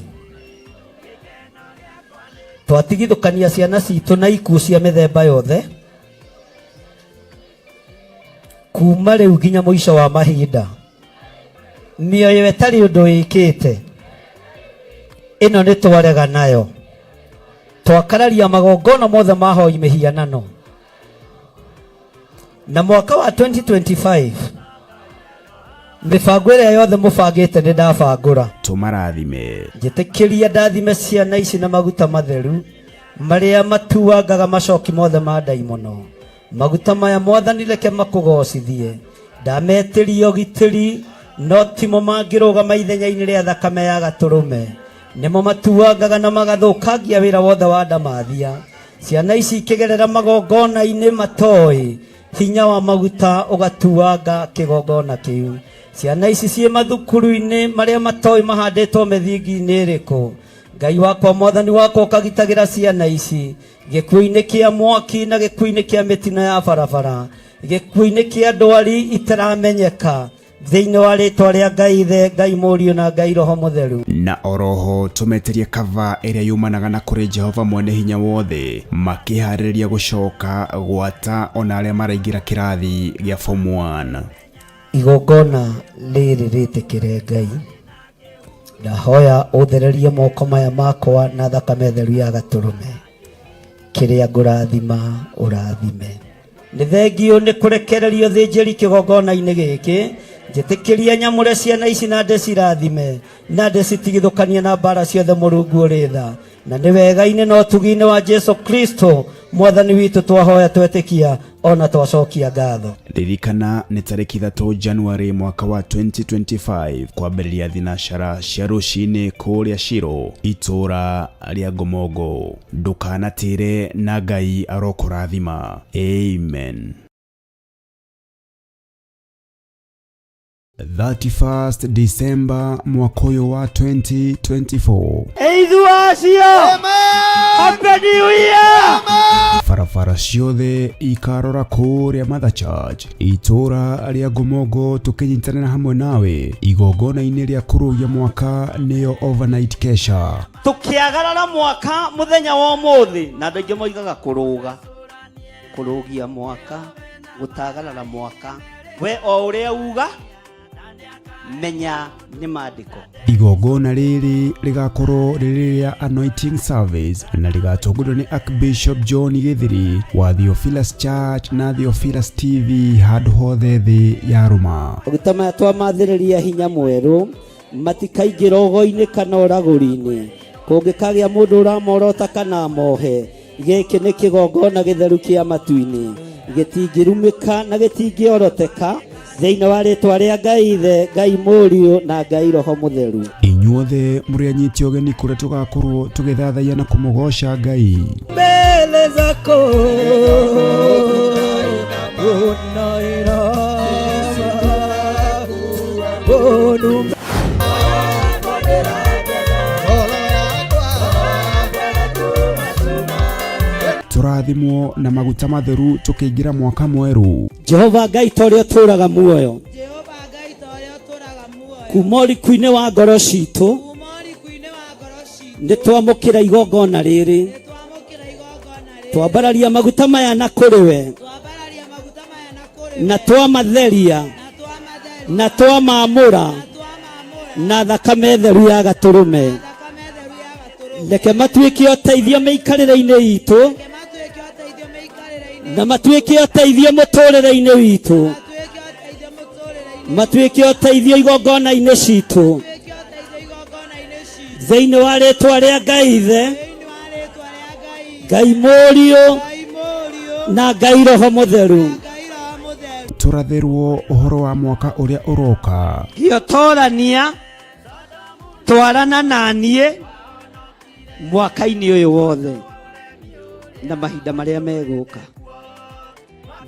Twatigithũkania ciana citũ na ikuũ cia mĩthemba yothe kuma rĩu nginya mũico wa mahinda. Mĩoyo ĩtarĩ ũndũ ĩkĩte ĩno nĩ twarega nayo. Twakararia magongona mothe ma hoi mĩhianano. Na mwaka wa 2025 mĩbango ĩrĩa yothe mũbangĩte nĩ ndabangũra. Tũmarathime. Njĩtĩkĩria ndathime ciana ici na maguta matheru marĩa matuangaga macoki mothe ma ndaimono. Maguta maya Mwathani reke makũgocithie. Ndametĩria ũgitĩri no timo mangĩrũgama ithenya-inĩ rĩa thakame ya gatũrũme. Nĩmo matuangaga na magathũkangia wĩra wothe wa ndamathia. Ciana ici ikĩgerera magongona-inĩ matoĩ, hinya wa maguta ũgatuanga kĩgongona kĩu. Ciana ici ciĩ mathukuru-inĩ marĩa matoĩ mahandĩtwo mĩthingi-inĩ ĩrĩkũ. Ngai wakwa Mwathani wakwa ũkagitagĩra ciana ici gĩkuũ-inĩ kĩa mwaki na gĩkuũ-inĩ kĩa mĩtino ya barabara, gĩkuũ-inĩ kĩa ndwari itaramenyeka, thĩinĩ wa rĩtwa rĩa Ngai Ithe, Ngai Mũriũ na Ngai Roho Mũtheru. Na oroho tũmetĩrie kava ĩrĩa yumanaga na kũrĩ Jehova mwene hinya wothe, makĩharĩrĩria gũcoka gwata ona arĩa maraingĩra kĩrathi gĩa form 1. Igongona rĩrĩ rĩtĩkĩre Ngai, ndahoya ũthererie moko maya makwa na thakame theru ya gatũrũme, kĩrĩa ngũrathima ũrathime. Nĩ thengio nĩ kũrekererio thĩnjĩri kĩgongona-inĩ gĩkĩ, njĩtĩkĩrie nyamũre ciana ici na ndĩcirathime na ndĩcitigithũkanie na mbara ciothe Mũrungu ũrĩ tha. Na nĩ wega-inĩ na ũtugi-inĩ wa Jesu Kristo Mwathani witũ twahoya twetĩkia ona twacokia ngatho. Ririkana nĩ tarĩki 3 January mwaka wa 2025 kwambĩrĩria thinacara cia rũcinĩ kũrĩa Shiro itũra rĩa Ngomongo. Ndũkanatĩre na Ngai arokũrathima. Amen. 31st December mwaka ũyũ wa 2024. Eithu acio. Happy New Year. Barabara Irora ciothe ikarora kũrĩa Mother Church itũra rĩa Ngomongo, tũkĩnyitanĩra hamwe nawe igongona-inĩ rĩa kũrũgia mwaka, nĩyo overnight kesha. Tukiagarara mwaka muthenya wa umuthi, na andu aingi moigaga kuruga kurugia mwaka, gutagarara mwaka, we o uria uga menya ni mandiko. Igongona rĩrĩ rĩgakorwo rĩrĩ rĩa anointing service na rĩgatongorio nĩ Archbishop John Gĩthiri wa Theophilus Church na Theophilus TV handũ hothe thĩ ya rũma. Maguta maya twamathĩrĩria hinya mwerũ, matikaingĩra ũgo-inĩ kana ũragũri-inĩ. Kũngĩkagĩa mũndũ ũramorota kana amohe, gĩkĩ nĩ kĩgongona gĩtheru kĩa matu-inĩ, gĩtingĩrumĩka na gĩtingĩoroteka, thĩinĩ wa rĩtwa rĩa Ngai Ithe, Ngai Mũriũ na Ngai Roho Mũtheru. Inyuothe mũrĩ anyiti ũgeni kũrĩa tũgakorwo tũgĩthathaiya na kũmũgoca Ngai. Mbele zako unainama onu. Tũrathimwo na maguta matheru tũkĩingĩra mwaka mwerũ. Jehova Ngai ta ũrĩa ũtũũraga muoyo, Jehova Ngai ta ũrĩa ũtũũraga muoyo, kuma ũriku-inĩ wa ngoro citũ, kuma ũriku-inĩ wa ngoro citũ, nĩ twamũkĩra igongona rĩrĩ, nĩ twamũkĩra igongona rĩrĩ, twambararia maguta maya na kũrĩ we, twambararia maguta maya na kũrĩ na we, twamatheria na twamatheria, na twamamũra na twamamũra na thakame theru ya gatũrũme. na thakame theru ya gatũrũme. Reke matuĩke ũteithio mĩikarĩre-inĩ itũ, Reke matuĩke ũteithio mĩikarĩre-inĩ, na matuĩke ũteithio mũtũrĩre-inĩ witũ, matuĩke ũteithio mũtũrĩre-inĩ, matuĩke ũteithio igongona-inĩ citũ, matuĩke ũteithio igongona-inĩ citũ, thĩinĩ wa rĩtwa rĩa Ngai Ithe, thĩinĩ wa rĩtwa rĩa Ngai, Ngai Mũriũ Ngai Mũriũ na Ngai Roho Mũtheru. na Ngai Roho Mũtheru. Tũrathĩrwo ũhoro wa mwaka ũrĩa ũroka. Gĩotorania twarana na niĩ mwaka-inĩ ũyũ wothe na mahinda marĩa megũka.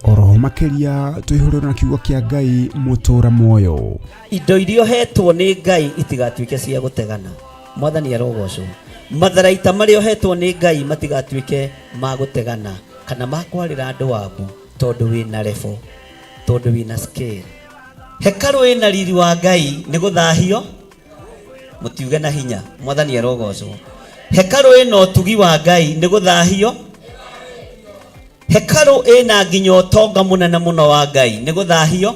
Oroho makĩria tũihũrĩrwo na kiugo kĩa Ngai mũtũra muoyo. Indo iria ũhetwo nĩ Ngai itigatuĩke cia gũtegana. Mwathani arogocwo. Matharaita marĩa ũhetwo nĩ Ngai matigatuĩke ma gũtegana kana ma kwarĩra andũ wabu, tondũ wĩna level, tondũ wĩna scale. Hekarũ ĩna riri wa Ngai nĩ gũthahio, mũtiuge na hinya. Mwathani arogocwo. Hekarũ ĩna ũtugi wa Ngai nĩ gũthahio. Hekarũ ĩna nginya ũtonga mũnene mũno wa Ngai nĩ gũthahio.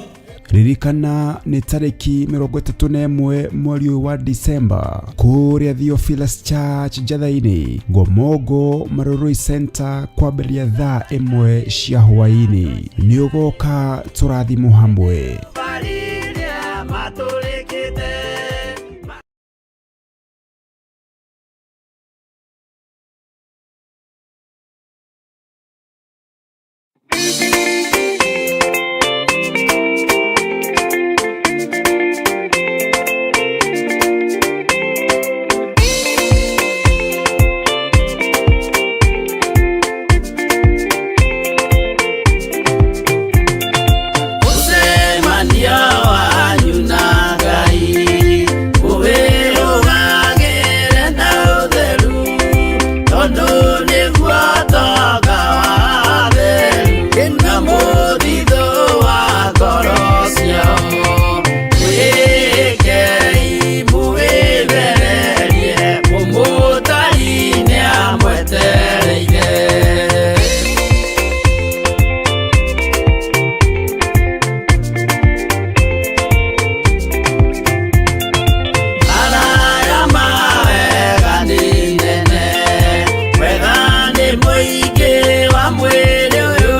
Ririkana nĩ tarĩki 31 mweri ũyũ wa Disemba kũrĩa Theophilus Church Njatha-inĩ, Ngomongo Marurui Center, kwambĩrĩria thaa 1 cia hwaĩ-inĩ. Nĩ ũgoka tũrathimwo hamwe. Mũcemanio wanyu na Ngai ũwĩrũgagĩre na ũtheru, tondũ nĩguo ũtonga wa atheru na mũthithũ wa ngoro ciao. Mwĩkei mũwĩthererie, mũmũtari nĩamwetereire. Araya mawega nĩ nene, wega nĩ mũingĩ wa mwĩrĩ ũyũ,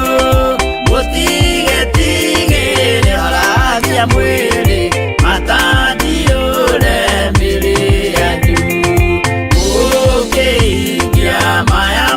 mũtigetigĩre ũragia mwĩrĩ, matandiũre mĩrĩ yanyu, mũkĩhingia maya.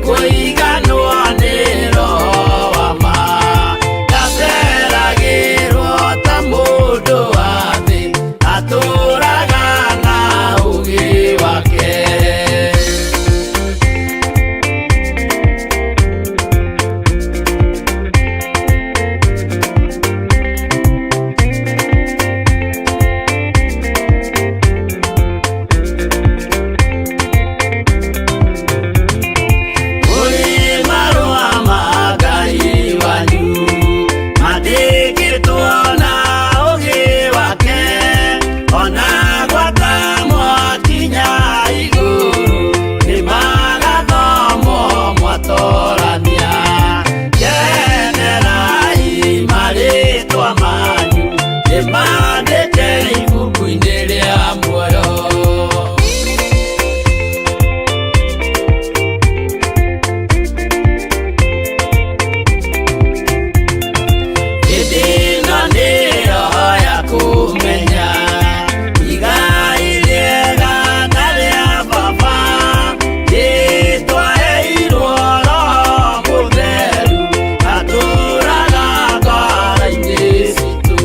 Kũiganwo nĩ roho wa ma ndaceragĩrwo ta mũndũ wa thĩ atũraga na ũgĩ wake. Kũrĩ marũa ma Ngai wanyu mandĩkĩtwo na ũgĩ wake ona gwata mwakinya igũrũ nĩmagathomwo mwatorania kenerai marĩtwa manyu nĩmandĩke ibuku-inĩ rĩa muoyo. Hĩndĩ ĩno nĩyo ya kũmenya igai rĩega na rĩa baba nĩtwaheirwo Roho Mũtheru atũũraga ngoro-inĩ citũ.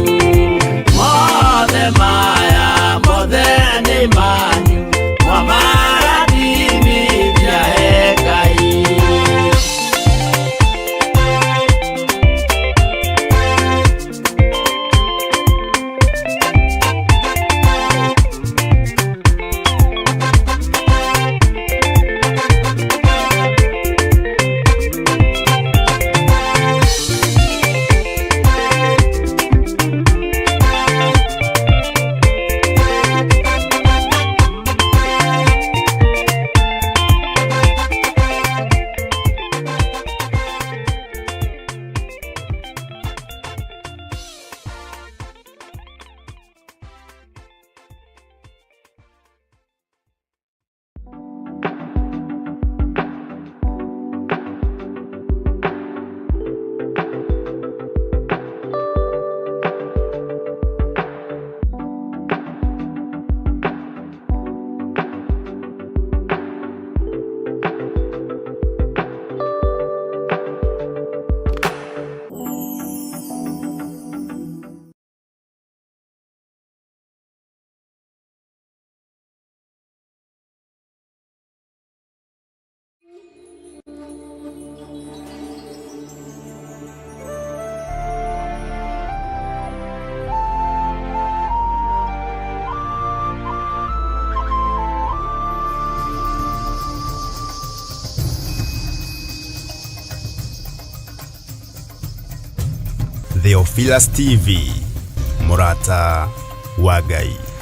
Mothe maya mothe nĩ manyu mwamarathimithia he Ngai. Theophilus TV, mũrata wa Ngai.